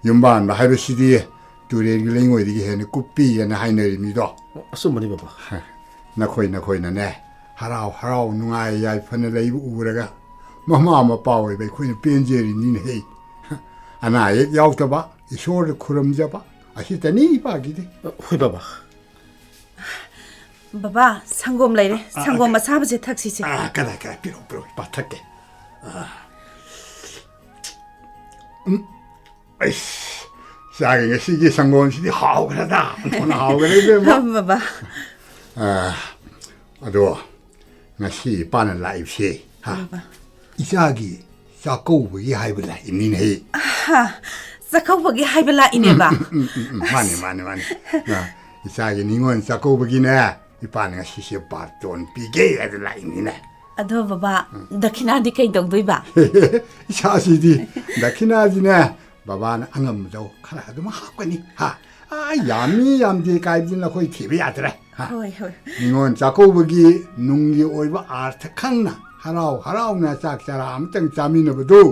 ꯌꯨꯝ ꯄꯥꯟꯕ ꯍꯥꯏꯕꯁꯤꯗꯤ ꯇꯨꯔꯦꯜꯒꯤ ꯂꯩꯉꯣꯏꯗꯒꯤ ꯍꯦꯟꯅ ꯀꯨꯞꯄꯤꯑꯅ ꯍꯥꯏꯅꯔꯤ ꯃꯤꯗꯣ꯫ ꯑꯆꯨꯝꯕꯅꯤ, ꯕꯕꯥ꯫ ꯅꯈꯣꯏ ꯅꯈꯣꯏꯅꯅꯦ, ꯍꯔꯥꯎ ꯍꯔꯥꯎ ꯅꯨꯡꯉꯥꯏ ꯌꯥꯏꯐꯅ ꯂꯩꯕ ꯎꯔꯒ, ꯃꯃꯥ ꯃꯄꯥ ꯑꯣꯏꯕ ꯑꯩꯈꯣꯏꯅ ꯄꯦꯟꯖꯔꯤꯅꯤꯅꯦꯍꯦ꯫ ꯑꯅꯥ ꯑꯌꯦꯛ ꯌꯥꯎꯗꯕ, ꯏꯁꯣꯔꯗ ꯈꯨꯔꯨꯝꯖꯕ, ꯑꯁꯤꯇꯅꯤ ꯏꯄꯥꯒꯤꯗꯤ꯫ ꯍꯣꯏ, ꯕꯕꯥ꯫ ꯕꯕꯥ, ꯁꯪꯒꯣꯝ ꯂꯩꯔꯦ꯫ ꯑ, ꯁꯪꯒꯣꯝ ꯑ, ꯑꯁꯥꯕꯁꯦ ꯊꯛꯁꯤꯁꯦ꯫ ꯑ, ꯀꯗꯥꯏ, ꯀꯗꯥꯏ? ꯄꯤꯔꯛꯑꯣ, ꯄꯤꯔꯛꯑꯣ, ꯏꯄꯥ ꯊꯛꯀꯦ꯫ ꯑ꯫ ꯎꯝ꯫ ꯑꯩꯁ, ꯆꯥꯒꯤ ꯉꯁꯤꯒꯤ ꯁꯪꯒꯣꯝꯁꯤꯗꯤ ꯍꯥꯎꯈ꯭ꯔꯗ꯫ ꯑꯣꯟꯊꯣꯛꯅ ꯍꯥꯎꯈ꯭ꯔꯦ, ꯏꯕꯦꯝꯃ꯫ ꯕꯕꯥ꯫ ꯑ, ꯑꯗꯣ, ꯉꯁꯤ ꯏꯄꯥꯅ ꯂꯥꯛꯏꯕꯁꯦ, ꯍꯥ? ꯕꯕꯥ꯫ ꯏꯆꯥꯒꯤ ꯆꯥꯛꯀꯧꯕꯒꯤ ꯍꯥꯏꯕ ꯂꯥꯛꯏꯅꯤꯅꯦꯍꯦ꯫ ꯍꯥ, ꯆꯥꯛꯀꯧꯕꯒꯤ ꯍꯥꯏꯕ ꯂꯥꯛꯏꯅꯦꯕ? ꯎꯝ, ꯎꯝ, ꯎꯝ, ꯃꯥꯅꯦ, ꯃꯥꯅꯦ, ꯃꯥꯅꯦ꯫ ꯑ, ꯏꯆꯥꯒꯤ ꯅꯤꯉꯣꯜ ꯆꯥꯛꯀꯧꯕꯒꯤꯅꯦ, ꯏꯄꯥꯅ ꯉꯁꯤꯁꯦ ꯕꯥꯔꯇꯣꯟ ꯄꯤꯒꯦ ꯍꯥꯏꯗꯅ ꯂꯥꯛꯏꯅꯤꯅꯦ꯫ ꯑꯗꯣ ꯕꯕꯥ, ꯎꯝ꯫ ꯗꯈꯤꯅꯥꯗꯤ ꯀꯩ ꯇꯧꯗꯣꯏꯕ? ꯏꯆꯥꯁꯤꯗꯤ ꯗꯈꯤꯅꯥꯁꯤꯅꯦ, ꯕꯕꯥꯅ ꯑꯉꯝꯕꯗꯣ ꯈꯔ ꯑꯗꯨꯝ ꯍꯥꯞꯀꯅꯤ꯫ ꯍꯥ? ꯑꯥ, ꯌꯥꯝꯃꯤ ꯌꯥꯝꯗꯦ ꯀꯥꯏꯕꯗꯨꯅ ꯑꯩꯈꯣꯏ ꯊꯤꯕ ꯌꯥꯗ꯭ꯔꯦ꯫ ꯍꯥ? ꯍꯣꯏ, ꯍꯣꯏ꯫ ꯅꯤꯉꯣꯜ ꯆꯥꯛꯀꯧꯕꯒꯤ ꯅꯨꯡꯒꯤ ꯑꯣꯏꯕ ꯑꯥꯔꯊ ꯈꯪꯅ ꯍꯔꯥꯎ ꯍꯔꯥꯎꯅ ꯆꯥꯛ ꯆꯔꯥ ꯑꯃꯇꯪ ꯆꯥꯃꯤꯟꯅꯕꯗꯨ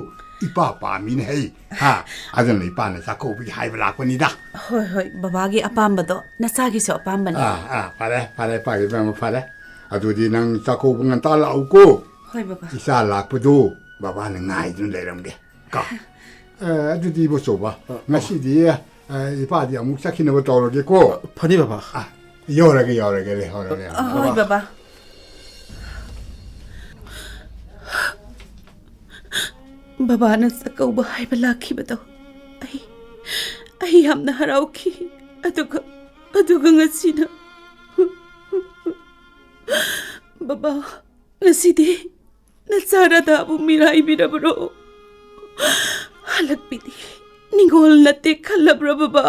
ꯏꯄꯥ ꯄꯥꯝꯃꯤꯅꯦ ꯍꯩ꯫ ꯍꯥ? ꯑꯗꯨꯅ ꯏꯄꯥꯅ ꯆꯥꯛꯀꯧꯕꯒꯤ ꯍꯥꯏꯕ ꯂꯥꯛꯄꯅꯤꯗ꯫ ꯍꯣꯏ, ꯍꯣꯏ, ꯕꯕꯥꯒꯤ ꯑꯄꯥꯝꯕꯗꯣ ꯅꯆꯥꯒꯤꯁꯨ ꯑꯄꯥꯝꯕꯅꯦ꯫ ꯑꯥ, ꯑꯥ, ꯐꯔꯦ, ꯐꯔꯦ, ꯏꯄꯥꯒꯤ ꯑꯄꯥꯝꯕ ꯐꯔꯦ꯫ ꯑꯗꯨꯗꯤ ꯅꯪ ꯆꯥꯛꯀꯧꯕ ꯉꯟꯇꯥ ꯂꯥꯛꯎꯀꯣ꯫ ꯍꯣꯏ, ꯕꯕꯥ꯫ ꯏꯆꯥ ꯂꯥꯛꯄꯗꯨ ꯕꯕꯥꯅ ꯉꯥꯏꯗꯨꯅ ꯂꯩꯔꯝꯒꯦ꯫ ꯀꯣ꯫ ꯑꯦ, ꯑꯗꯨꯗꯤ ꯏꯕꯣꯆꯧꯕ, ꯑ, ꯑ꯫ ꯉꯁꯤꯗꯤ, ꯑ, ꯏꯄꯥꯗꯤ ꯑꯃꯨꯛ ꯆꯠꯈꯤꯅꯕ ꯇꯧꯔꯒꯦꯀꯣ꯫ ꯐꯅꯤ, ꯕꯕꯥ꯫ ꯑ, ꯌꯧꯔꯒꯦ, ꯌꯧꯔꯒꯦ, ꯂꯩꯍꯧꯔꯒꯦ, ꯑ, ꯍꯣꯏ, ꯕꯕꯥ꯫ ꯕꯕꯥ꯫ ꯕꯕꯥꯅ ꯆꯥꯛꯀꯧꯕ ꯍꯥꯏꯕ ꯂꯥꯛꯈꯤꯕꯗꯣ ꯑꯩ, ꯑꯩ ꯌꯥꯝꯅ ꯍꯔꯥꯎꯈꯤ꯫ ꯑꯗꯨꯒ, ꯑꯗꯨꯒ ꯉꯁꯤꯅ, ꯕꯕꯥ, ꯉꯁꯤꯗꯤ ꯅꯆꯥ ꯔꯥꯙꯥꯕꯨ ꯃꯤꯔꯥꯏꯕꯤꯔꯕ꯭ꯔꯣ? ꯍꯜꯂꯛꯄꯤꯗꯤ ꯅꯤꯡꯉꯣꯜ ꯅꯠꯇꯦ ꯈꯜꯂꯕ꯭ꯔꯣ, ꯕꯕꯥ?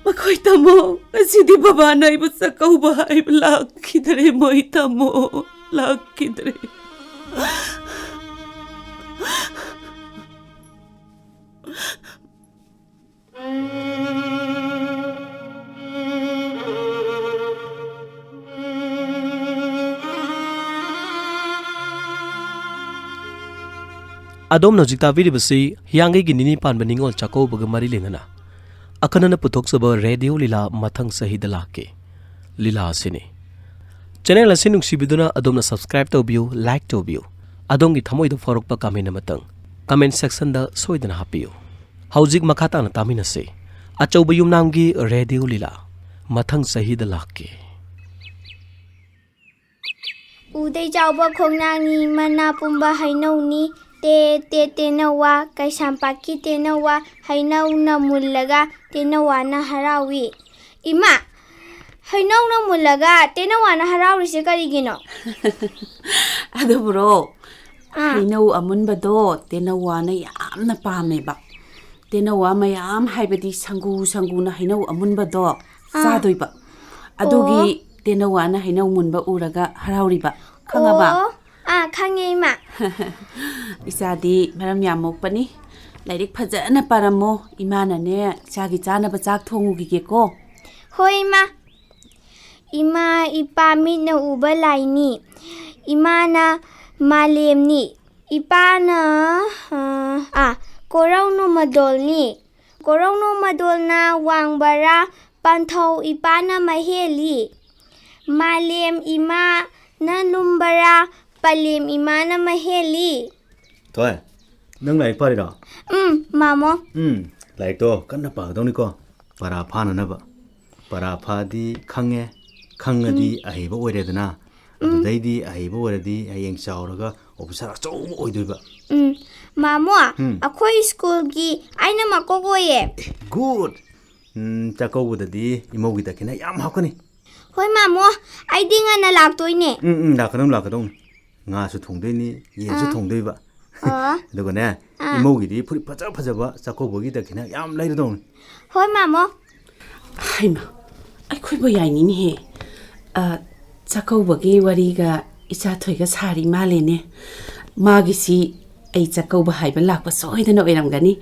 ꯃꯈꯣꯏ ꯇꯥꯃꯣ, ꯉꯁꯤꯗꯤ ꯕꯕꯥꯅ ꯑꯩꯕꯨ ꯆꯥꯛꯀꯧꯕ ꯍꯥꯏꯕ ꯂꯥꯛꯈꯤꯗ꯭ꯔꯦ, ꯃꯣꯏ ꯇꯥꯃꯣ, ꯂꯥꯛꯈꯤꯗ꯭ꯔꯦ꯫ ꯑꯗꯣꯝꯅ ꯍꯧꯖꯤꯛ ꯇꯥꯕꯤꯔꯤꯕꯁꯤ ꯍꯤꯌꯥꯡꯒꯩꯒꯤ ꯅꯤꯅꯤ ꯄꯥꯟꯕ ꯅꯤꯉꯣꯜ ꯆꯥꯛꯀꯧꯕꯒ ꯃꯔꯤ ꯂꯩꯅꯅ ꯑꯈꯟꯅꯅ ꯄꯨꯊꯣꯛꯆꯕ ꯔꯦꯗꯤꯑꯣ ꯂꯤꯂꯥ ꯃꯊꯪ ꯆꯍꯤꯗ ꯂꯥꯛꯀꯦ ꯂꯤꯂꯥ ꯑꯁꯤꯅꯤ꯫ ꯆꯦꯅꯦꯜ ꯑꯁꯤ ꯅꯨꯡꯁꯤꯕꯤꯗꯨꯅ ꯑꯗꯣꯝꯅ subscribe ꯇꯧꯕꯤꯌꯨ, like ꯇꯧꯕꯤꯌꯨ꯫ ꯑꯗꯣꯝꯒꯤ ꯊꯃꯣꯏꯗ ꯐꯥꯎꯔꯛꯄ comment ꯑꯃꯇꯪ comment sectionꯗ ꯁꯣꯏꯗꯅ ꯍꯥꯞꯄꯤꯌꯨ꯫ ꯍꯧꯖꯤꯛ ꯃꯈꯥ ꯇꯥꯅ ꯇꯥꯃꯤꯟꯅꯁꯤ꯫ ꯑꯆꯧꯕ ꯌꯨꯝꯅꯥꯝꯒꯤ ꯔꯦꯗꯤꯑꯣ ꯂꯤꯂꯥ ꯃꯊꯪ ꯆꯍꯤꯗ ꯂꯥꯛꯀꯦ꯫ ꯎꯗꯩ ꯆꯥꯎꯕ ꯈꯣꯡꯅꯥꯡꯅꯤ, ꯃꯅꯥ ꯄꯨꯝꯕ ꯍꯩꯅꯧꯅꯤ, ꯇꯦ ꯇꯦ ꯇꯦꯅꯧꯋꯥ, ꯀꯩꯁꯥꯝꯄꯥꯠꯀꯤ ꯇꯦꯅꯧꯋꯥ, ꯍꯩꯅꯧꯅ ꯃꯨꯜꯂꯒ ꯇꯦꯅꯧꯋꯥꯅ ꯍꯔꯥꯎꯏ꯫ ꯏꯃꯥ, ꯍꯩꯅꯧꯅ ꯃꯨꯜꯂꯒ ꯇꯦꯅꯧꯋꯥꯅ ꯍꯔꯥꯎꯔꯤꯁꯦ ꯀꯔꯤꯒꯤꯅꯣ? ꯑꯗꯨꯕꯨꯔꯣ, ꯑꯥ꯫ ꯍꯩꯅꯧ ꯑꯃꯨꯟꯕꯗꯣ ꯇꯦꯅꯧꯋꯥꯅ ꯌꯥꯝꯅ ꯄꯥꯝꯃꯦꯕ꯫ ꯇꯦꯅꯧꯋꯥ ꯃꯌꯥꯝ, ꯍꯥꯏꯕꯗꯤ ꯁꯪꯒꯨ ꯁꯪꯒꯨꯅ ꯍꯩꯅꯧ ꯑꯃꯨꯟꯕꯗꯣ ꯆꯥꯗꯣꯏꯕ꯫ ꯑꯗꯨꯒꯤ ꯇꯦꯅꯧꯋꯥꯅ ꯍꯩꯅꯧ ꯃꯨꯟꯕ ꯎꯔꯒ ꯍꯔꯥꯎꯔꯤꯕ꯫ ꯈꯪꯉꯕ? ꯑꯣ, ꯑꯥ, ꯈꯪꯉꯦ, ꯏꯃꯥ꯫ ꯏꯆꯥꯗꯤ ꯃꯔꯝ ꯌꯥꯝ ꯃꯣꯛꯄꯅꯤ꯫ ꯂꯥꯏꯔꯤꯛ ꯐꯖꯅ ꯄꯥꯔꯝꯃꯣ꯫ ꯏꯃꯥꯅꯅꯦ, ꯏꯆꯥꯒꯤ ꯆꯥꯅꯕ ꯆꯥꯛ ꯊꯣꯡꯉꯨꯈꯤꯒꯦꯀꯣ꯫ ꯍꯣꯏ, ꯏꯃꯥ꯫ ꯏꯃꯥ, ꯏꯄꯥ ꯃꯤꯠꯅ ꯎꯕ ꯂꯥꯏꯅꯤ꯫ ꯏꯃꯥꯅ ꯃꯥꯂꯦꯝꯅꯤ꯫ ꯏꯄꯥꯅ, ꯑ, ꯑꯥ, ꯀꯣꯔꯧ ꯅꯣꯡꯃꯗꯣꯜꯅꯤ꯫ ꯀꯣꯔꯧ ꯅꯣꯡꯃꯗꯣꯜꯅ ꯋꯥꯡꯕꯔꯥ, ꯄꯟꯊꯧ ꯏꯄꯥꯅ ꯃꯍꯦꯜꯂꯤ꯫ ꯃꯥꯂꯦꯝ ꯏꯃꯥꯅ ꯂꯨꯝꯕꯔꯥ, ꯄꯂꯦꯝ ꯏꯃꯥꯅ ꯃꯍꯦꯜꯂꯤ꯫ ꯊꯣꯏ, ꯅꯪ ꯂꯥꯏꯔꯤꯛ ꯄꯥꯔꯤꯔꯣ? ꯎꯝ, ꯃꯥꯃꯣ꯫ ꯎꯝ, ꯂꯥꯏꯔꯤꯛꯇꯣ ꯀꯟꯅ ꯄꯥꯒꯗꯧꯅꯤꯀꯣ, ꯄꯔꯥ ꯐꯥꯅꯅꯕ꯫ ꯄꯔꯥ ꯐꯥꯗꯤ ꯈꯪꯉꯦ, ꯈꯪꯉꯗꯤ ꯑꯍꯩꯕ ꯑꯣꯏꯔꯦꯗꯅ꯫ ꯑꯗꯨꯗꯩꯗꯤ ꯑꯍꯩꯕ ꯑꯣꯏꯔꯗꯤ ꯍꯌꯦꯡ ꯆꯥꯎꯔꯒ ꯑꯣꯐꯤꯁꯥꯔ ꯑꯆꯧꯕ ꯑꯣꯏꯗꯣꯏꯕ꯫ ꯎꯝ, ꯃꯥꯃꯣ, ꯎꯝ꯫ ꯑꯩꯈꯣꯏ ꯁ꯭ꯀꯨꯜꯒꯤ ꯑꯩꯅ ꯃꯀꯣꯛ ꯑꯣꯏꯌꯦ꯫ ꯒꯨꯗ! ꯎꯝ, ꯆꯥꯛꯀꯧꯕꯗꯗꯤ ꯏꯃꯧꯒꯤ ꯗꯈꯤꯅ ꯌꯥꯝ ꯍꯥꯞꯀꯅꯤ꯫ ꯍꯣꯏ, ꯃꯥꯃꯣ, ꯑꯩꯗꯤ ꯉꯟꯅ ꯂꯥꯛꯇꯣꯏꯅꯦ꯫ ꯎꯝ, ꯎꯝ, ꯂꯥꯛꯀꯗꯧꯅꯤ, ꯂꯥꯛꯀꯗꯧꯅꯤ꯫ ꯉꯥꯁꯨ ꯊꯣꯡꯗꯣꯏꯅꯤ, ꯌꯦꯟꯁꯨ ꯑꯥ꯫ ꯊꯣꯡꯗꯣꯏꯕ꯫ ꯑꯣ꯫ ꯑꯗꯨꯒꯅꯦ, ꯏꯃꯧꯒꯤꯗꯤ ꯐꯨꯔꯤꯠ ꯐꯖ ꯐꯖꯕ ꯆꯥꯛꯀꯧꯕꯒꯤ ꯗꯈꯤꯅ ꯌꯥꯝ ꯂꯩꯔꯗꯧꯅꯤ꯫ ꯍꯣꯏ, ꯃꯥꯃꯣ꯫ ꯍꯩꯃ, ꯑꯩꯈꯣꯏꯕꯨ ꯌꯥꯏꯅꯤꯅꯦꯍꯦ꯫ ꯑ, ꯆꯥꯛꯀꯧꯕꯒꯤ ꯋꯥꯔꯤꯒ ꯏꯆꯥꯊꯣꯏꯒ ꯁꯥꯔꯤ ꯃꯥꯜꯂꯦꯅꯦ꯫ ꯃꯥꯒꯤꯁꯤ ꯑꯩ ꯆꯥꯛꯀꯧꯕ ꯍꯥꯏꯕ ꯂꯥꯛꯄ ꯁꯣꯏꯗꯅ ꯑꯣꯏꯔꯝꯒꯅꯤ꯫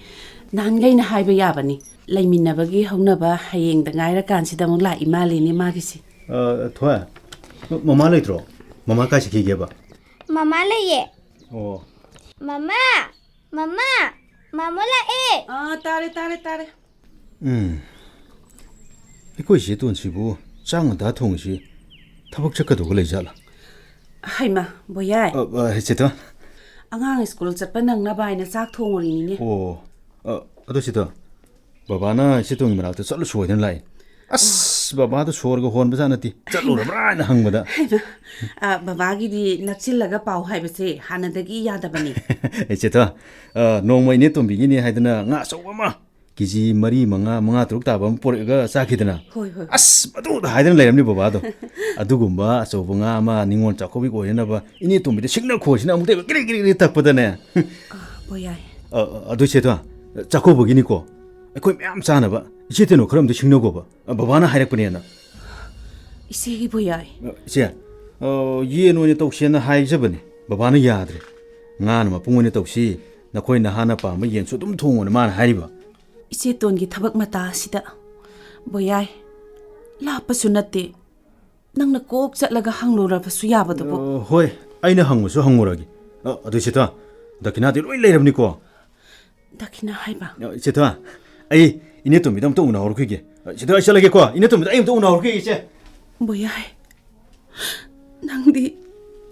ꯅꯍꯥꯟꯈꯩꯅ ꯍꯥꯏꯕ ꯌꯥꯕꯅꯤ꯫ ꯂꯩꯃꯤꯟꯅꯕꯒꯤ ꯍꯧꯅꯕ ꯍꯌꯦꯡꯗ ꯉꯥꯏꯔꯀꯥꯟꯁꯤꯗ ꯑꯃꯨꯛ ꯂꯥꯛꯏ ꯃꯥꯜꯂꯦꯅꯦ ꯃꯥꯒꯤꯁꯤ꯫ ꯑ, ꯊꯣꯏ, ꯃ-, ꯃꯃꯥ ꯂꯩꯇ꯭ꯔꯣ? ꯃꯃꯥ ꯀꯥꯏ ꯆꯠꯈꯤꯒꯦꯕ? ꯃꯃꯥ ꯂꯩꯌꯦ꯫ ꯑꯣ꯫ ꯃꯃꯥ! ꯃꯃꯥ! ꯃꯥꯃꯣ ꯂꯥꯛꯑꯦ! ꯑꯥ, ꯇꯥꯔꯦ, ꯇꯥꯔꯦ, ꯇꯥꯔꯦ꯫ ꯎꯝ꯫ ꯑꯩꯈꯣꯏ ꯆꯦ ꯇꯣꯟꯁꯤꯕꯨ ꯆꯥꯛ ꯉꯟꯇꯥ ꯊꯣꯡꯉꯤꯁꯤ ꯊꯕꯛ ꯆꯠꯀꯗꯧꯕ ꯂꯩꯖꯥꯠꯂꯥ? ꯍꯩꯃ, ꯕꯣꯌꯥꯏ꯫ ꯑ, ꯑ, ꯆꯦ ꯇꯣꯟ꯫ ꯑꯉꯥꯡ ꯁ꯭ꯀꯨꯜ ꯆꯠꯄ ꯅꯪꯅꯕ ꯍꯥꯏꯅ ꯆꯥꯛ ꯊꯣꯡꯉꯨꯔꯤꯅꯤꯅꯦ꯫ ꯑꯣ꯫ ꯑ, ꯑꯗꯣ ꯆꯦ ꯇꯣꯟ, ꯕꯕꯥꯅ ꯆꯦ ꯇꯣꯟꯒꯤ ꯃꯅꯥꯛꯇ ꯆꯠꯂꯨ ꯁꯣꯏꯗꯅ ꯂꯥꯛꯑꯦ꯫ ꯑꯁ, ꯕꯕꯥꯗꯣ ꯁꯣꯔꯒ ꯍꯣꯟꯕꯖꯥꯠ ꯅꯠꯇꯦ꯫ ꯆꯠꯂꯨꯔꯕ꯭ꯔꯥ ꯍꯥꯏꯅ ꯍꯪꯕꯗ꯫ ꯑ, ꯕꯕꯥꯒꯤꯗꯤ ꯅꯛꯁꯤꯜꯂꯒ ꯄꯥꯎ ꯍꯥꯏꯕꯁꯦ ꯍꯥꯟꯅꯗꯒꯤ ꯌꯥꯗꯕꯅꯤ꯫ ꯑꯦ, ꯆꯦ ꯇꯣꯟ, ꯑ, ꯅꯣꯡꯃ ꯏꯅꯦ ꯇꯣꯝꯕꯤꯒꯤꯅꯤ ꯍꯥꯏꯗꯅ ꯉꯥ ꯑꯆꯧꯕ ꯑꯃ ꯀꯦ ꯖꯤ ꯃꯔꯤ, ꯃꯉꯥ, ꯃꯉꯥ, ꯇꯔꯨꯛ ꯇꯥꯕ ꯑꯃ ꯄꯨꯔꯛꯑꯒ ꯆꯥꯈꯤꯗꯅ꯫ ꯍꯣꯏ, ꯍꯣꯏ꯫ ꯑꯁ, ꯃꯗꯨꯗ ꯍꯥꯏꯗꯅ ꯂꯩꯔꯝꯅꯤ ꯕꯕꯥꯗꯣ꯫ ꯑꯗꯨꯒꯨꯝꯕ ꯑꯆꯧꯕ ꯉꯥ ꯑꯃ ꯅꯤꯉꯣꯜ ꯆꯥꯛꯀꯧꯕꯒꯤ ꯑꯣꯏꯅꯅꯕ ꯏꯅꯦ ꯇꯣꯝꯕꯤꯗ ꯁꯤꯡꯅ ꯈꯣꯏꯁꯤꯅ ꯑꯃꯨꯛꯇ ꯀ꯭ꯔꯤꯛ ꯀ꯭ꯔꯤꯛ ꯀ꯭ꯔꯤꯛ ꯇꯛꯄꯗꯅꯦ꯫ ꯑ, ꯍꯣꯏ, ꯌꯥꯏ꯫ ꯑ, ꯑ, ꯑꯗꯨ ꯏꯆꯦ ꯊꯣꯏ, ꯆꯥꯛꯀꯧꯕꯒꯤꯅꯤꯀꯣ꯫ ꯑꯩꯈꯣꯏ ꯃꯌꯥꯝ ꯆꯥꯅꯕ꯫ ꯏꯆꯦ ꯇꯦꯅꯨ ꯈꯔ ꯑꯝꯇ ꯁꯤꯡꯅꯒꯣꯕ꯫ ꯑ, ꯕꯕꯥꯅ ꯍꯥꯏꯔꯛꯄꯅꯦꯅ꯫ ꯏꯆꯦꯒꯤꯕꯨ ꯌꯥꯏ꯫ ꯑ, ꯏꯆꯦ, ꯑ, ꯌꯦꯟ ꯑꯣꯏꯅ ꯇꯧꯁꯦꯅ ꯍꯥꯏꯖꯕꯅꯦ꯫ ꯕꯕꯥꯅ ꯌꯥꯗ꯭ꯔꯦ꯫ ꯉꯥꯅ ꯃꯄꯨꯡ ꯑꯣꯏꯅ ꯇꯧꯁꯤ꯫ ꯅꯈꯣꯏ ꯅꯍꯥꯅ ꯄꯥꯝꯕ ꯌꯦꯟꯁꯨ ꯑꯗꯨꯝ ꯊꯣꯡꯉꯣꯅ ꯃꯥꯅ ꯍꯥꯏꯔꯤꯕ꯫ ꯏꯆꯦꯇꯣꯟꯒꯤ ꯊꯕꯛ ꯃꯇꯥ ꯑꯁꯤꯗ꯫ ꯕꯣꯌꯥꯏ, ꯂꯥꯞꯄꯁꯨ ꯅꯠꯇꯦ꯫ ꯅꯪꯅ ꯀꯣꯛ ꯆꯠꯂꯒ ꯍꯪꯂꯨꯔꯕꯁꯨ ꯌꯥꯕꯗꯨꯕꯨ꯫ ꯑ, ꯍꯣꯏ, ꯑꯩꯅ ꯍꯪꯕꯁꯨ ꯍꯪꯉꯨꯔꯒꯦ꯫ ꯑ, ꯑꯗꯨ ꯏꯆꯦ ꯊꯣꯏ, ꯗꯈꯤꯅꯥꯗꯤ ꯂꯣꯏ ꯂꯩꯔꯕꯅꯤꯀꯣ? ꯗꯈꯤꯅꯥ ꯍꯥꯏꯕ? ꯑ, ꯏꯆꯦ ꯊꯣꯏ, ꯑꯩ ꯏꯅꯦ ꯇꯣꯝꯕꯤꯗ ꯑꯝꯇ ꯎꯅꯍꯧꯔꯨꯈꯤꯒꯦ꯫ ꯑ, ꯏꯆꯦ ꯊꯣꯏ, ꯑꯩ ꯆꯠꯂꯒꯦꯀꯣ꯫ ꯏꯅꯦ ꯇꯣꯝꯕꯤꯗ ꯑꯩ ꯑꯝꯇ ꯎꯅꯍꯧꯔꯨꯈꯤꯒꯦ, ꯏꯆꯦ꯫ ꯕꯣꯌꯥꯏ, ꯅꯪꯗꯤ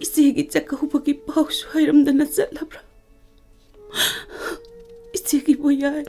ꯏꯆꯦꯒꯤ ꯆꯥꯛꯀꯧꯕꯒꯤ ꯄꯥꯎꯁꯨ ꯍꯥꯏꯔꯝꯗꯅ ꯆꯠꯂꯕ꯭ꯔꯥ? ꯏꯆꯦꯒꯤ ꯕꯣꯌꯥꯏ꯫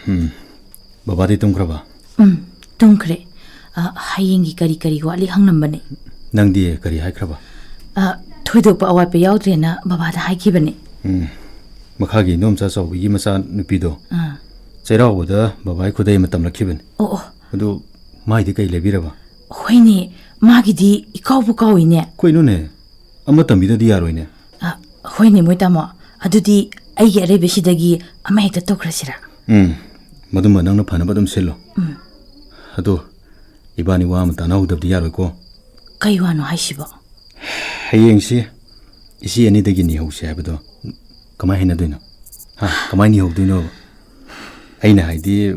ꯎꯝ, ꯕꯕꯥꯗꯤ ꯇꯨꯝꯈ꯭ꯔꯕ? ꯎꯝ, ꯇꯨꯝꯈ꯭ꯔꯦ꯫ ꯑ, ꯍꯌꯦꯡꯒꯤ ꯀꯔꯤ ꯀꯔꯤ ꯋꯥꯠꯂꯤ ꯍꯪꯂꯝꯕꯅꯦ꯫ ꯅꯪꯗꯤ ꯀꯔꯤ ꯍꯥꯏꯈ꯭ꯔꯕ? ꯑ, ꯊꯣꯏꯗꯣꯛꯄ ꯑꯋꯥꯠꯄ ꯌꯥꯎꯗ꯭ꯔꯦꯅ ꯕꯕꯥꯗ ꯍꯥꯏꯈꯤꯕꯅꯦ꯫ ꯎꯝ, ꯃꯈꯥꯒꯤ ꯏꯗꯣꯝꯆꯥ ꯆꯥꯎꯕꯤꯒꯤ ꯃꯆꯥ ꯅꯨꯄꯤꯗꯣ ꯑꯥ꯫ ꯆꯩꯔꯥꯎꯕꯗ ꯕꯕꯥꯒꯤ ꯈꯨꯗꯩ ꯑꯃ ꯇꯝꯂꯛꯈꯤꯕꯅꯦ꯫ ꯑꯣ, ꯑꯣ꯫ ꯑꯗꯨ ꯃꯥꯏꯗꯤ ꯀꯩ ꯂꯩꯕꯤꯔꯕ? ꯍꯣꯏꯅꯦ, ꯃꯥꯒꯤꯗꯤ ꯏꯀꯥꯎꯕꯨ ꯀꯥꯎꯏꯅꯦ꯫ ꯀꯩꯅꯣꯅꯦ? ꯑꯃ ꯇꯝꯕꯤꯗꯗꯤ ꯌꯥꯔꯣꯏꯅꯦ꯫ ꯑ, ꯍꯣꯏꯅꯦ, ꯃꯣꯏ ꯇꯥꯃꯣ꯫ ꯑꯗꯨꯗꯤ ꯑꯩꯒꯤ ꯑꯔꯩꯕꯁꯤꯗꯒꯤ ꯑꯃ ꯍꯦꯛꯇ ꯇꯧꯈ꯭ꯔꯁꯤꯔꯥ? ꯎꯝ, ꯃꯗꯨꯃ ꯅꯪꯅ ꯐꯅꯕ ꯑꯗꯨꯝ ꯁꯤꯜꯂꯣ꯫ ꯎꯝ꯫ ꯑꯗꯣ, ꯏꯕꯥꯅꯤ ꯋꯥ ꯑꯃ ꯇꯥꯟꯅꯍꯧꯗꯕꯗꯤ ꯌꯥꯔꯣꯏꯀꯣ꯫ ꯀꯩ ꯋꯥꯅꯣ ꯍꯥꯏꯁꯤꯕꯣ? ꯍꯌꯦꯡꯁꯤ ꯏꯆꯦ ꯑꯅꯤꯗꯒꯤ ꯅꯤꯍꯧꯁꯦ ꯍꯥꯏꯕꯗꯣ ꯀꯃꯥꯏ ꯍꯥꯏꯅꯗꯣꯏꯅꯣ? ꯍꯥ? ꯀꯃꯥꯏ ꯅꯤꯍꯧꯗꯣꯏꯅꯣꯕ? ꯑꯩꯅ ꯍꯥꯏꯗꯤ, ꯑ,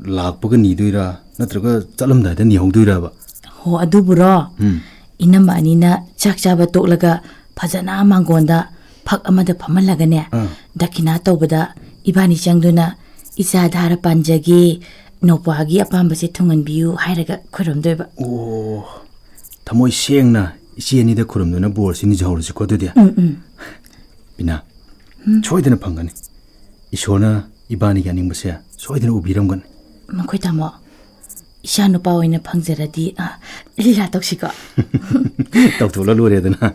ꯂꯥꯛꯄꯒ ꯅꯤꯗꯣꯏꯔꯥ, ꯅꯠꯇ꯭ꯔꯒ ꯆꯠꯂꯝꯗꯥꯏꯗ ꯅꯤꯍꯧꯗꯣꯏꯔꯕ? ꯍꯣ, ꯑꯗꯨꯕꯨꯔꯣ? ꯎꯝ꯫ ꯏꯅꯝꯃ ꯑꯅꯤꯅ ꯆꯥꯛ ꯆꯥꯕ ꯇꯣꯛꯂꯒ ꯐꯖꯅ ꯃꯥꯡꯒꯣꯟꯗ ꯐꯛ ꯑꯃꯗ ꯐꯝꯍꯜꯂꯒꯅꯦ, ꯑꯥ꯫ ꯗꯈꯤꯅꯥ ꯇꯧꯕꯗ ꯏꯕꯥꯅꯤ ꯆꯪꯗꯨꯅ "ꯏꯆꯥ ꯙꯥꯔ ꯄꯥꯟꯖꯒꯦ, ꯅꯧꯄꯥꯒꯤ ꯑꯄꯥꯝꯕꯁꯦ ꯊꯨꯡꯍꯟꯕꯤꯌꯨ" ꯍꯥꯏꯔꯒ ꯈꯨꯔꯨꯝꯗꯣꯏꯕ꯫ ꯑꯣ, ꯊꯃꯣꯏ ꯁꯦꯡꯅ ꯏꯆꯦ ꯑꯅꯤꯗ ꯈꯨꯔꯨꯝꯗꯨꯅ ꯕꯣꯔꯁꯤ ꯅꯤꯖꯍꯧꯔꯁꯤꯀꯣ ꯑꯗꯨꯗꯤ꯫ ꯎꯝ, ꯎꯝ꯫ ꯕꯤꯅꯥ, ꯎꯝ꯫ ꯁꯣꯏꯗꯅ ꯐꯪꯒꯅꯤ꯫ ꯏꯁꯣꯔꯅ ꯏꯕꯥꯅꯤꯒꯤ ꯑꯅꯤꯡꯕꯁꯦ ꯁꯣꯏꯗꯅ ꯎꯕꯤꯔꯝꯒꯅꯤ꯫ ꯃꯈꯣꯏ ꯇꯥꯃꯣ, ꯏꯆꯥ ꯅꯨꯄꯥ ꯑꯣꯏꯅ ꯐꯪꯖꯔꯗꯤ, ꯑ, ꯂꯤꯂꯥ ꯇꯧꯁꯤꯀꯣ꯫ ꯇꯧꯊꯣꯛꯂ ꯂꯣꯏꯔꯦꯗꯅ꯫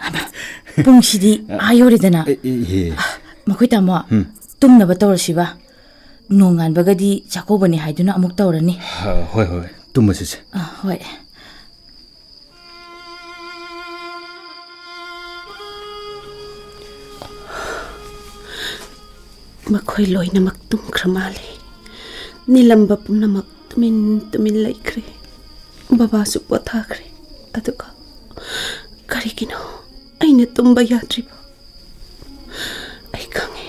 ꯍꯩꯃꯥ, ꯄꯨꯡꯁꯤꯗꯤ ꯑꯥ ꯌꯧꯔꯦꯗꯅ꯫ ꯑꯦ, ꯑꯦ, ꯍꯦ꯫ ꯑ, ꯃꯈꯣꯏ ꯇꯥꯃꯣ, ꯎꯝ꯫ ꯇꯨꯝꯅꯕ ꯇꯧꯔꯁꯤꯕ꯫ ꯅꯣꯡꯉꯥꯟꯕꯒꯗꯤ ꯆꯥꯛꯀꯧꯕꯅꯤ ꯍꯥꯏꯗꯨꯅ ꯑꯃꯨꯛ ꯇꯧꯔꯅꯤ꯫ ꯑ, ꯍꯣꯏ, ꯍꯣꯏ, ꯇꯨꯝꯃꯁꯤꯁꯦ꯫ ꯑ, ꯍꯣꯏ꯫ ꯃꯈꯣꯏ ꯂꯣꯏꯅꯃꯛ ꯇꯨꯝꯈ꯭ꯔ ꯃꯥꯜꯂꯦ꯫ ꯅꯤꯂꯝꯕ ꯄꯨꯝꯅꯃꯛ ꯇꯨꯃꯤꯟ ꯇꯨꯃꯤꯟ ꯂꯩꯈ꯭ꯔꯦ꯫ ꯕꯕꯥꯁꯨ ꯄꯣꯊꯥꯈ꯭ꯔꯦ꯫ ꯑꯗꯨꯒ ꯀꯔꯤꯒꯤꯅꯣ ꯑꯩꯅ ꯇꯨꯝꯕ ꯌꯥꯗ꯭ꯔꯤꯕ? ꯑꯩ ꯈꯪꯉꯦ,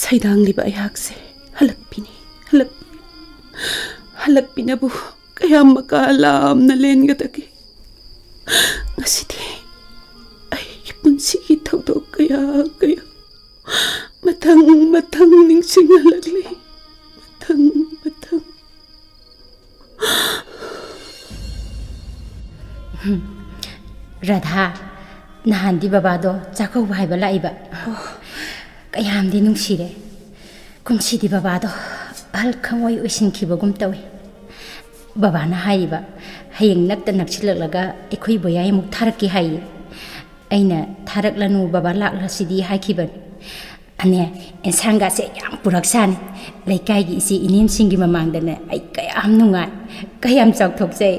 ꯁꯩꯗꯥꯡꯂꯤꯕ ꯑꯩꯍꯥꯛꯁꯦ ꯍꯜꯂꯛꯄꯤꯅꯤ, ꯍꯜꯂꯛ-, ꯍꯜꯂꯛꯄꯤꯅꯕꯨ ꯀꯌꯥꯝ ꯃꯀꯥ ꯂꯥꯝꯅ ꯂꯦꯟꯒꯗꯒꯦ? ꯉꯁꯤꯗꯤ ꯑꯩꯒꯤ ꯄꯨꯟꯁꯤꯒꯤ ꯊꯧꯗꯣꯛ ꯀꯌꯥ ꯀꯌꯥ ꯃꯊꯪ ꯃꯊꯪ ꯅꯤꯡꯁꯤꯡꯍꯜꯂꯛꯂꯤ꯫ ꯃꯊꯪ ꯃꯊꯪ꯫ ꯔꯥꯙꯥ, ꯅꯍꯥꯟꯗꯤ ꯕꯕꯥꯗꯣ ꯆꯥꯛꯀꯧꯕ ꯍꯥꯏꯕ ꯂꯥꯛꯏꯕ꯫ ꯑꯣ꯫ ꯀꯌꯥꯝꯗꯤ ꯅꯨꯡꯁꯤꯔꯦ꯫ ꯀꯨꯝꯁꯤꯗꯤ ꯕꯕꯥꯗꯣ ꯑꯍꯜ ꯈꯪꯑꯣꯏ ꯑꯣꯏꯁꯤꯟꯈꯤꯕꯒꯨꯝ ꯇꯧꯏ꯫ ꯕꯕꯥꯅ ꯍꯥꯏꯔꯤꯕ, "ꯍꯌꯦꯡ ꯅꯛꯇ ꯅꯛꯁꯤꯜꯂꯛꯂꯒ ꯑꯩꯈꯣꯏ ꯕꯣꯌꯥꯏꯃꯨꯛ ꯊꯥꯔꯛꯀꯦ" ꯍꯥꯏꯌꯦ꯫ ꯑꯩꯅ, "ꯊꯥꯔꯛꯂꯅꯨ, ꯕꯕꯥ ꯂꯥꯛꯂꯁꯤꯗꯤ" ꯍꯥꯏꯈꯤꯕꯅꯤ꯫ ꯑꯅꯦ, ꯑꯦꯟꯁꯥꯡꯒꯥꯁꯦ ꯌꯥꯝ ꯄꯨꯔꯛꯁꯥꯅꯤ꯫ ꯂꯩꯀꯥꯏꯒꯤ ꯏꯆꯦ ꯏꯅꯦꯝꯁꯤꯡꯒꯤ ꯃꯃꯥꯡꯗꯅꯦ ꯑꯩ ꯀꯌꯥꯝ ꯅꯨꯡꯉꯥꯏ, ꯀꯌꯥꯝ ꯆꯥꯎꯊꯣꯛꯆꯩ꯫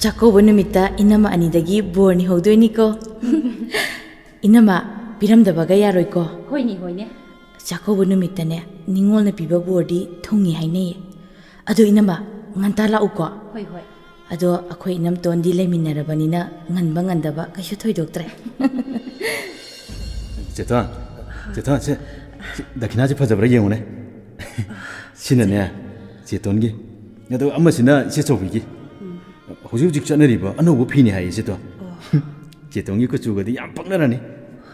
ꯆꯥꯛꯀꯧꯕ ꯅꯨꯃꯤꯠꯇ ꯏꯅꯝꯃ ꯑꯅꯤꯗꯒꯤ ꯕꯣꯔ ꯅꯤꯍꯧꯗꯣꯏꯅꯤꯀꯣ꯫ ꯏꯅꯝꯃ, ꯄꯤꯔꯝꯗꯕꯒ ꯌꯥꯔꯣꯏꯀꯣ꯫ ꯍꯣꯏꯅꯦ, ꯍꯣꯏꯅꯦ꯫ ꯆꯥꯛꯀꯧꯕ ꯅꯨꯃꯤꯠꯇꯅꯦ ꯅꯤꯉꯣꯜꯅ ꯄꯤꯕ ꯕꯣꯔꯗꯤ ꯊꯨꯡꯉꯤ ꯍꯥꯏꯅꯩꯌꯦ꯫ ꯑꯗꯣ ꯏꯅꯝꯃ, ꯉꯟꯇꯥ ꯂꯥꯛꯎꯀꯣ꯫ ꯍꯣꯏ, ꯍꯣꯏ꯫ ꯑꯗꯣ ꯑꯩꯈꯣꯏ ꯏꯅꯝꯇꯣꯟꯗꯤ ꯂꯩꯃꯤꯟꯅꯔꯕꯅꯤꯅ ꯉꯟꯕ ꯉꯟꯗꯕ ꯀꯩꯁꯨ ꯊꯣꯏꯗꯣꯛꯇ꯭ꯔꯦ꯫ ꯆꯦꯇꯣꯟ, ꯆꯦꯇꯣꯟ, ꯁꯦ, ꯁꯤ ꯗꯈꯤꯅꯥꯁꯦ ꯐꯖꯕ꯭ꯔꯥ ꯌꯦꯡꯉꯨꯅꯦ꯫ ꯁꯤꯅꯅꯦ, ꯆꯦꯇꯣꯟꯒꯤ꯫ ꯑꯗꯨꯒ ꯑꯃꯁꯤꯅ ꯏꯆꯦ ꯆꯧꯕꯤꯒꯤ꯫ ꯎꯝ꯫ ꯍꯧꯖꯤꯛ ꯍꯧꯖꯤꯛ ꯆꯠꯅꯔꯤꯕ ꯑꯅꯧꯕ ꯐꯤꯅꯤ ꯍꯥꯏꯌꯦ, ꯆꯦꯇꯣꯟ꯫ ꯑꯣ꯫ ꯆꯦꯇꯣꯟꯒꯤ ꯀꯨꯆꯨꯒꯗꯤ ꯌꯥꯝ ꯄꯛꯅꯔꯅꯤ꯫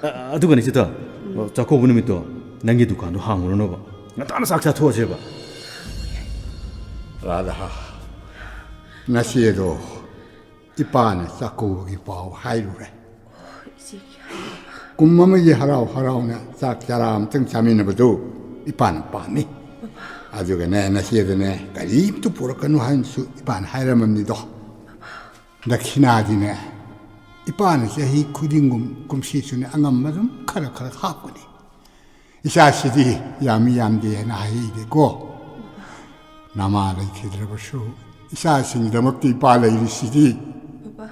ꯑ, ꯑꯗꯨꯒꯅꯦ, ꯆꯦꯇꯣꯟ, ꯎꯝ꯫ ꯆꯥꯛꯀꯧꯕ ꯅꯨꯃꯤꯠꯇꯣ ꯅꯪꯒꯤ ꯗꯨꯀꯥꯟꯗꯣ ꯍꯥꯡꯉꯨꯔꯅꯣꯕ꯫ ꯉꯟꯇꯥꯅ ꯆꯥꯛ ꯆꯥꯊꯣꯛꯑꯁꯦꯕ꯫ ꯔꯥꯙꯥ, ꯅꯆꯦꯗꯣ ꯏꯄꯥꯅ ꯆꯥꯛꯀꯧꯕꯒꯤ ꯄꯥꯎ ꯍꯥꯏꯔꯨꯔꯦ꯫ ꯏꯆꯦꯒꯤ ꯍꯥꯏꯕ꯫ ꯀꯨꯝ ꯑꯃꯒꯤ ꯍꯔꯥꯎ ꯍꯔꯥꯎꯅ ꯆꯥꯛ ꯆꯔꯥ ꯑꯃꯇꯪ ꯆꯥꯃꯤꯟꯅꯕꯗꯨ ꯏꯄꯥꯅ ꯄꯥꯝꯃꯤ꯫ ꯑꯗꯨꯒꯅꯦ, ꯅꯆꯦꯗꯅꯦ ꯀꯔꯤꯝꯇ ꯄꯨꯔꯛꯀꯅꯨ ꯍꯥꯏꯅꯁꯨ ꯏꯄꯥꯅ ꯍꯥꯏꯔꯝꯃꯕꯅꯤꯗꯣ꯫ ꯗꯈꯤꯅꯥꯗꯤꯅꯦ, ꯏꯄꯥꯅ ꯆꯍꯤ ꯈꯨꯗꯤꯡꯒꯨꯝ ꯀꯨꯝꯁꯤꯁꯨꯅꯦ ꯑꯉꯝꯕ ꯑꯗꯨꯝ ꯈꯔ ꯈꯔ ꯍꯥꯞꯀꯅꯤ꯫ ꯏꯆꯥꯁꯤꯗꯤ ꯌꯥꯝꯃꯤ ꯌꯥꯝꯗꯦ ꯍꯥꯏꯅ ꯍꯥꯏꯔꯤꯗꯦꯀꯣ꯫ ꯅꯃꯥ ꯂꯩꯈꯤꯗ꯭ꯔꯕꯁꯨ ꯏꯆꯥꯁꯤꯡꯒꯤꯗꯃꯛꯇꯤ ꯏꯄꯥ ꯂꯩꯔꯤꯁꯤꯗꯤ꯫ ꯕꯕꯥ꯫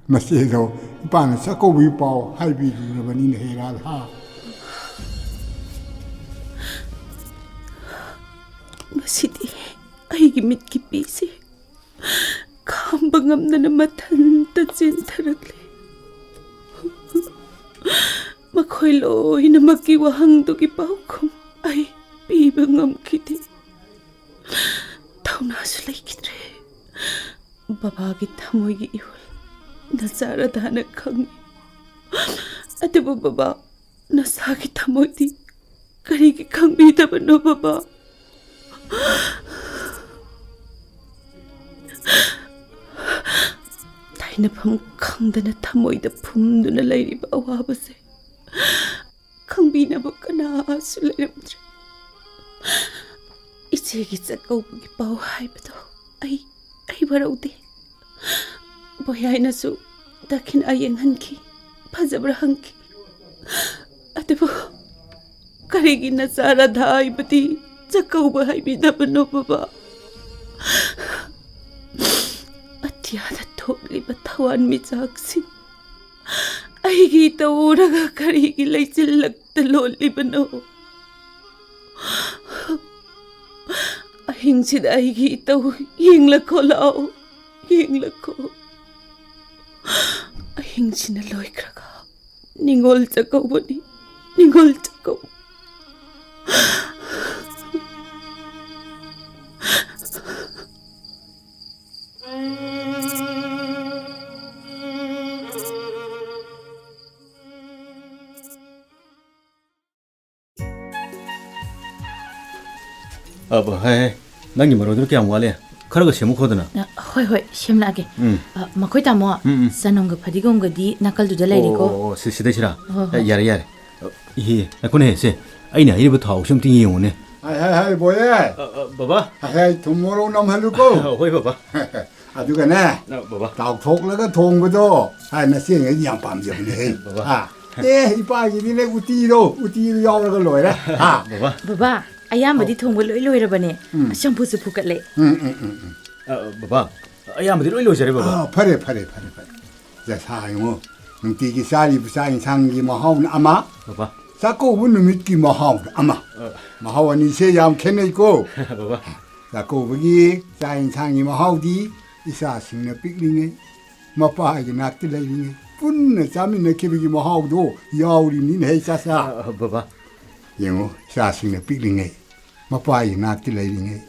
ꯃꯆꯦꯗꯣ ꯏꯄꯥꯅ ꯆꯥꯛꯀꯧꯕꯒꯤ ꯄꯥꯎ ꯍꯥꯏꯕꯤꯔꯨꯔꯕꯅꯤꯅꯦ, ꯍꯦ ꯔꯥꯙꯥ꯫ ꯉꯁꯤꯗꯤ ꯑꯩꯒꯤ ꯃꯤꯠꯀꯤ ꯄꯤꯁꯦ ꯈꯥꯝꯕ ꯉꯝꯗꯅ ꯃꯊꯟꯇ ꯆꯦꯟꯊꯔꯛꯂꯦ꯫ ꯃꯈꯣꯏ ꯂꯣꯏꯅꯃꯛꯀꯤ ꯋꯥꯍꯪꯗꯨꯒꯤ ꯄꯥꯎꯈꯨꯝ ꯑꯩ ꯄꯤꯕ ꯉꯝꯈꯤꯗꯦ꯫ ꯊꯧꯅꯥꯁꯨ ꯂꯩꯈꯤꯗ꯭ꯔꯦ꯫ ꯕꯕꯥꯒꯤ ꯊꯃꯣꯏꯒꯤ ꯏꯍꯨꯜ ꯅꯆꯥ ꯔꯥꯙꯥꯅ ꯈꯪꯉꯤ꯫ ꯑꯗꯨꯕꯨ ꯕꯕꯥ, ꯅꯁꯥꯒꯤ ꯊꯃꯣꯏꯗꯤ ꯀꯔꯤꯒꯤ ꯈꯪꯕꯤꯗꯕꯅꯣ ꯕꯕꯥ? ꯇꯥꯏꯅꯐꯝ ꯈꯪꯗꯅ ꯊꯃꯣꯏꯗ ꯐꯨꯝꯗꯨꯅ ꯂꯩꯔꯤꯕ ꯑꯋꯥꯕꯁꯦ ꯈꯪꯕꯤꯅꯕ ꯀꯅꯥꯁꯨ ꯂꯩꯔꯝꯗ꯭ꯔꯦ꯫ ꯏꯆꯦꯒꯤ ꯆꯥꯛꯀꯧꯕꯒꯤ ꯄꯥꯎ ꯍꯥꯏꯕꯗꯣ ꯑꯩ, ꯑꯩ ꯋꯥꯔꯧꯗꯦ꯫ ꯕꯣꯌꯥꯏꯅꯁꯨ ꯗꯈꯤꯅꯥ ꯌꯦꯡꯍꯟꯈꯤ, ꯐꯖꯕ꯭ꯔꯥ ꯍꯪꯈꯤ꯫ ꯑꯗꯨꯕꯨ ꯀꯔꯤꯒꯤ ꯅꯆꯥ ꯔꯥꯙꯥ ꯍꯥꯏꯕꯗꯤ ꯆꯥꯛꯀꯧꯕ ꯍꯥꯏꯕꯤꯗꯕꯅꯣ ꯕꯕꯥ? ꯑꯇꯤꯌꯥꯗ ꯊꯣꯛꯂꯤꯕ ꯊꯋꯥꯟꯃꯤꯆꯥꯛꯁꯤꯡ ꯑꯩꯒꯤ ꯏꯇꯧ ꯎꯔꯒ ꯀꯔꯤꯒꯤ ꯂꯩꯆꯤꯜꯂꯛꯇ ꯂꯣꯜꯂꯤꯕꯅꯣ? ꯑꯍꯤꯡꯁꯤꯗ ꯑꯩꯒꯤ ꯏꯇꯧ ꯌꯦꯡꯂꯛꯈꯣ ꯂꯥꯛꯑꯣ, ꯌꯦꯡꯂꯛꯈꯣ꯫ ꯑꯍꯤꯡꯁꯤꯅ ꯂꯣꯏꯈ꯭ꯔꯒ ꯅꯤꯡꯉꯣꯜ ꯆꯥꯛꯀꯧꯕꯅꯤ, ꯅꯤꯡꯉꯣꯜ ꯆꯥꯛꯀꯧꯕ꯫ ꯑ, ꯕ-, ꯍꯦ, ꯍꯦ, ꯅꯪꯒꯤ ꯃꯔꯣꯏꯗꯨ ꯀꯌꯥꯝ ꯋꯥꯠꯂꯤ? ꯈꯔꯒ ꯁꯦꯝꯃꯨ ꯈꯣꯗꯅ꯫ ꯑ, ꯍꯣꯏ, ꯍꯣꯏ, ꯁꯦꯝꯂꯛꯑꯒꯦ꯫ ꯎꯝ꯫ ꯑ, ꯃꯈꯣꯏ ꯇꯥꯃꯣ, ꯎꯝ, ꯎꯝ꯫ ꯆꯅꯝꯒ ꯐꯗꯤꯒꯣꯝꯒꯗꯤ ꯅꯥꯀꯜꯗꯨꯗ ꯑꯣ, ꯂꯩꯔꯦꯀꯣ꯫ ꯑꯣ, ꯑꯣ, ꯁꯤ-, ꯁꯤꯗꯩꯁꯤꯔꯥ? ꯍꯣꯏ, ꯍꯣꯏ꯫ ꯑꯦ, ꯌꯥꯔꯦ, ꯌꯥꯔꯦ꯫ ꯑ, ꯏꯍꯦ, ꯉꯥꯏꯈꯣꯅꯦ, ꯁꯦ, ꯑꯩꯅ ꯍꯥꯏꯔꯤꯕ ꯊꯥꯎꯁꯦ ꯑꯝꯇ ꯌꯦꯡꯉꯨꯅꯦ꯫ ꯍꯥꯏ, ꯍꯥꯏ, ꯍꯥꯏ, ꯕꯣꯌꯦ꯫ ꯑ, ꯑ, ꯕꯕꯥ꯫ ꯍꯥꯏ, ꯍꯥꯏ, ꯊꯨꯝ ꯃꯣꯔꯣꯛ ꯅꯝꯍꯜꯂꯨꯀꯣ꯫ ꯑ, ꯍꯣꯏ, ꯕꯕꯥ꯫ ꯑꯗꯨꯒꯅꯦ, ꯑ, ꯕꯕꯥ꯫ ꯇꯥꯎꯊꯣꯛꯂꯒ ꯊꯣꯡꯕꯗꯣ, ꯍꯥꯏ, ꯅꯆꯦꯉꯩꯗꯤ ꯌꯥꯝ ꯄꯥꯝꯖꯕꯅꯦꯍꯦ꯫ ꯕꯕꯥ꯫ ꯍꯥ? ꯑꯦ, ꯏꯄꯥꯒꯤꯗꯤꯅꯦ, ꯎꯇꯤꯗꯣ, ꯎꯇꯤꯗꯣ ꯌꯥꯎꯔꯒ ꯂꯣꯏꯔꯦ꯫ ꯍꯥ? ꯕꯕꯥ꯫ ꯕꯕꯥ, ꯑꯌꯥꯝꯕꯗꯤ ꯑꯧ꯫ ꯊꯣꯡꯕ ꯂꯣꯏ ꯂꯣꯏꯔꯕꯅꯦ꯫ ꯎꯝ꯫ ꯆꯝꯐꯨꯠꯁꯨ ꯐꯨꯠꯀꯠꯂꯦ꯫ ꯎꯝ, ꯎꯝ, ꯎꯝ, ꯎꯝ꯫ ꯑ, ꯑ, ꯕꯕꯥ, ꯑꯌꯥꯝꯕꯗꯤ ꯂꯣꯏ ꯂꯣꯏꯖꯔꯦ, ꯕꯕꯥ꯫ ꯑꯥ, ꯐꯔꯦ, ꯐꯔꯦ, ꯐꯔꯦ, ꯐꯔꯦ꯫ ꯌꯥ, ꯁꯥ ꯌꯦꯡꯉꯣ, ꯅꯨꯡꯇꯤꯒꯤ ꯆꯥꯔꯤꯕ ꯆꯥꯛ ꯏꯟꯁꯥꯡꯒꯤ ꯃꯍꯥꯎꯅ ꯑꯃ, ꯕꯕꯥ꯫ ꯆꯥꯛꯀꯧꯕ ꯅꯨꯃꯤꯠꯀꯤ ꯃꯍꯥꯎꯅ ꯑꯃ꯫ ꯑ꯫ ꯃꯍꯥꯎ ꯑꯅꯤꯁꯦ ꯌꯥꯝ ꯈꯦꯠꯅꯩꯀꯣ꯫ ꯕꯕꯥ꯫ ꯆꯥꯛꯀꯧꯕꯒꯤ ꯆꯥꯛ ꯏꯟꯁꯥꯡꯒꯤ ꯃꯍꯥꯎꯗꯤ ꯏꯆꯥꯁꯤꯡꯅ ꯄꯤꯛꯂꯤꯉꯩ, ꯃꯄꯥꯒꯤ ꯅꯥꯛꯇ ꯂꯩꯔꯤꯉꯩ, ꯄꯨꯟꯅ ꯆꯥꯃꯤꯟꯅꯈꯤꯕꯒꯤ ꯃꯍꯥꯎꯗꯣ ꯌꯥꯎꯔꯤꯅꯤꯅꯦꯍꯦ, ꯏꯆꯥꯁꯥ꯫ ꯑ, ꯕꯕꯥ꯫ ꯌꯦꯡꯉꯣ, ꯏꯆꯥꯁꯤꯡꯅ ꯄꯤꯛꯂꯤꯉꯩ, ꯃꯄꯥꯒꯤ ꯅꯥꯛꯇ ꯂꯩꯔꯤꯉꯩ,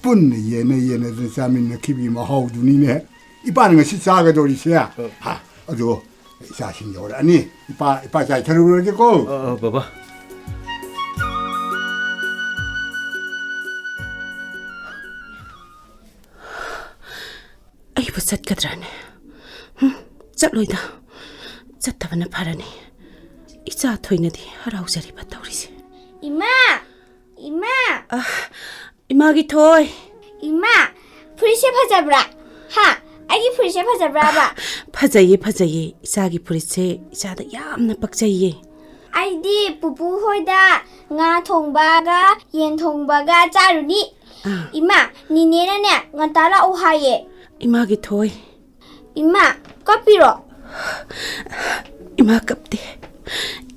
ꯄꯨꯟꯅ ꯌꯦꯟꯅ ꯌꯦꯟꯅꯗꯅ ꯆꯥꯃꯤꯟꯅꯈꯤꯕꯒꯤ ꯃꯍꯥꯎꯗꯨꯅꯤꯅꯦ ꯏꯄꯥꯅ ꯉꯁꯤ ꯆꯥꯒꯗꯧꯔꯤꯁꯦ꯫ ꯑ꯫ ꯍꯥ, ꯑꯗꯣ ꯏꯆꯥꯁꯤꯡ ꯌꯧꯔꯛꯑꯅꯤ꯫ ꯏꯄꯥ, ꯏꯄꯥ ꯆꯥꯏꯊꯔꯨꯔꯒꯦꯀꯣ꯫ ꯑ, ꯑ, ꯕꯕꯥ꯫ ꯑꯩꯕꯨ ꯆꯠꯀꯗ꯭ꯔꯥꯅꯦ? ꯍꯨꯝ, ꯆꯠꯂꯣꯏꯗ꯫ ꯆꯠꯇꯕꯅ ꯐꯔꯅꯤ꯫ ꯏꯆꯥ ꯊꯣꯏꯅꯗꯤ ꯍꯔꯥꯎꯖꯔꯤꯕ ꯇꯧꯔꯤꯁꯦ꯫ ꯏꯃꯥ! ꯏꯃꯥ! ꯑ, ꯏꯃꯥꯒꯤ ꯊꯣꯏ! ꯏꯃꯥ! ꯐꯨꯔꯤꯠꯁꯦ ꯐꯖꯕ꯭ꯔꯥ? ꯍꯥ? ꯑꯩꯒꯤ ꯐꯨꯔꯤꯠꯁꯦ ꯐꯖꯕ꯭ꯔꯥꯕ? ꯐꯖꯩꯌꯦ, ꯐꯖꯩꯌꯦ꯫ ꯏꯆꯥꯒꯤ ꯐꯨꯔꯤꯠꯁꯦ ꯏꯆꯥꯗ ꯌꯥꯝꯅ ꯄꯛꯆꯩꯌꯦ꯫ ꯑꯩꯗꯤ ꯄꯨꯄꯨ ꯍꯣꯏꯗ ꯉꯥ ꯊꯣꯡꯕꯒ ꯌꯦꯟ ꯊꯣꯡꯕꯒ ꯆꯥꯔꯨꯅꯤ꯫ ꯑꯥ꯫ ꯏꯃꯥ, ꯅꯤꯅꯦꯅꯅꯦ ꯉꯟꯇꯥ ꯂꯥꯛꯎ ꯍꯥꯏꯌꯦ꯫ ꯏꯃꯥꯒꯤ ꯊꯣꯏ꯫ ꯏꯃꯥ, ꯀꯞꯄꯤꯔꯣ? ꯏꯃꯥ ꯀꯞꯇꯦ꯫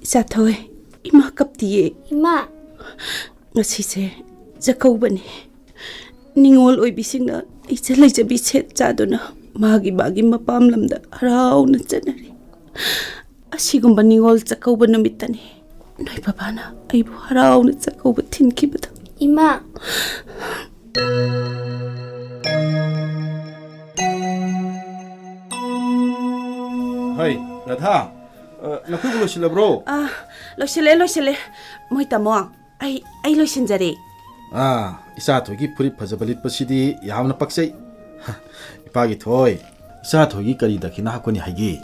ꯏꯆꯥ ꯊꯣꯏ, ꯏꯃꯥ ꯀꯞꯇꯤꯌꯦ꯫ ꯏꯃꯥ꯫ ꯉꯁꯤꯁꯦ ꯆꯥꯛꯀꯧꯕꯅꯤ꯫ ꯅꯤꯉꯣꯜ ꯑꯣꯏꯕꯤꯁꯤꯡꯅ ꯂꯩꯖ ꯂꯩꯖꯕꯤ ꯁꯦꯠ ꯆꯥꯗꯨꯅ ꯃꯥꯒꯤ ꯃꯥꯒꯤ ꯃꯄꯥꯝ ꯂꯝꯗ ꯍꯔꯥꯎꯅ ꯆꯠꯅꯔꯤ꯫ ꯑꯁꯤꯒꯨꯝꯕ ꯅꯤꯉꯣꯜ ꯆꯥꯛꯀꯧꯕ ꯅꯨꯃꯤꯠꯇꯅꯤ ꯅꯣꯏ ꯕꯕꯥꯅ ꯑꯩꯕꯨ ꯍꯔꯥꯎꯅ ꯆꯥꯛꯀꯧꯕ ꯊꯤꯟꯈꯤꯕꯗꯣ꯫ ꯏꯃꯥ꯫ ꯍꯩ, ꯔꯥꯙꯥ, ꯑ, ꯅꯈꯣꯏꯕꯨ ꯂꯣꯏꯁꯤꯜꯂꯕ꯭ꯔꯣ? ꯑ, ꯂꯣꯏꯁꯤꯜꯂꯦ, ꯂꯣꯏꯁꯤꯜꯂꯦ꯫ ꯃꯣꯏ ꯇꯥꯃꯣ, ꯑꯩ, ꯑꯩ ꯂꯣꯏꯁꯤꯟꯖꯔꯦ꯫ ꯑꯥ, ꯏꯆꯥ ꯊꯣꯏꯒꯤ ꯐꯨꯔꯤꯠ ꯐꯖꯕ ꯂꯤꯠꯄꯁꯤꯗꯤ ꯌꯥꯝꯅ ꯄꯛꯆꯩ꯫ ꯏꯄꯥꯒꯤ ꯊꯣꯏ, ꯏꯆꯥ ꯊꯣꯏꯒꯤ ꯀꯔꯤ ꯗꯈꯤꯅꯥ ꯍꯥꯞꯀꯅꯤ ꯍꯥꯏꯒꯦ?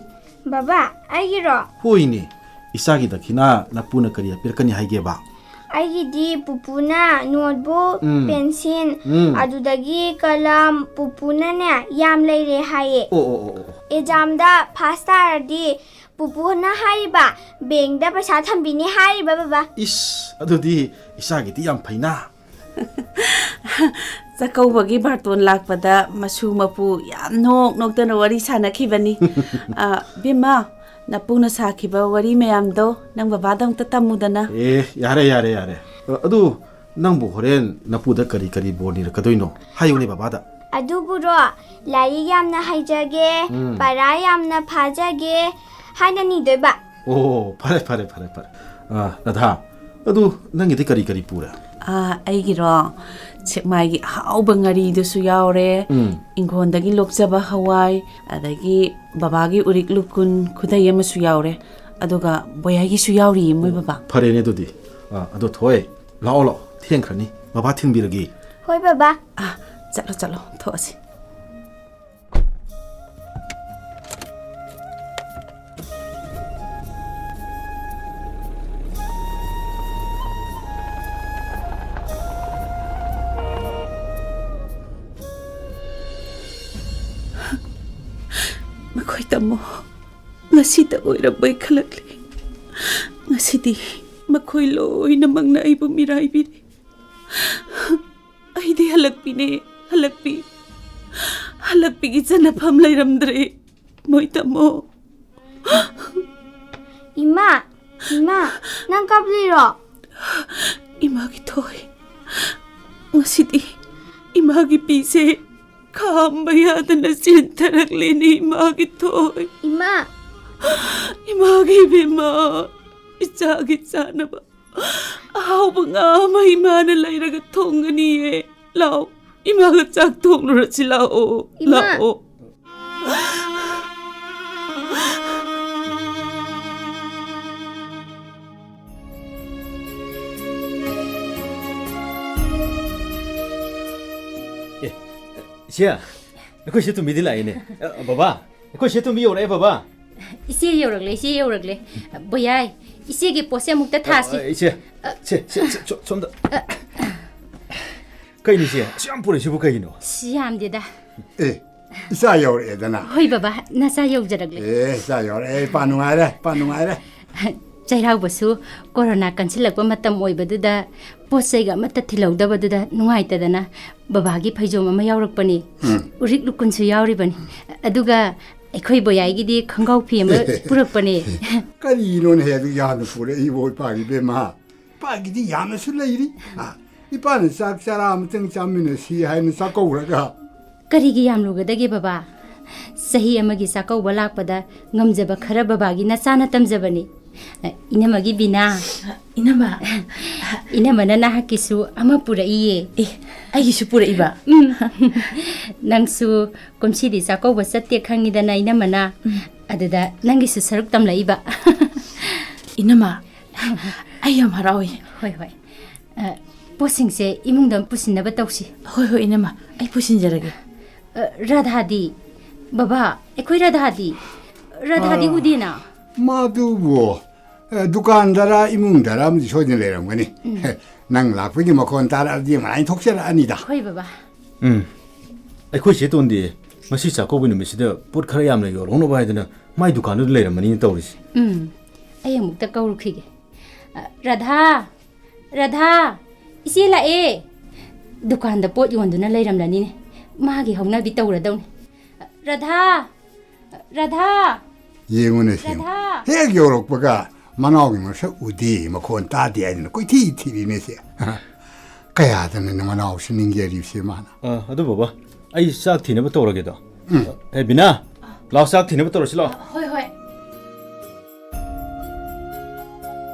ꯕꯕꯥ, ꯑꯩꯒꯤꯔꯣ? ꯍꯣꯏꯅꯦ, ꯏꯆꯥꯒꯤ ꯗꯈꯤꯅꯥ ꯅꯄꯨꯅ ꯀꯔꯤ ꯄꯤꯔꯛꯀꯅꯤ ꯍꯥꯏꯒꯦꯕ? ꯑꯩꯒꯤꯗꯤ ꯄꯨꯄꯨꯅ ꯅꯣꯠꯕꯨꯛ, ꯎꯝ꯫ ꯄꯦꯟꯁꯤꯜ, ꯎꯝ꯫ ꯑꯗꯨꯗꯒꯤ ꯀꯂꯝ ꯄꯨꯄꯨꯅꯅꯦ ꯌꯥꯝ ꯂꯩꯔꯦ ꯍꯥꯏꯌꯦ꯫ ꯑꯣ, ꯑꯣ, ꯑꯣ, ꯑꯣ, ꯑꯣ꯫ ꯑꯦꯛꯖꯥꯝꯗ ꯐꯥꯁ ꯇꯥꯔꯗꯤ ꯄꯨꯄꯨꯅ ꯍꯥꯏꯔꯤꯕ, ꯕꯦꯡꯗ ꯄꯩꯁꯥ ꯊꯝꯕꯤꯅꯤ ꯍꯥꯏꯔꯤꯕ, ꯕꯕꯥ꯫ ꯏꯁ, ꯑꯗꯨꯗꯤ ꯏꯆꯥꯒꯤꯗꯤ ꯌꯥꯝ ꯐꯩꯅ꯫ ꯆꯥꯛꯀꯧꯕꯒꯤ ꯕꯥꯔꯇꯣꯟ ꯂꯥꯛꯄꯗ ꯃꯁꯨ ꯃꯄꯨ ꯌꯥꯝ ꯅꯣꯛ ꯅꯣꯛꯇꯅ ꯋꯥꯔꯤ ꯁꯥꯟꯅꯈꯤꯕꯅꯤ꯫ ꯑ, ꯕꯦꯝꯃ, ꯅꯄꯨꯅ ꯁꯥꯈꯤꯕ ꯋꯥꯔꯤ ꯃꯌꯥꯝꯗꯣ ꯅꯪ ꯕꯕꯥꯗ ꯑꯝꯇ ꯇꯝꯃꯨꯗꯅ꯫ ꯑꯦ, ꯌꯥꯔꯦ, ꯌꯥꯔꯦ, ꯌꯥꯔꯦ꯫ ꯑ, ꯑꯗꯨ ꯅꯪꯕꯨ ꯍꯣꯔꯦꯟ ꯅꯄꯨꯗ ꯀꯔꯤ ꯀꯔꯤ ꯕꯣꯔ ꯅꯤꯔꯛꯀꯗꯣꯏꯅꯣ? ꯍꯥꯏꯌꯨꯅꯦ ꯕꯕꯥꯗ꯫ ꯑꯗꯨꯕꯨꯔꯣ, ꯂꯥꯏꯔꯤꯛ ꯌꯥꯝꯅ ꯍꯩꯖꯒꯦ, ꯎꯝ꯫ ꯄꯔꯥ ꯌꯥꯝꯅ ꯐꯥꯖꯒꯦ ꯍꯥꯏꯅ ꯅꯤꯗꯣꯏꯕ꯫ ꯑꯣ, ꯐꯔꯦ, ꯐꯔꯦ, ꯐꯔꯦ, ꯐꯔꯦ꯫ ꯑ, ꯔꯥꯙꯥ, ꯑꯗꯨ ꯅꯪꯒꯤꯗꯤ ꯀꯔꯤ ꯀꯔꯤ ꯄꯨꯔꯦ? ꯑ, ꯑꯩꯒꯤꯔꯣ, ꯁꯦꯛꯃꯥꯏꯒꯤ ꯑꯍꯥꯎꯕ ꯉꯥꯔꯤꯗꯨꯁꯨ ꯌꯥꯎꯔꯦ, ꯎꯝ꯫ ꯏꯪꯈꯣꯜꯗꯒꯤ ꯂꯣꯛꯆꯕ ꯍꯋꯥꯏ, ꯑꯗꯒꯤ ꯕꯕꯥꯒꯤ ꯎꯔꯤꯛ ꯂꯨꯀꯨꯟ ꯈꯨꯗꯩ ꯑꯃꯁꯨ ꯌꯥꯎꯔꯦ, ꯑꯗꯨꯒ ꯕꯣꯌꯥꯏꯒꯤꯁꯨ ꯌꯥꯎꯔꯤꯌꯦ ꯃꯣꯏ ꯕꯕꯥ꯫ ꯐꯔꯦꯅꯦ ꯑꯗꯨꯗꯤ꯫ ꯑ, ꯑꯗꯣ ꯊꯣꯏ, ꯂꯥꯛꯑꯣ, ꯂꯥꯛꯑꯣ, ꯊꯦꯡꯈ꯭ꯔꯅꯤ, ꯕꯕꯥ ꯊꯤꯟꯕꯤꯔꯒꯦ꯫ ꯍꯣꯏ ꯕꯕꯥ꯫ ꯑ, ꯆꯠꯂꯣ, ꯆꯠꯂꯣ, ꯊꯣꯛꯑꯁꯤ꯫ ꯃꯈꯣꯏ ꯇꯝꯃꯣ, ꯉꯁꯤꯇ ꯑꯣꯏꯔꯕꯣꯏ ꯈꯜꯂꯛꯂꯤ꯫ ꯉꯁꯤꯗꯤ ꯃꯈꯣꯏ ꯂꯣꯏꯅꯃꯛꯅ ꯑꯩꯕꯨ ꯃꯤꯔꯥꯏꯕꯤꯔꯦ꯫ ꯑꯩꯗꯤ ꯍꯜꯂꯛꯄꯤꯅꯦ, ꯍꯜꯂꯛꯄꯤ꯫ ꯍꯜꯂꯛꯄꯤꯒꯤ ꯆꯟꯅꯐꯝ ꯂꯩꯔꯝꯗ꯭ꯔꯦ, ꯃꯣꯏ ꯇꯝꯃꯣ꯫ ꯏꯃꯥ, ꯏꯃꯥ, ꯅꯪ ꯀꯞꯂꯤꯔꯣ? ꯏꯃꯥꯒꯤ ꯊꯣꯏ, ꯉꯁꯤꯗꯤ ꯏꯃꯥꯒꯤ ꯄꯤꯁꯦ ꯈꯥꯝꯕ ꯌꯥꯗꯅ ꯆꯦꯟꯊꯔꯛꯂꯦꯅꯦ, ꯏꯃꯥꯒꯤ ꯊꯣꯏ꯫ ꯏꯃꯥ! ꯏꯃꯥꯒꯤ ꯏꯕꯦꯝꯃ, ꯏꯆꯥꯒꯤ ꯆꯥꯅꯕ ꯑꯍꯥꯎꯕ ꯉꯥ ꯑꯃ ꯏꯃꯥꯅ ꯂꯩꯔꯒ ꯊꯣꯡꯒꯅꯤꯌꯦ꯫ ꯂꯥꯛꯑꯣ, ꯏꯃꯥꯒ ꯆꯥꯛ ꯊꯣꯡꯂꯨꯔꯁꯤ, ꯂꯥꯛꯑꯣ, ꯏꯃꯥ! ꯂꯥꯛꯑꯣ꯫ ꯏꯆꯦ, ꯑꯩꯈꯣꯏ ꯁꯦ ꯇꯨꯝꯕꯤꯗꯤ ꯂꯥꯛꯏꯅꯦ꯫ ꯑ, ꯕꯕꯥ, ꯑꯩꯈꯣꯏ ꯁꯦ ꯇꯨꯝꯕꯤ ꯌꯧꯔꯛꯑꯦ, ꯕꯕꯥ꯫ ꯏꯆꯦ ꯌꯧꯔꯛꯂꯦ, ꯏꯆꯦ ꯌꯧꯔꯛꯂꯦ꯫ ꯕꯣꯌꯥꯏ, ꯏꯆꯦꯒꯤ ꯄꯣꯠꯁꯦ ꯑꯃꯨꯛꯇ ꯊꯥꯁꯤ꯫ ꯑ, ꯏꯆꯦ, ꯁꯦ, ꯁꯦ, ꯁꯦ, ꯁꯣ-, ꯁꯣꯝꯗ꯫ ꯀꯩꯅꯣ ꯏꯆꯦ? ꯑꯁꯨꯛ ꯌꯥꯝ ꯄꯨꯔꯛꯏꯁꯤꯕꯨ ꯀꯩꯒꯤꯅꯣ? ꯁꯤ ꯌꯥꯝꯗꯦꯗ꯫ ꯑꯦ, ꯏꯆꯥ ꯌꯧꯔꯛꯑꯦꯗꯅ꯫ ꯍꯣꯏ ꯕꯕꯥ, ꯅꯆꯥ ꯌꯧꯖꯔꯛꯂꯦ꯫ ꯑꯦ, ꯏꯆꯥ ꯌꯧꯔꯛꯑꯦ, ꯏꯄꯥ ꯅꯨꯡꯉꯥꯏꯔꯦ, ꯏꯄꯥ ꯅꯨꯡꯉꯥꯏꯔꯦ꯫ ꯆꯩꯔꯥꯎꯕꯁꯨ ꯀꯣꯔꯣꯅꯥ ꯀꯟꯁꯤꯜꯂꯛꯄ ꯃꯇꯝ ꯑꯣꯏꯕꯗꯨꯗ ꯄꯣꯠ ꯆꯩꯒ ꯑꯃꯠꯇ ꯊꯤꯜꯍꯧꯗꯕꯗꯨꯗ ꯅꯨꯡꯉꯥꯏꯇꯗꯅ ꯕꯕꯥꯒꯤ ꯐꯩꯖꯣꯝ ꯑꯃ ꯌꯥꯎꯔꯛꯄꯅꯤ꯫ ꯎꯝ꯫ ꯎꯔꯤꯛ ꯂꯨꯀꯨꯟꯁꯨ ꯌꯥꯎꯔꯤꯕꯅꯤ꯫ ꯑꯗꯨꯒ ꯑꯩꯈꯣꯏ ꯕꯣꯌꯥꯏꯒꯤꯗꯤ ꯈꯣꯡꯒ꯭ꯔꯥꯎ ꯐꯤ ꯑꯃ ꯄꯨꯔꯛꯄꯅꯦ꯫ ꯀꯔꯤꯅꯣꯅꯦ ꯑꯗꯨ ꯌꯥꯝꯅ ꯄꯨꯔꯛꯏꯕꯣ, ꯏꯄꯥꯒꯤ ꯏꯕꯦꯝꯃ? ꯏꯄꯥꯒꯤꯗꯤ ꯌꯥꯝꯅꯁꯨ ꯂꯩꯔꯤ꯫ ꯑ, ꯏꯄꯥꯅ ꯆꯥꯛ ꯆꯔꯥ ꯑꯃꯇꯪ ꯆꯥꯃꯤꯟꯅꯁꯤ ꯍꯥꯏꯅ ꯆꯥꯛꯀꯧꯔꯒ꯫ ꯀꯔꯤꯒꯤ ꯌꯥꯝꯂꯨꯒꯗꯒꯦ ꯕꯕꯥ? ꯆꯍꯤ ꯑꯃꯒꯤ ꯆꯥꯛꯀꯧꯕ ꯂꯥꯛꯄꯗ ꯉꯝꯖꯕ ꯈꯔ ꯕꯕꯥꯒꯤ ꯅꯆꯥꯅ ꯇꯝꯖꯕꯅꯤ꯫ ꯑ, ꯏꯅꯝꯃꯒꯤ ꯕꯤꯅꯥ꯫ ꯏꯅꯝꯃ꯫ ꯏꯅꯝꯃꯅ ꯅꯍꯥꯛꯀꯤꯁꯨ ꯑꯃ ꯄꯨꯔꯛꯏꯌꯦ꯫ ꯑꯦ, ꯑꯩꯒꯤꯁꯨ ꯄꯨꯔꯛꯏꯕ? ꯎꯝ꯫ ꯅꯪꯁꯨ ꯀꯨꯝꯁꯤꯗꯤ ꯆꯥꯛꯀꯧꯕ ꯆꯠꯇꯦ ꯈꯪꯉꯤꯗꯅ, ꯏꯅꯝꯃꯅ꯫ ꯎꯝ꯫ ꯑꯗꯨꯗ ꯅꯪꯒꯤꯁꯨ ꯁꯔꯨꯛ ꯇꯝꯂꯛꯏꯕ꯫ ꯏꯅꯝꯃ, ꯑꯩ ꯌꯥꯝ ꯍꯔꯥꯎꯏ꯫ ꯍꯣꯏ, ꯍꯣꯏ꯫ ꯑ, ꯄꯣꯠꯁꯤꯡꯁꯦ ꯏꯃꯨꯡꯗ ꯄꯨꯁꯤꯟꯅꯕ ꯇꯧꯁꯤ꯫ ꯍꯣꯏ, ꯍꯣꯏ, ꯏꯅꯝꯃ, ꯑꯩ ꯄꯨꯁꯤꯟꯖꯔꯒꯦ꯫ ꯑ, ꯔꯥꯙꯥꯗꯤ? ꯕꯕꯥ, ꯑꯩꯈꯣꯏ ꯔꯥꯙꯥꯗꯤ? ꯔꯥꯙꯥꯗꯤ ꯑ, ꯎꯗꯦꯅ? ꯃꯥꯗꯨꯕꯨ, ꯑ, ꯗꯨꯀꯥꯟꯗꯔ ꯏꯃꯨꯡꯗꯔ ꯑꯃꯗꯤ ꯁꯣꯏꯗꯅ ꯂꯩꯔꯝꯒꯅꯤ꯫ ꯎꯝ꯫ ꯅꯪ ꯂꯥꯛꯄꯒꯤ ꯃꯈꯣꯟ ꯇꯥꯔꯛꯑꯗꯤ ꯃꯔꯥꯏꯅ ꯊꯣꯛꯆꯔꯛꯑꯅꯤꯗ꯫ ꯍꯣꯏ, ꯕꯕꯥ꯫ ꯎꯝ꯫ ꯑꯩꯈꯣꯏ ꯆꯦ ꯇꯣꯟꯗꯤ ꯉꯁꯤ ꯆꯥꯛꯀꯧꯕ ꯅꯨꯃꯤꯠꯁꯤꯗ ꯄꯣꯠ ꯈꯔ ꯌꯥꯝꯅ ꯌꯣꯜꯍꯧꯅꯕ ꯍꯥꯏꯗꯅ ꯃꯥꯏ ꯗꯨꯀꯥꯟꯗꯨꯗ ꯂꯩꯔꯝꯃꯅꯤꯅ ꯇꯧꯔꯤꯁꯦ꯫ ꯎꯝ꯫ ꯑꯩ ꯑꯃꯨꯛꯇ ꯀꯧꯔꯨꯈꯤꯒꯦ꯫ ꯑ, ꯔꯥꯙꯥ! ꯔꯥꯙꯥ! ꯏꯆꯦ ꯂꯥꯛꯑꯦ! ꯗꯨꯀꯥꯟꯗ ꯄꯣꯠ ꯌꯣꯟꯗꯨꯅ ꯂꯩꯔꯝꯂꯅꯤꯅꯦ꯫ ꯃꯥꯒꯤ ꯍꯧꯅꯕꯤ ꯇꯧꯔꯗꯧꯅꯤ꯫ ꯔꯥꯙꯥ! ꯔꯥꯙꯥ! ꯌꯦꯡꯉꯨꯅꯦ, ꯌꯦꯡꯉꯨ꯫ ꯔꯥꯙꯥ! ꯍꯦꯛ ꯌꯧꯔꯛꯄꯒ ꯃꯅꯥꯎꯒꯤ ꯃꯁꯛ ꯎꯗꯦ, ꯃꯈꯣꯟ ꯇꯥꯗꯦ ꯍꯥꯏꯗꯅ ꯀꯣꯏꯊꯤ ꯊꯤꯔꯤꯅꯦ ꯁꯦ꯫ ꯀꯌꯥꯗꯅꯅꯦ ꯃꯅꯥꯎꯁꯤ ꯅꯤꯡꯖꯔꯤꯕꯁꯦ ꯃꯥꯅ꯫ ꯑ, ꯑꯗꯨ ꯕꯕꯥ, ꯑꯩ ꯆꯥꯛ ꯊꯤꯅꯕ ꯇꯧꯔꯒꯦꯗꯣ꯫ ꯎꯝ꯫ ꯑꯦ, ꯕꯤꯅꯥ, ꯂꯥꯎ, ꯆꯥꯛ ꯊꯤꯅꯕ ꯇꯧꯔꯁꯤ ꯂꯥꯎ꯫ ꯍꯣꯏ, ꯍꯣꯏ꯫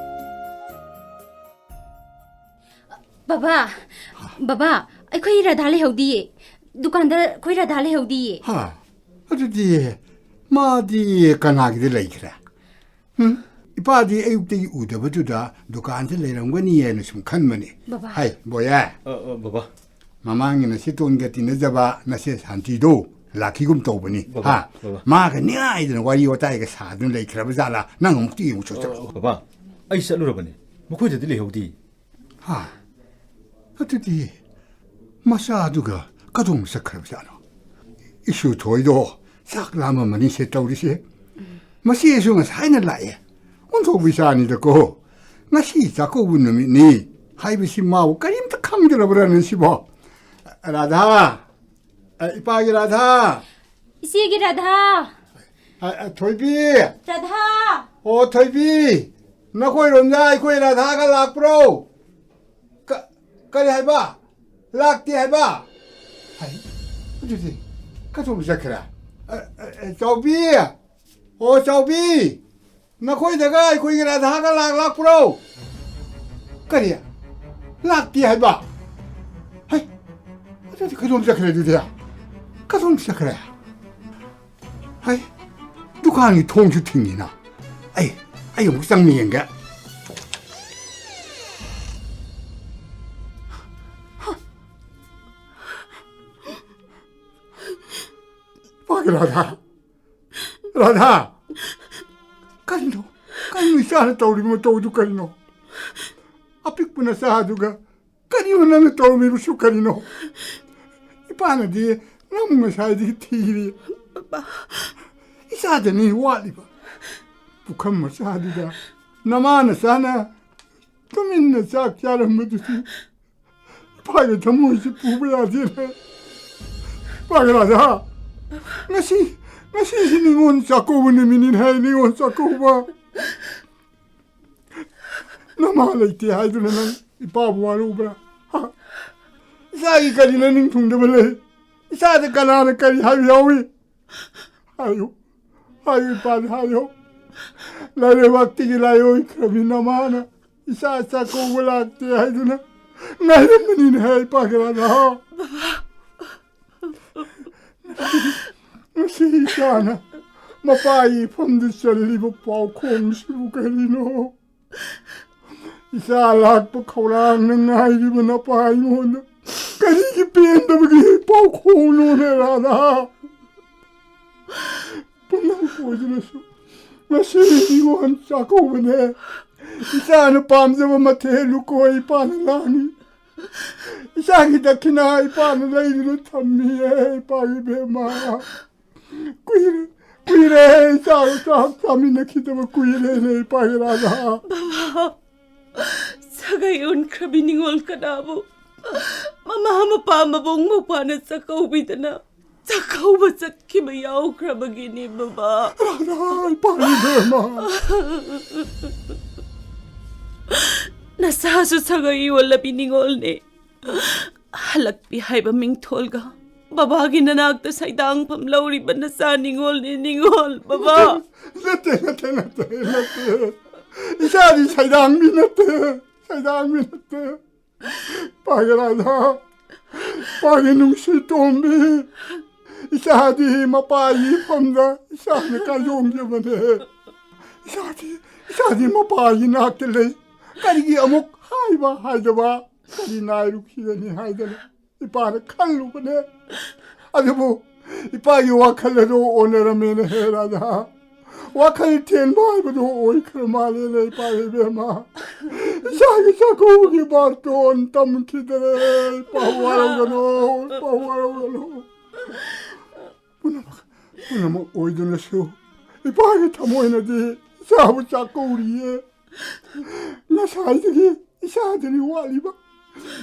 ꯕꯕꯥ, ꯕꯕꯥ, ꯑꯩꯈꯣꯏ ꯔꯥꯙꯥ ꯂꯩꯍꯧꯗꯤꯌꯦ꯫ ꯗꯨꯀꯥꯟꯗ ꯑꯩꯈꯣꯏ ꯔꯥꯙꯥ ꯂꯩꯍꯧꯗꯤꯌꯦ꯫ ꯍꯥ? ꯑꯗꯨꯗꯤ ꯃꯥꯗꯤ ꯀꯅꯥꯒꯤꯗ ꯂꯩꯈ꯭ꯔꯦ? ꯎꯝ? ꯏꯄꯥꯗꯤ ꯑꯌꯨꯛꯇꯒꯤ ꯎꯗꯕꯗꯨꯗ ꯗꯨꯀꯥꯟꯗ ꯂꯩꯔꯝꯒꯅꯤ ꯍꯥꯏꯅ ꯁꯨꯝ ꯈꯟꯕꯅꯤ꯫ ꯕꯕꯥ꯫ ꯍꯥꯏ, ꯕꯣꯌꯥ꯫ ꯑ, ꯑ, ꯕꯕꯥ꯫ ꯃꯃꯥꯡꯒꯤ ꯅꯁꯦꯇꯣꯟꯒ ꯇꯤꯟꯅꯖꯕ ꯅꯁꯦ ꯁꯥꯟꯇꯤꯗꯣ ꯂꯥꯛꯈꯤꯒꯨꯝ ꯇꯧꯕꯅꯤ꯫ ꯕꯕꯥ, ꯍꯥ? ꯕꯕꯥ꯫ ꯃꯥꯒ ꯅꯤꯡꯉꯥꯏꯗꯅ ꯋꯥꯔꯤ ꯋꯥꯇꯥꯏꯒ ꯁꯥꯗꯨꯅ ꯂꯩꯈ꯭ꯔꯕ ꯖꯥꯠꯂꯥ? ꯅꯪ ꯑꯃꯨꯛꯇ ꯌꯦꯡꯉꯨ ꯆꯣ, ꯆꯠꯂꯣ꯫ ꯕꯕꯥ, ꯑꯩ ꯆꯠꯂꯨꯔꯕꯅꯤ꯫ ꯃꯈꯣꯏꯗꯗꯤ ꯂꯩꯍꯧꯗꯦ꯫ ꯍꯥ? ꯑꯗꯨꯗꯤ ꯃꯆꯥꯗꯨꯒ ꯀꯗꯣꯝ ꯆꯠꯈ꯭ꯔꯕ ꯖꯥꯠꯅꯣ? ꯏꯁꯨ ꯊꯣꯏꯗꯣ ꯆꯥꯛ ꯂꯥꯝꯃꯝꯃꯅꯤꯁꯦ ꯇꯧꯔꯤꯁꯦ꯫ ꯃꯆꯦꯁꯨ ꯉꯁꯥꯏꯅ ꯂꯥꯛꯑꯦ꯫ ꯑꯣꯟꯊꯣꯛꯄ ꯏꯆꯥꯅꯤꯗꯀꯣ꯫ ꯉꯁꯤ ꯆꯥꯛꯀꯧꯕ ꯅꯨꯃꯤꯠꯅꯤ ꯍꯥꯏꯕꯁꯤ ꯃꯥꯕꯨ ꯀꯔꯤꯝꯇ ꯈꯪꯗ꯭ꯔꯕ꯭ꯔꯥꯅꯦ ꯁꯤꯕꯣ? ꯔꯥꯙꯥ! ꯑ, ꯏꯄꯥꯒꯤ ꯔꯥꯙꯥ! ꯏꯆꯦꯒꯤ ꯔꯥꯙꯥ! ꯑ, ꯑ, ꯊꯣꯏꯕꯤ! ꯔꯥꯙꯥ! ꯑꯣ, ꯊꯣꯏꯕꯤ! ꯅꯈꯣꯏꯔꯣꯝꯗ ꯑꯩꯈꯣꯏ ꯔꯥꯙꯥꯒ ꯂꯥꯛꯄ꯭ꯔꯣ? ꯀ-, ꯀꯔꯤ ꯍꯥꯏꯕ? ꯂꯥꯛꯇꯦ ꯍꯥꯏꯕ? ꯍꯥꯏ, ꯑꯗꯨꯗꯤ ꯀꯗꯣꯝ ꯆꯠꯈ꯭ꯔꯦ? ꯑ, ꯑ, ꯑ, ꯆꯥꯎꯕꯤ! ꯑꯣ, ꯆꯥꯎꯕꯤ! ꯅꯈꯣꯏꯗꯒ ꯑꯩꯈꯣꯏꯒꯤ ꯔꯥꯙꯥꯒ ꯂꯥꯛ-, ꯂꯥꯛꯄ꯭ꯔꯣ? ꯀꯔꯤ? ꯂꯥꯛꯇꯦ ꯍꯥꯏꯕ? ꯍꯩ, ꯑꯗꯨꯗꯤ ꯀꯗꯣꯝ ꯆꯠꯈ꯭ꯔꯦ ꯑꯗꯨꯗꯤ? ꯀꯗꯣꯝ ꯆꯠꯈ꯭ꯔꯦ? ꯍꯩ, ꯗꯨꯀꯥꯟꯒꯤ ꯊꯣꯡꯁꯨ ꯊꯤꯡꯉꯤꯅ꯫ ꯑꯩ, ꯑꯩ ꯑꯃꯨꯛ ꯆꯪꯉ ꯌꯦꯡꯒꯦ꯫ ꯄꯥꯒꯦ ꯔꯥꯙꯥ, ꯔꯥꯙꯥ! ꯀꯔꯤꯅꯣ? ꯀꯔꯤꯅꯣ ꯏꯆꯥꯅ ꯇꯧꯔꯤꯕ ꯃꯇꯧꯗꯨ ꯀꯔꯤꯅꯣ? ꯑꯄꯤꯛꯄ ꯅꯆꯥꯗꯨꯒ ꯀꯔꯤꯅꯣ ꯅꯪꯅ ꯇꯧꯔꯝꯃꯤꯕꯁꯨ ꯀꯔꯤꯅꯣ? ꯏꯄꯥꯅꯗꯤ ꯅꯪ ꯉꯁꯥꯏꯗꯒꯤ ꯊꯤꯔꯤ꯫ ꯄꯥꯄꯥ꯫ ꯏꯆꯥꯗꯅꯤ ꯋꯥꯠꯂꯤꯕ꯫ ꯄꯨꯈꯝ ꯃꯆꯥꯗꯨꯗ ꯅꯃꯥ ꯅꯆꯥꯅ ꯇꯨꯃꯤꯟꯅ ꯆꯥꯛ ꯆꯥꯔꯝꯕꯗꯨꯗꯤ ꯏꯄꯥꯒꯤ ꯊꯃꯣꯏꯁꯤ ꯄꯨꯕ ꯌꯥꯗꯦꯅꯦ꯫ ꯏꯄꯥꯒꯤ ꯔꯥꯙꯥ, ꯉꯁꯤ, ꯉꯁꯤꯁꯤ ꯅꯤꯉꯣꯜ ꯆꯥꯛꯀꯧꯕ ꯅꯨꯃꯤꯠꯅꯤꯅꯦ ꯍꯥꯏ, ꯅꯤꯉꯣꯜ ꯆꯥꯛꯀꯧꯕ꯫ ꯅꯃꯥ ꯂꯩꯇꯦ ꯍꯥꯏꯗꯨꯅ ꯅꯪ ꯏꯄꯥꯕꯨ ꯋꯥꯔꯧꯕ꯭ꯔꯥ? ꯍꯥ? ꯏꯆꯥꯒꯤ ꯀꯔꯤꯅ ꯅꯤꯡꯊꯨꯡꯗꯕ ꯂꯩ? ꯏꯆꯥꯗ ꯀꯅꯥꯅ ꯀꯔꯤ ꯍꯥꯏꯕ ꯌꯥꯎꯏ? ꯍꯥꯏꯌꯨ, ꯍꯥꯏꯌꯨ ꯏꯄꯥꯗ ꯍꯥꯏꯌꯨ꯫ ꯂꯥꯏꯔꯩꯕꯥꯛꯇꯒꯤ ꯂꯥꯏꯑꯣꯏꯈ꯭ꯔꯕꯤ ꯅꯃꯥꯅ ꯏꯆꯥ ꯆꯥꯛꯀꯧꯕ ꯂꯥꯛꯇꯦ ꯍꯥꯏꯗꯨꯅ ꯉꯥꯏꯔꯝꯕꯅꯤꯅꯦ ꯍꯥꯏ ꯏꯄꯥꯒꯤ ꯔꯥꯙꯥ꯫ ꯉꯁꯤ ꯏꯆꯥꯅ ꯃꯄꯥꯒꯤ ꯏꯐꯝꯗ ꯆꯜꯂꯤꯕ ꯄꯥꯎꯈꯣꯡꯁꯤꯕꯨ ꯀꯔꯤꯅꯣ? ꯏꯆꯥ ꯂꯥꯛꯄ ꯈꯧꯔꯥꯡꯅ ꯉꯥꯏꯔꯤꯕ ꯅꯄꯥ ꯑꯩꯉꯣꯟꯗ ꯀꯔꯤꯒꯤ ꯄꯦꯟꯗꯕꯒꯤ ꯄꯥꯎꯈꯣꯡꯅꯣꯅꯦ, ꯔꯥꯙꯥ? ꯄꯨꯝꯅꯃꯛ ꯑꯣꯏꯗꯨꯅꯁꯨ ꯉꯁꯤ ꯅꯤꯉꯣꯜ ꯆꯥꯛꯀꯧꯕꯅꯦ꯫ ꯏꯆꯥꯅ ꯄꯥꯝꯖꯕ ꯃꯊꯦꯜ ꯂꯨꯀꯣꯏ ꯏꯄꯥꯅ ꯂꯥꯡꯉꯤ꯫ ꯏꯆꯥꯒꯤ ꯗꯈꯤꯅꯥ ꯏꯄꯥꯅ ꯂꯩꯗꯨꯅ ꯊꯝꯃꯤꯌꯦ, ꯏꯄꯥꯒꯤ ꯕꯦꯝꯃ꯫ ꯀꯨꯏꯔꯦ, ꯀꯨꯏꯔꯦ, ꯏꯆꯥꯒ ꯆꯥꯛ ꯆꯥꯃꯤꯟꯅꯈꯤꯗꯕ ꯀꯨꯏꯔꯦꯅꯦ, ꯏꯄꯥꯒꯤ ꯔꯥꯙꯥ꯫ ꯕꯕꯥ, ꯁꯥꯒꯩ ꯑꯣꯟꯈ꯭ꯔꯕꯤ ꯅꯤꯉꯣꯜ ꯀꯅꯥꯕꯨ ꯃꯃꯥ ꯃꯄꯥ ꯃꯕꯨꯡ ꯃꯧꯄ꯭ꯋꯥꯅ ꯆꯥꯛꯀꯧꯕꯤꯗꯅ ꯆꯥꯛꯀꯧꯕ ꯆꯠꯈꯤꯕ ꯌꯥꯎꯈ꯭ꯔꯕꯒꯤꯅꯤ, ꯕꯕꯥ꯫ ꯔꯥꯙꯥ, ꯏꯄꯥꯒꯤ ꯕꯦꯝꯃ꯫ ꯅꯁꯥꯁꯨ ꯁꯥꯒꯩ ꯑꯣꯜꯂꯕꯤ ꯅꯤꯉꯣꯜꯅꯦ꯫ ꯍꯜꯂꯛꯄꯤ ꯍꯥꯏꯕ ꯃꯤꯡꯊꯣꯜꯒ ꯕꯕꯥꯒꯤ ꯅꯅꯥꯛꯇ ꯁꯩꯗꯥꯡꯐꯝ ꯂꯧꯔꯤꯕ ꯅꯆꯥ ꯅꯤꯉꯣꯜꯅꯦ, ꯅꯤꯉꯣꯜ, ꯕꯕꯥ꯫ ꯅꯠꯇꯦ, ꯅꯠꯇꯦ, ꯅꯠꯇꯦ, ꯅꯠꯇꯦ꯫ ꯏꯆꯥꯗꯤ ꯁꯩꯗꯥꯡꯕꯤ ꯅꯠꯇꯦ, ꯁꯩꯗꯥꯡꯕꯤ ꯅꯠꯇꯦ꯫ ꯏꯄꯥꯒꯤ ꯔꯥꯙꯥ, ꯏꯄꯥꯒꯤ ꯅꯨꯡꯁꯤ ꯇꯣꯝꯕꯤ, ꯏꯆꯥꯗꯤ ꯃꯄꯥꯒꯤ ꯏꯐꯝꯗ ꯏꯆꯥꯅ ꯀꯥꯏꯗꯣꯡꯖꯕꯅꯦ꯫ ꯏꯆꯥꯗꯤ, ꯏꯆꯥꯗꯤ ꯃꯄꯥꯒꯤ ꯅꯥꯛꯇ ꯂꯩ꯫ ꯀꯔꯤꯒꯤ ꯑꯃꯨꯛ ꯍꯥꯏꯕ ꯍꯥꯏꯗꯕ? ꯀꯔꯤ ꯅꯥꯏꯔꯨꯈꯤꯒꯅꯤ ꯍꯥꯏꯗꯅ ꯏꯄꯥꯅ ꯈꯜꯂꯨꯕꯅꯦ꯫ ꯑꯗꯨꯕꯨ ꯏꯄꯥꯒꯤ ꯋꯥꯈꯜ ꯑꯗꯨ ꯑꯣꯟꯅꯔꯝꯃꯦꯅꯦ, ꯍꯦ ꯔꯥꯙꯥ꯫ ꯋꯥꯈꯜ ꯊꯦꯟꯕ ꯍꯥꯏꯕꯗꯨ ꯑꯣꯏꯈ꯭ꯔ ꯃꯥꯜꯂꯦꯅꯦ, ꯏꯄꯥ ꯏꯕꯦꯝꯃ꯫ ꯏꯆꯥꯒꯤ ꯆꯥꯛꯀꯧꯕꯒꯤ ꯕꯥꯔꯇꯣꯟ ꯇꯝꯈꯤꯗꯔꯦ꯫ ꯏꯄꯥ ꯋꯥꯔꯧꯒꯅꯨ, ꯏꯄꯥ ꯋꯥꯔꯧꯒꯅꯨ꯫ ꯄꯨꯝꯅꯃꯛ, ꯄꯨꯝꯅꯃꯛ ꯑꯣꯏꯗꯨꯅꯁꯨ ꯏꯄꯥꯒꯤ ꯊꯃꯣꯏꯅꯗꯤ ꯏꯆꯥꯕꯨ ꯆꯥꯛꯀꯧꯔꯤꯌꯦ꯫ ꯉꯁꯥꯏꯗꯒꯤ ꯏꯆꯥꯗꯅꯤ ꯋꯥꯠꯂꯤꯕ꯫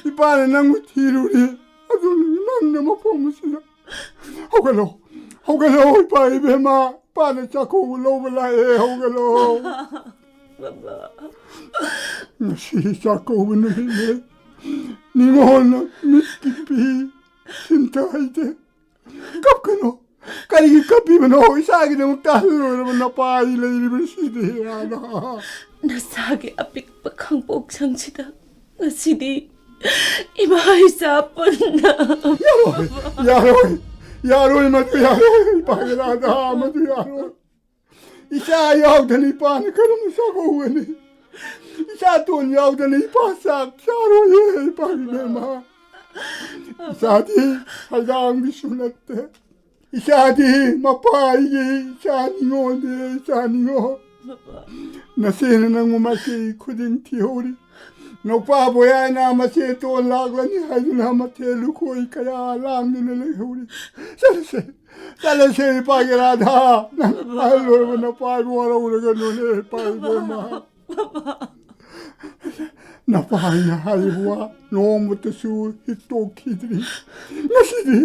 ꯏꯄꯥꯅ ꯅꯪꯕꯨ ꯊꯤꯔꯨꯔꯤ, ꯑꯗꯨꯅ ꯅꯪꯅ ꯃꯐꯝ ꯑꯁꯤꯗ꯫ ꯍꯧꯒꯠꯂꯣ, ꯍꯧꯒꯠꯂꯣ, ꯏꯄꯥ ꯏꯕꯦꯝꯃ, ꯏꯄꯥꯅ ꯆꯥꯛꯀꯧꯕ ꯂꯧꯕ ꯂꯥꯛꯑꯦ, ꯍꯧꯒꯠꯂꯣ꯫ ꯕꯕꯥ꯫ ꯉꯁꯤ ꯆꯥꯛꯀꯧꯕ ꯅꯨꯃꯤꯠꯅꯦ, ꯅꯤꯉꯣꯜꯅ ꯃꯤꯠꯀꯤ ꯄꯤ ꯊꯤꯟꯊ ꯍꯩꯗꯦ꯫ ꯀꯞꯀꯅꯨ꯫ ꯀꯔꯤꯒꯤ ꯀꯞꯄꯤꯕꯅꯣ? ꯏꯆꯥꯒꯤꯗꯃꯛꯇ ꯑꯍꯜ ꯑꯣꯏꯔꯕ ꯅꯄꯥ ꯑꯩ ꯂꯩꯔꯤꯕꯁꯤꯗꯤ, ꯔꯥꯙꯥ꯫ ꯅꯁꯥꯒꯤ ꯑꯄꯤꯛꯄ ꯈꯪꯄꯣꯛꯁꯪꯁꯤꯗ ꯉꯁꯤꯗꯤ ꯏꯃꯥ ꯏꯆꯥ ꯄꯨꯟꯅ꯫ ꯌꯥꯔꯣꯏ, ꯌꯥꯔꯣꯏ, ꯌꯥꯔꯣꯏ, ꯃꯗꯨ ꯌꯥꯔꯣꯏ, ꯏꯄꯥꯒꯤ ꯔꯥꯙꯥ, ꯃꯗꯨ ꯌꯥꯔꯣꯏ꯫ ꯏꯆꯥ ꯌꯥꯎꯗꯅ ꯏꯄꯥꯅ ꯀꯔꯝꯅ ꯆꯥꯛꯀꯧꯒꯅꯤ? ꯏꯆꯥꯇꯣꯟ ꯌꯥꯎꯗꯅ ꯏꯄꯥ ꯆꯥꯛ ꯆꯥꯔꯣꯏꯌꯦ, ꯏꯄꯥꯒꯤ ꯕꯦꯝꯃ꯫ ꯏꯆꯥꯗꯤ ꯍꯩꯗꯥꯡꯕꯤꯁꯨ ꯅꯠꯇꯦ꯫ ꯏꯆꯥꯗꯤ ꯃꯄꯥꯒꯤ ꯏꯆꯥ ꯅꯤꯉꯣꯜꯗꯤ ꯏꯆꯥ ꯅꯤꯉꯣꯜ꯫ ꯅꯆꯦꯅ ꯅꯪꯕꯨ ꯃꯥꯏꯀꯩ ꯈꯨꯗꯤꯡ ꯊꯤꯍꯧꯔꯤ꯫ ꯅꯨꯄꯥꯕꯨ ꯌꯥꯏꯅ ꯃꯆꯦ ꯇꯣꯟ ꯂꯥꯛꯂꯅꯤ ꯍꯥꯏꯗꯨꯅ ꯃꯊꯦꯜ ꯂꯨꯀꯣꯏ ꯀꯌꯥ ꯂꯥꯡꯗꯨꯅ ꯂꯩꯍꯧꯔꯤ꯫ ꯆꯠꯂꯁꯦ, ꯆꯠꯂꯁꯦ ꯏꯄꯥꯒꯤ ꯔꯥꯙꯥ꯫ ꯅꯪ ꯑꯍꯜ ꯑꯣꯏꯔꯕ ꯅꯄꯥꯕꯨ ꯋꯥꯔꯧꯔꯒꯅꯨꯅꯦ ꯏꯄꯥ ꯏꯕꯦꯝꯃ꯫ ꯅꯄꯥ ꯑꯩꯅ ꯍꯥꯏꯔꯤꯕ ꯋꯥ ꯅꯣꯡꯃꯇꯁꯨ ꯍꯤꯛꯇꯣꯛꯈꯤꯗ꯭ꯔꯤ꯫ ꯉꯁꯤꯗꯤ,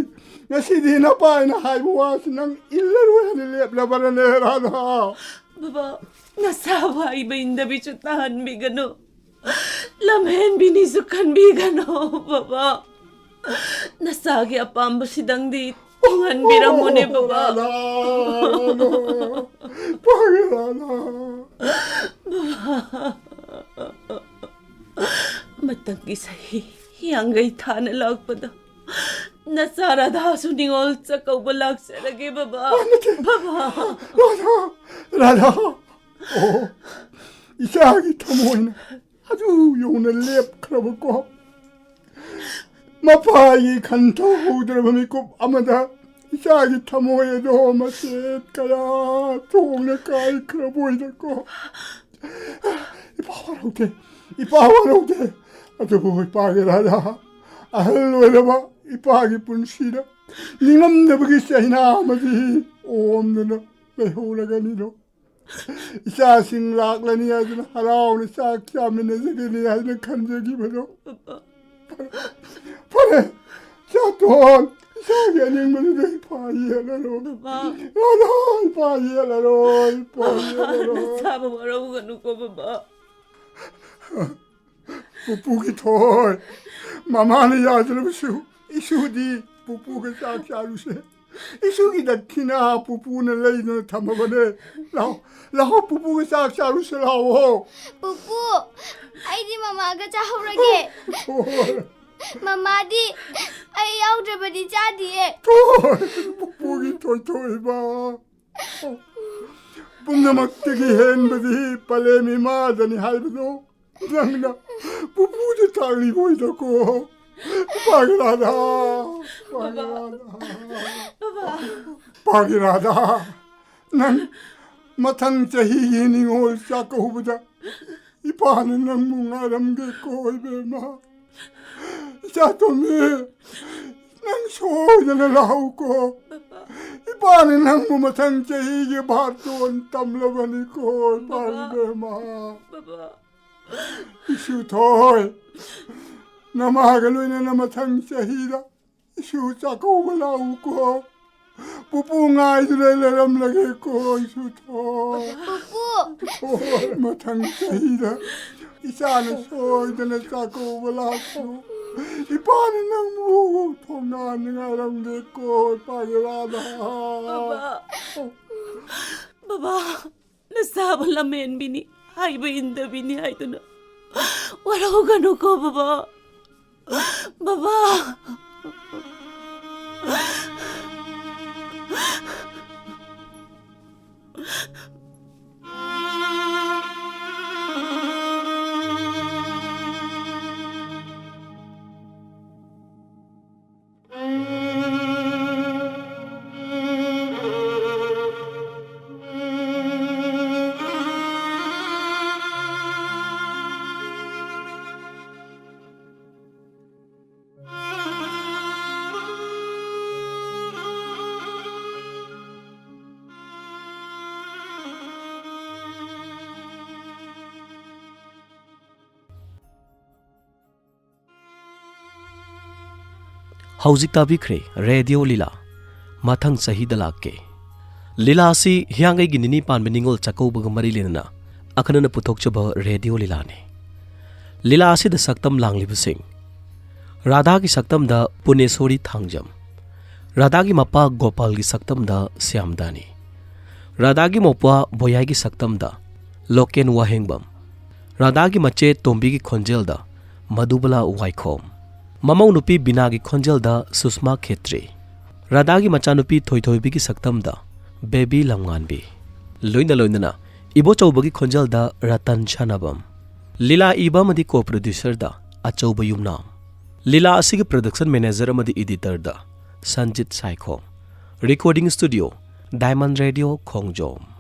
ꯉꯁꯤꯗꯤ ꯅꯄꯥ ꯑꯩꯅ ꯍꯥꯏꯕ ꯋꯥꯁꯤ ꯅꯪ ꯏꯜꯂꯔꯣꯏ ꯍꯥꯏꯅ ꯂꯦꯞꯂꯕꯔꯅꯦ ꯔꯥꯙꯥ? ꯕꯕꯥ, ꯅꯁꯥꯕꯨ ꯍꯥꯏꯕ ꯏꯟꯗꯕꯤꯁꯨ ꯇꯥꯍꯟꯕꯤꯒꯅꯨ꯫ ꯂꯝꯍꯦꯟꯕꯤꯅꯤꯁꯨ ꯈꯟꯕꯤꯒꯅꯨ, ꯕꯕꯥ꯫ ꯅꯁꯥꯒꯤ ꯑꯄꯥꯝꯕꯁꯤꯗꯪꯗꯤ ꯇꯨꯡꯍꯟꯕꯤꯔꯝꯃꯨꯅꯦ, ꯕꯕꯥ꯫ ꯔꯥꯙꯥ, ꯔꯥꯙꯥ, ꯏꯄꯥꯒꯤ ꯔꯥꯙꯥ꯫ ꯃꯇꯝꯒꯤ ꯆꯍꯤ ꯌꯥꯡꯈꯩ ꯊꯥꯅ ꯂꯥꯛꯄꯗ ꯅꯆꯥ ꯔꯥꯙꯥꯁꯨ ꯅꯤꯉꯣꯜ ꯆꯥꯛꯀꯧꯕ ꯂꯥꯛꯆꯔꯒꯦ, ꯕꯕꯥ꯫ ꯑꯣ, ꯅꯠꯇꯦ꯫ ꯕꯕꯥ꯫ ꯔꯥꯙꯥ, ꯔꯥꯙꯥ꯫ ꯑꯣ, ꯏꯆꯥꯒꯤ ꯊꯃꯣꯏꯅ ꯑꯗꯨ ꯌꯧꯅ ꯂꯦꯞꯈ꯭ꯔꯕꯀꯣ꯫ ꯃꯄꯥꯒꯤ ꯈꯟꯊꯍꯧꯗ꯭ꯔꯕ ꯃꯤꯀꯨꯞ ꯑꯃꯗ ꯏꯆꯥꯒꯤ ꯊꯃꯣꯏ ꯑꯗꯣ ꯃꯆꯦꯠ ꯀꯌꯥ ꯊꯣꯡꯅ ꯀꯥꯏꯈ꯭ꯔꯕꯣꯏꯗꯀꯣ꯫ ꯏꯄꯥ ꯋꯥꯔꯧꯗꯦ, ꯏꯄꯥ ꯋꯥꯔꯧꯗꯦ꯫ ꯑꯗꯨꯕꯨ ꯏꯄꯥꯒꯤ ꯔꯥꯙꯥ, ꯑꯍꯜ ꯑꯣꯏꯔꯕ ꯏꯄꯥꯒꯤ ꯄꯨꯟꯁꯤꯗ ꯅꯤꯡꯉꯝꯗꯕꯒꯤ ꯆꯩꯅꯥ ꯑꯃꯗꯤ ꯑꯣꯝꯗꯨꯅ ꯂꯩꯍꯧꯔꯒꯅꯤꯗꯣ꯫ ꯏꯆꯥꯁꯤꯡ ꯂꯥꯛꯂꯅꯤ ꯍꯥꯏꯗꯨꯅ ꯍꯔꯥꯎꯅ ꯆꯥꯛ ꯆꯥꯃꯤꯟꯅꯖꯒꯅꯤ ꯍꯥꯏꯗꯨꯅ ꯈꯟꯖꯈꯤꯕꯗꯣ꯫ ꯐꯔꯦ, ꯆꯥꯊꯣꯛ꯫ ꯏꯆꯥꯒꯤ ꯑꯅꯤꯡꯕꯗꯨꯗ ꯏꯄꯥ ꯌꯦꯠꯂꯔꯣꯏ꯫ ꯕꯕꯥ꯫ ꯔꯥꯙꯥ, ꯏꯄꯥ ꯌꯦꯠꯂꯔꯣꯏ, ꯏꯄꯥ ꯌꯦꯠꯂꯔꯣꯏ꯫ ꯅꯁꯥꯕꯨ ꯋꯥꯔꯧꯒꯅꯨꯀꯣ, ꯕꯕꯥ꯫ ꯄꯨꯄꯨꯒꯤ ꯊꯣꯏ, ꯃꯃꯥꯅ ꯌꯥꯗ꯭ꯔꯕꯁꯨ ꯏꯁꯨꯗꯤ ꯄꯨꯄꯨꯒ ꯆꯥꯛ ꯆꯥꯔꯨꯁꯦ꯫ ꯏꯁꯨꯒꯤ ꯗꯈꯤꯅꯥ ꯄꯨꯄꯨꯅ ꯂꯩꯗꯨꯅ ꯊꯝꯃꯕꯅꯦ꯫ ꯂꯥꯛꯑꯣ, ꯂꯥꯛꯑꯣ, ꯄꯨꯄꯨꯒ ꯆꯥꯛ ꯆꯥꯔꯨꯁꯦ, ꯂꯥꯛꯑꯣ꯫ ꯄꯨꯄꯨ, ꯑꯩꯗꯤ ꯃꯃꯥꯒ ꯆꯥꯍꯧꯔꯒꯦ꯫ ꯍꯣꯏ꯫ ꯃꯃꯥꯗꯤ ꯑꯩ ꯌꯥꯎꯗ꯭ꯔꯕꯗꯤ ꯆꯥꯗꯤꯌꯦ꯫ ꯍꯣꯏ, ꯄꯨꯄꯨꯒꯤ ꯊꯣꯏꯊꯣꯏꯕ꯫ ꯄꯨꯝꯅꯃꯛꯇꯒꯤ ꯍꯦꯟꯕꯗꯤ ꯄꯂꯦꯝ ꯏꯃꯥꯗꯅꯤ ꯍꯥꯏꯕꯗꯣ ꯅꯪꯅ ꯄꯨꯄꯨꯗ ꯇꯥꯛꯂꯤꯕꯣꯏꯗꯀꯣ꯫ ꯄꯥꯒꯤ ꯔꯥꯙꯥ, ꯄꯥꯒꯤ ꯔꯥꯙꯥ, ꯄꯥꯒꯤ ꯔꯥꯙꯥ, ꯅꯪ ꯃꯊꯪ ꯆꯍꯤꯒꯤ ꯅꯤꯉꯣꯜ ꯆꯥꯛꯀꯧꯕꯗ ꯏꯄꯥꯅ ꯅꯪꯕꯨ ꯉꯥꯏꯔꯝꯒꯦꯀꯣ ꯏꯕꯦꯝꯃ꯫ ꯏꯆꯥ ꯇꯣꯝꯕꯤ, ꯅꯪ ꯁꯣꯏꯗꯅ ꯂꯥꯛꯎꯀꯣ꯫ ꯏꯄꯥꯅ ꯅꯪꯕꯨ ꯃꯊꯪ ꯆꯍꯤꯒꯤ ꯕꯥꯔꯇꯣꯟ ꯇꯝꯂꯕꯅꯤꯀꯣ ꯏꯄꯥ ꯏꯕꯦꯝꯃ꯫ ꯏꯁꯨ ꯊꯣꯏ, ꯅꯃꯥꯒ ꯂꯣꯏꯅꯅ ꯃꯊꯪ ꯆꯍꯤꯗ ꯏꯁꯨ ꯆꯥꯛꯀꯧꯕ ꯂꯥꯛꯎꯀꯣ꯫ ꯄꯨꯄꯨ ꯉꯥꯏꯗꯨꯅ ꯂꯩꯔꯝꯂꯒꯦꯀꯣ ꯏꯁꯨ ꯊꯣꯏ꯫ ꯄꯨꯄꯨ! ꯊꯣꯏ, ꯃꯊꯪ ꯆꯍꯤꯗ ꯏꯆꯥꯅ ꯁꯣꯏꯗꯅ ꯆꯥꯛꯀꯧꯕ ꯂꯥꯛꯁꯨ ꯏꯄꯥꯅ ꯅꯪꯕꯨ ꯊꯣꯡꯒꯥꯟꯗ ꯉꯥꯏꯔꯝꯒꯦꯀꯣ ꯏꯄꯥꯒꯤ ꯔꯥꯙꯥ꯫ ꯕꯕꯥ! ꯕꯕꯥ! ꯅꯆꯥꯕꯨ ꯂꯝꯍꯦꯟꯕꯤꯅꯤ, ꯍꯥꯏꯕ ꯏꯟꯗꯕꯤꯅꯤ ꯍꯥꯏꯗꯨꯅ ꯋꯥꯔꯧꯒꯅꯨꯀꯣ ꯕꯕꯥ꯫ ꯕꯕꯥ! ꯍꯧꯖꯤꯛ ꯇꯥꯕꯤꯈ꯭ꯔꯦ ꯔꯦꯗꯤꯑꯣ ꯂꯤꯂꯥ, ꯃꯊꯪ ꯆꯍꯤꯗ ꯂꯥꯛꯀꯦ꯫ ꯂꯤꯂꯥ ꯑꯁꯤ ꯍꯤꯌꯥꯡꯒꯩꯒꯤ ꯅꯤꯅꯤ ꯄꯥꯟꯕ ꯅꯤꯉꯣꯜ ꯆꯥꯛꯀꯧꯕꯒ ꯃꯔꯤ ꯂꯩꯅꯅ ꯑꯈꯟꯅꯅ ꯄꯨꯊꯣꯛꯆꯕ ꯔꯦꯗꯤꯑꯣ ꯂꯤꯂꯥꯅꯤ꯫ ꯂꯤꯂꯥ ꯑꯁꯤꯗ ꯁꯛꯇꯝ ꯂꯥꯡꯂꯤꯕꯁꯤꯡ: ꯔꯥꯙꯥꯒꯤ ꯁꯛꯇꯝꯗ ꯄꯨꯅꯦꯁꯣꯔꯤ ꯊꯥꯡꯖꯝ, ꯔꯥꯙꯥꯒꯤ ꯃꯄꯥ ꯒꯣꯄꯥꯜꯒꯤ ꯁꯛꯇꯝꯗ ꯁ꯭ꯌꯥꯝꯗꯥꯅꯤ, ꯔꯥꯙꯥꯒꯤ ꯃꯧꯄ꯭ꯋꯥ ꯕꯣꯌꯥꯏꯒꯤ ꯁꯛꯇꯝꯗ ꯂꯣꯀꯦꯟ ꯋꯥꯍꯦꯡꯕꯝ, ꯔꯥꯙꯥꯒꯤ ꯃꯆꯦ ꯇꯣꯝꯕꯤꯒꯤ ꯈꯣꯟꯖꯦꯜꯗ ꯃꯙꯨꯕꯂꯥ ꯋꯥꯏꯈꯣꯝ, ꯃꯃꯧ ꯅꯨꯄꯤ ꯕꯤꯅꯥꯒꯤ ꯈꯣꯟꯖꯦꯜꯗ ꯁꯨꯁꯃꯥ ꯈꯦꯇ꯭ꯔꯤ, ꯔꯥꯙꯥꯒꯤ ꯃꯆꯥꯅꯨꯄꯤ ꯊꯣꯏꯊꯣꯏꯕꯤꯒꯤ ꯁꯛꯇꯝꯗ ꯕꯦꯕꯤ ꯂꯝꯉꯥꯟꯕꯤ, ꯂꯣꯏꯅ ꯂꯣꯏꯅꯅ ꯏꯕꯣꯆꯧꯕꯒꯤ ꯈꯣꯟꯖꯦꯜꯗ ꯔꯇꯟ ꯁꯥꯟꯅꯕꯝ, ꯂꯤꯂꯥ ꯏꯕ ꯑꯃꯗꯤ ꯀꯣ ꯄ꯭ꯔꯣꯗ꯭ꯌꯨꯁꯔꯗ ꯑꯆꯧꯕ ꯌꯨꯝꯅꯥꯝ, ꯂꯤꯂꯥ ꯑꯁꯤꯒꯤ production manager ꯑꯃꯗꯤ editorꯗ Sanjit Saikhom. Recording studio, Diamond Radio, ꯈꯣꯡꯖꯣꯝ꯫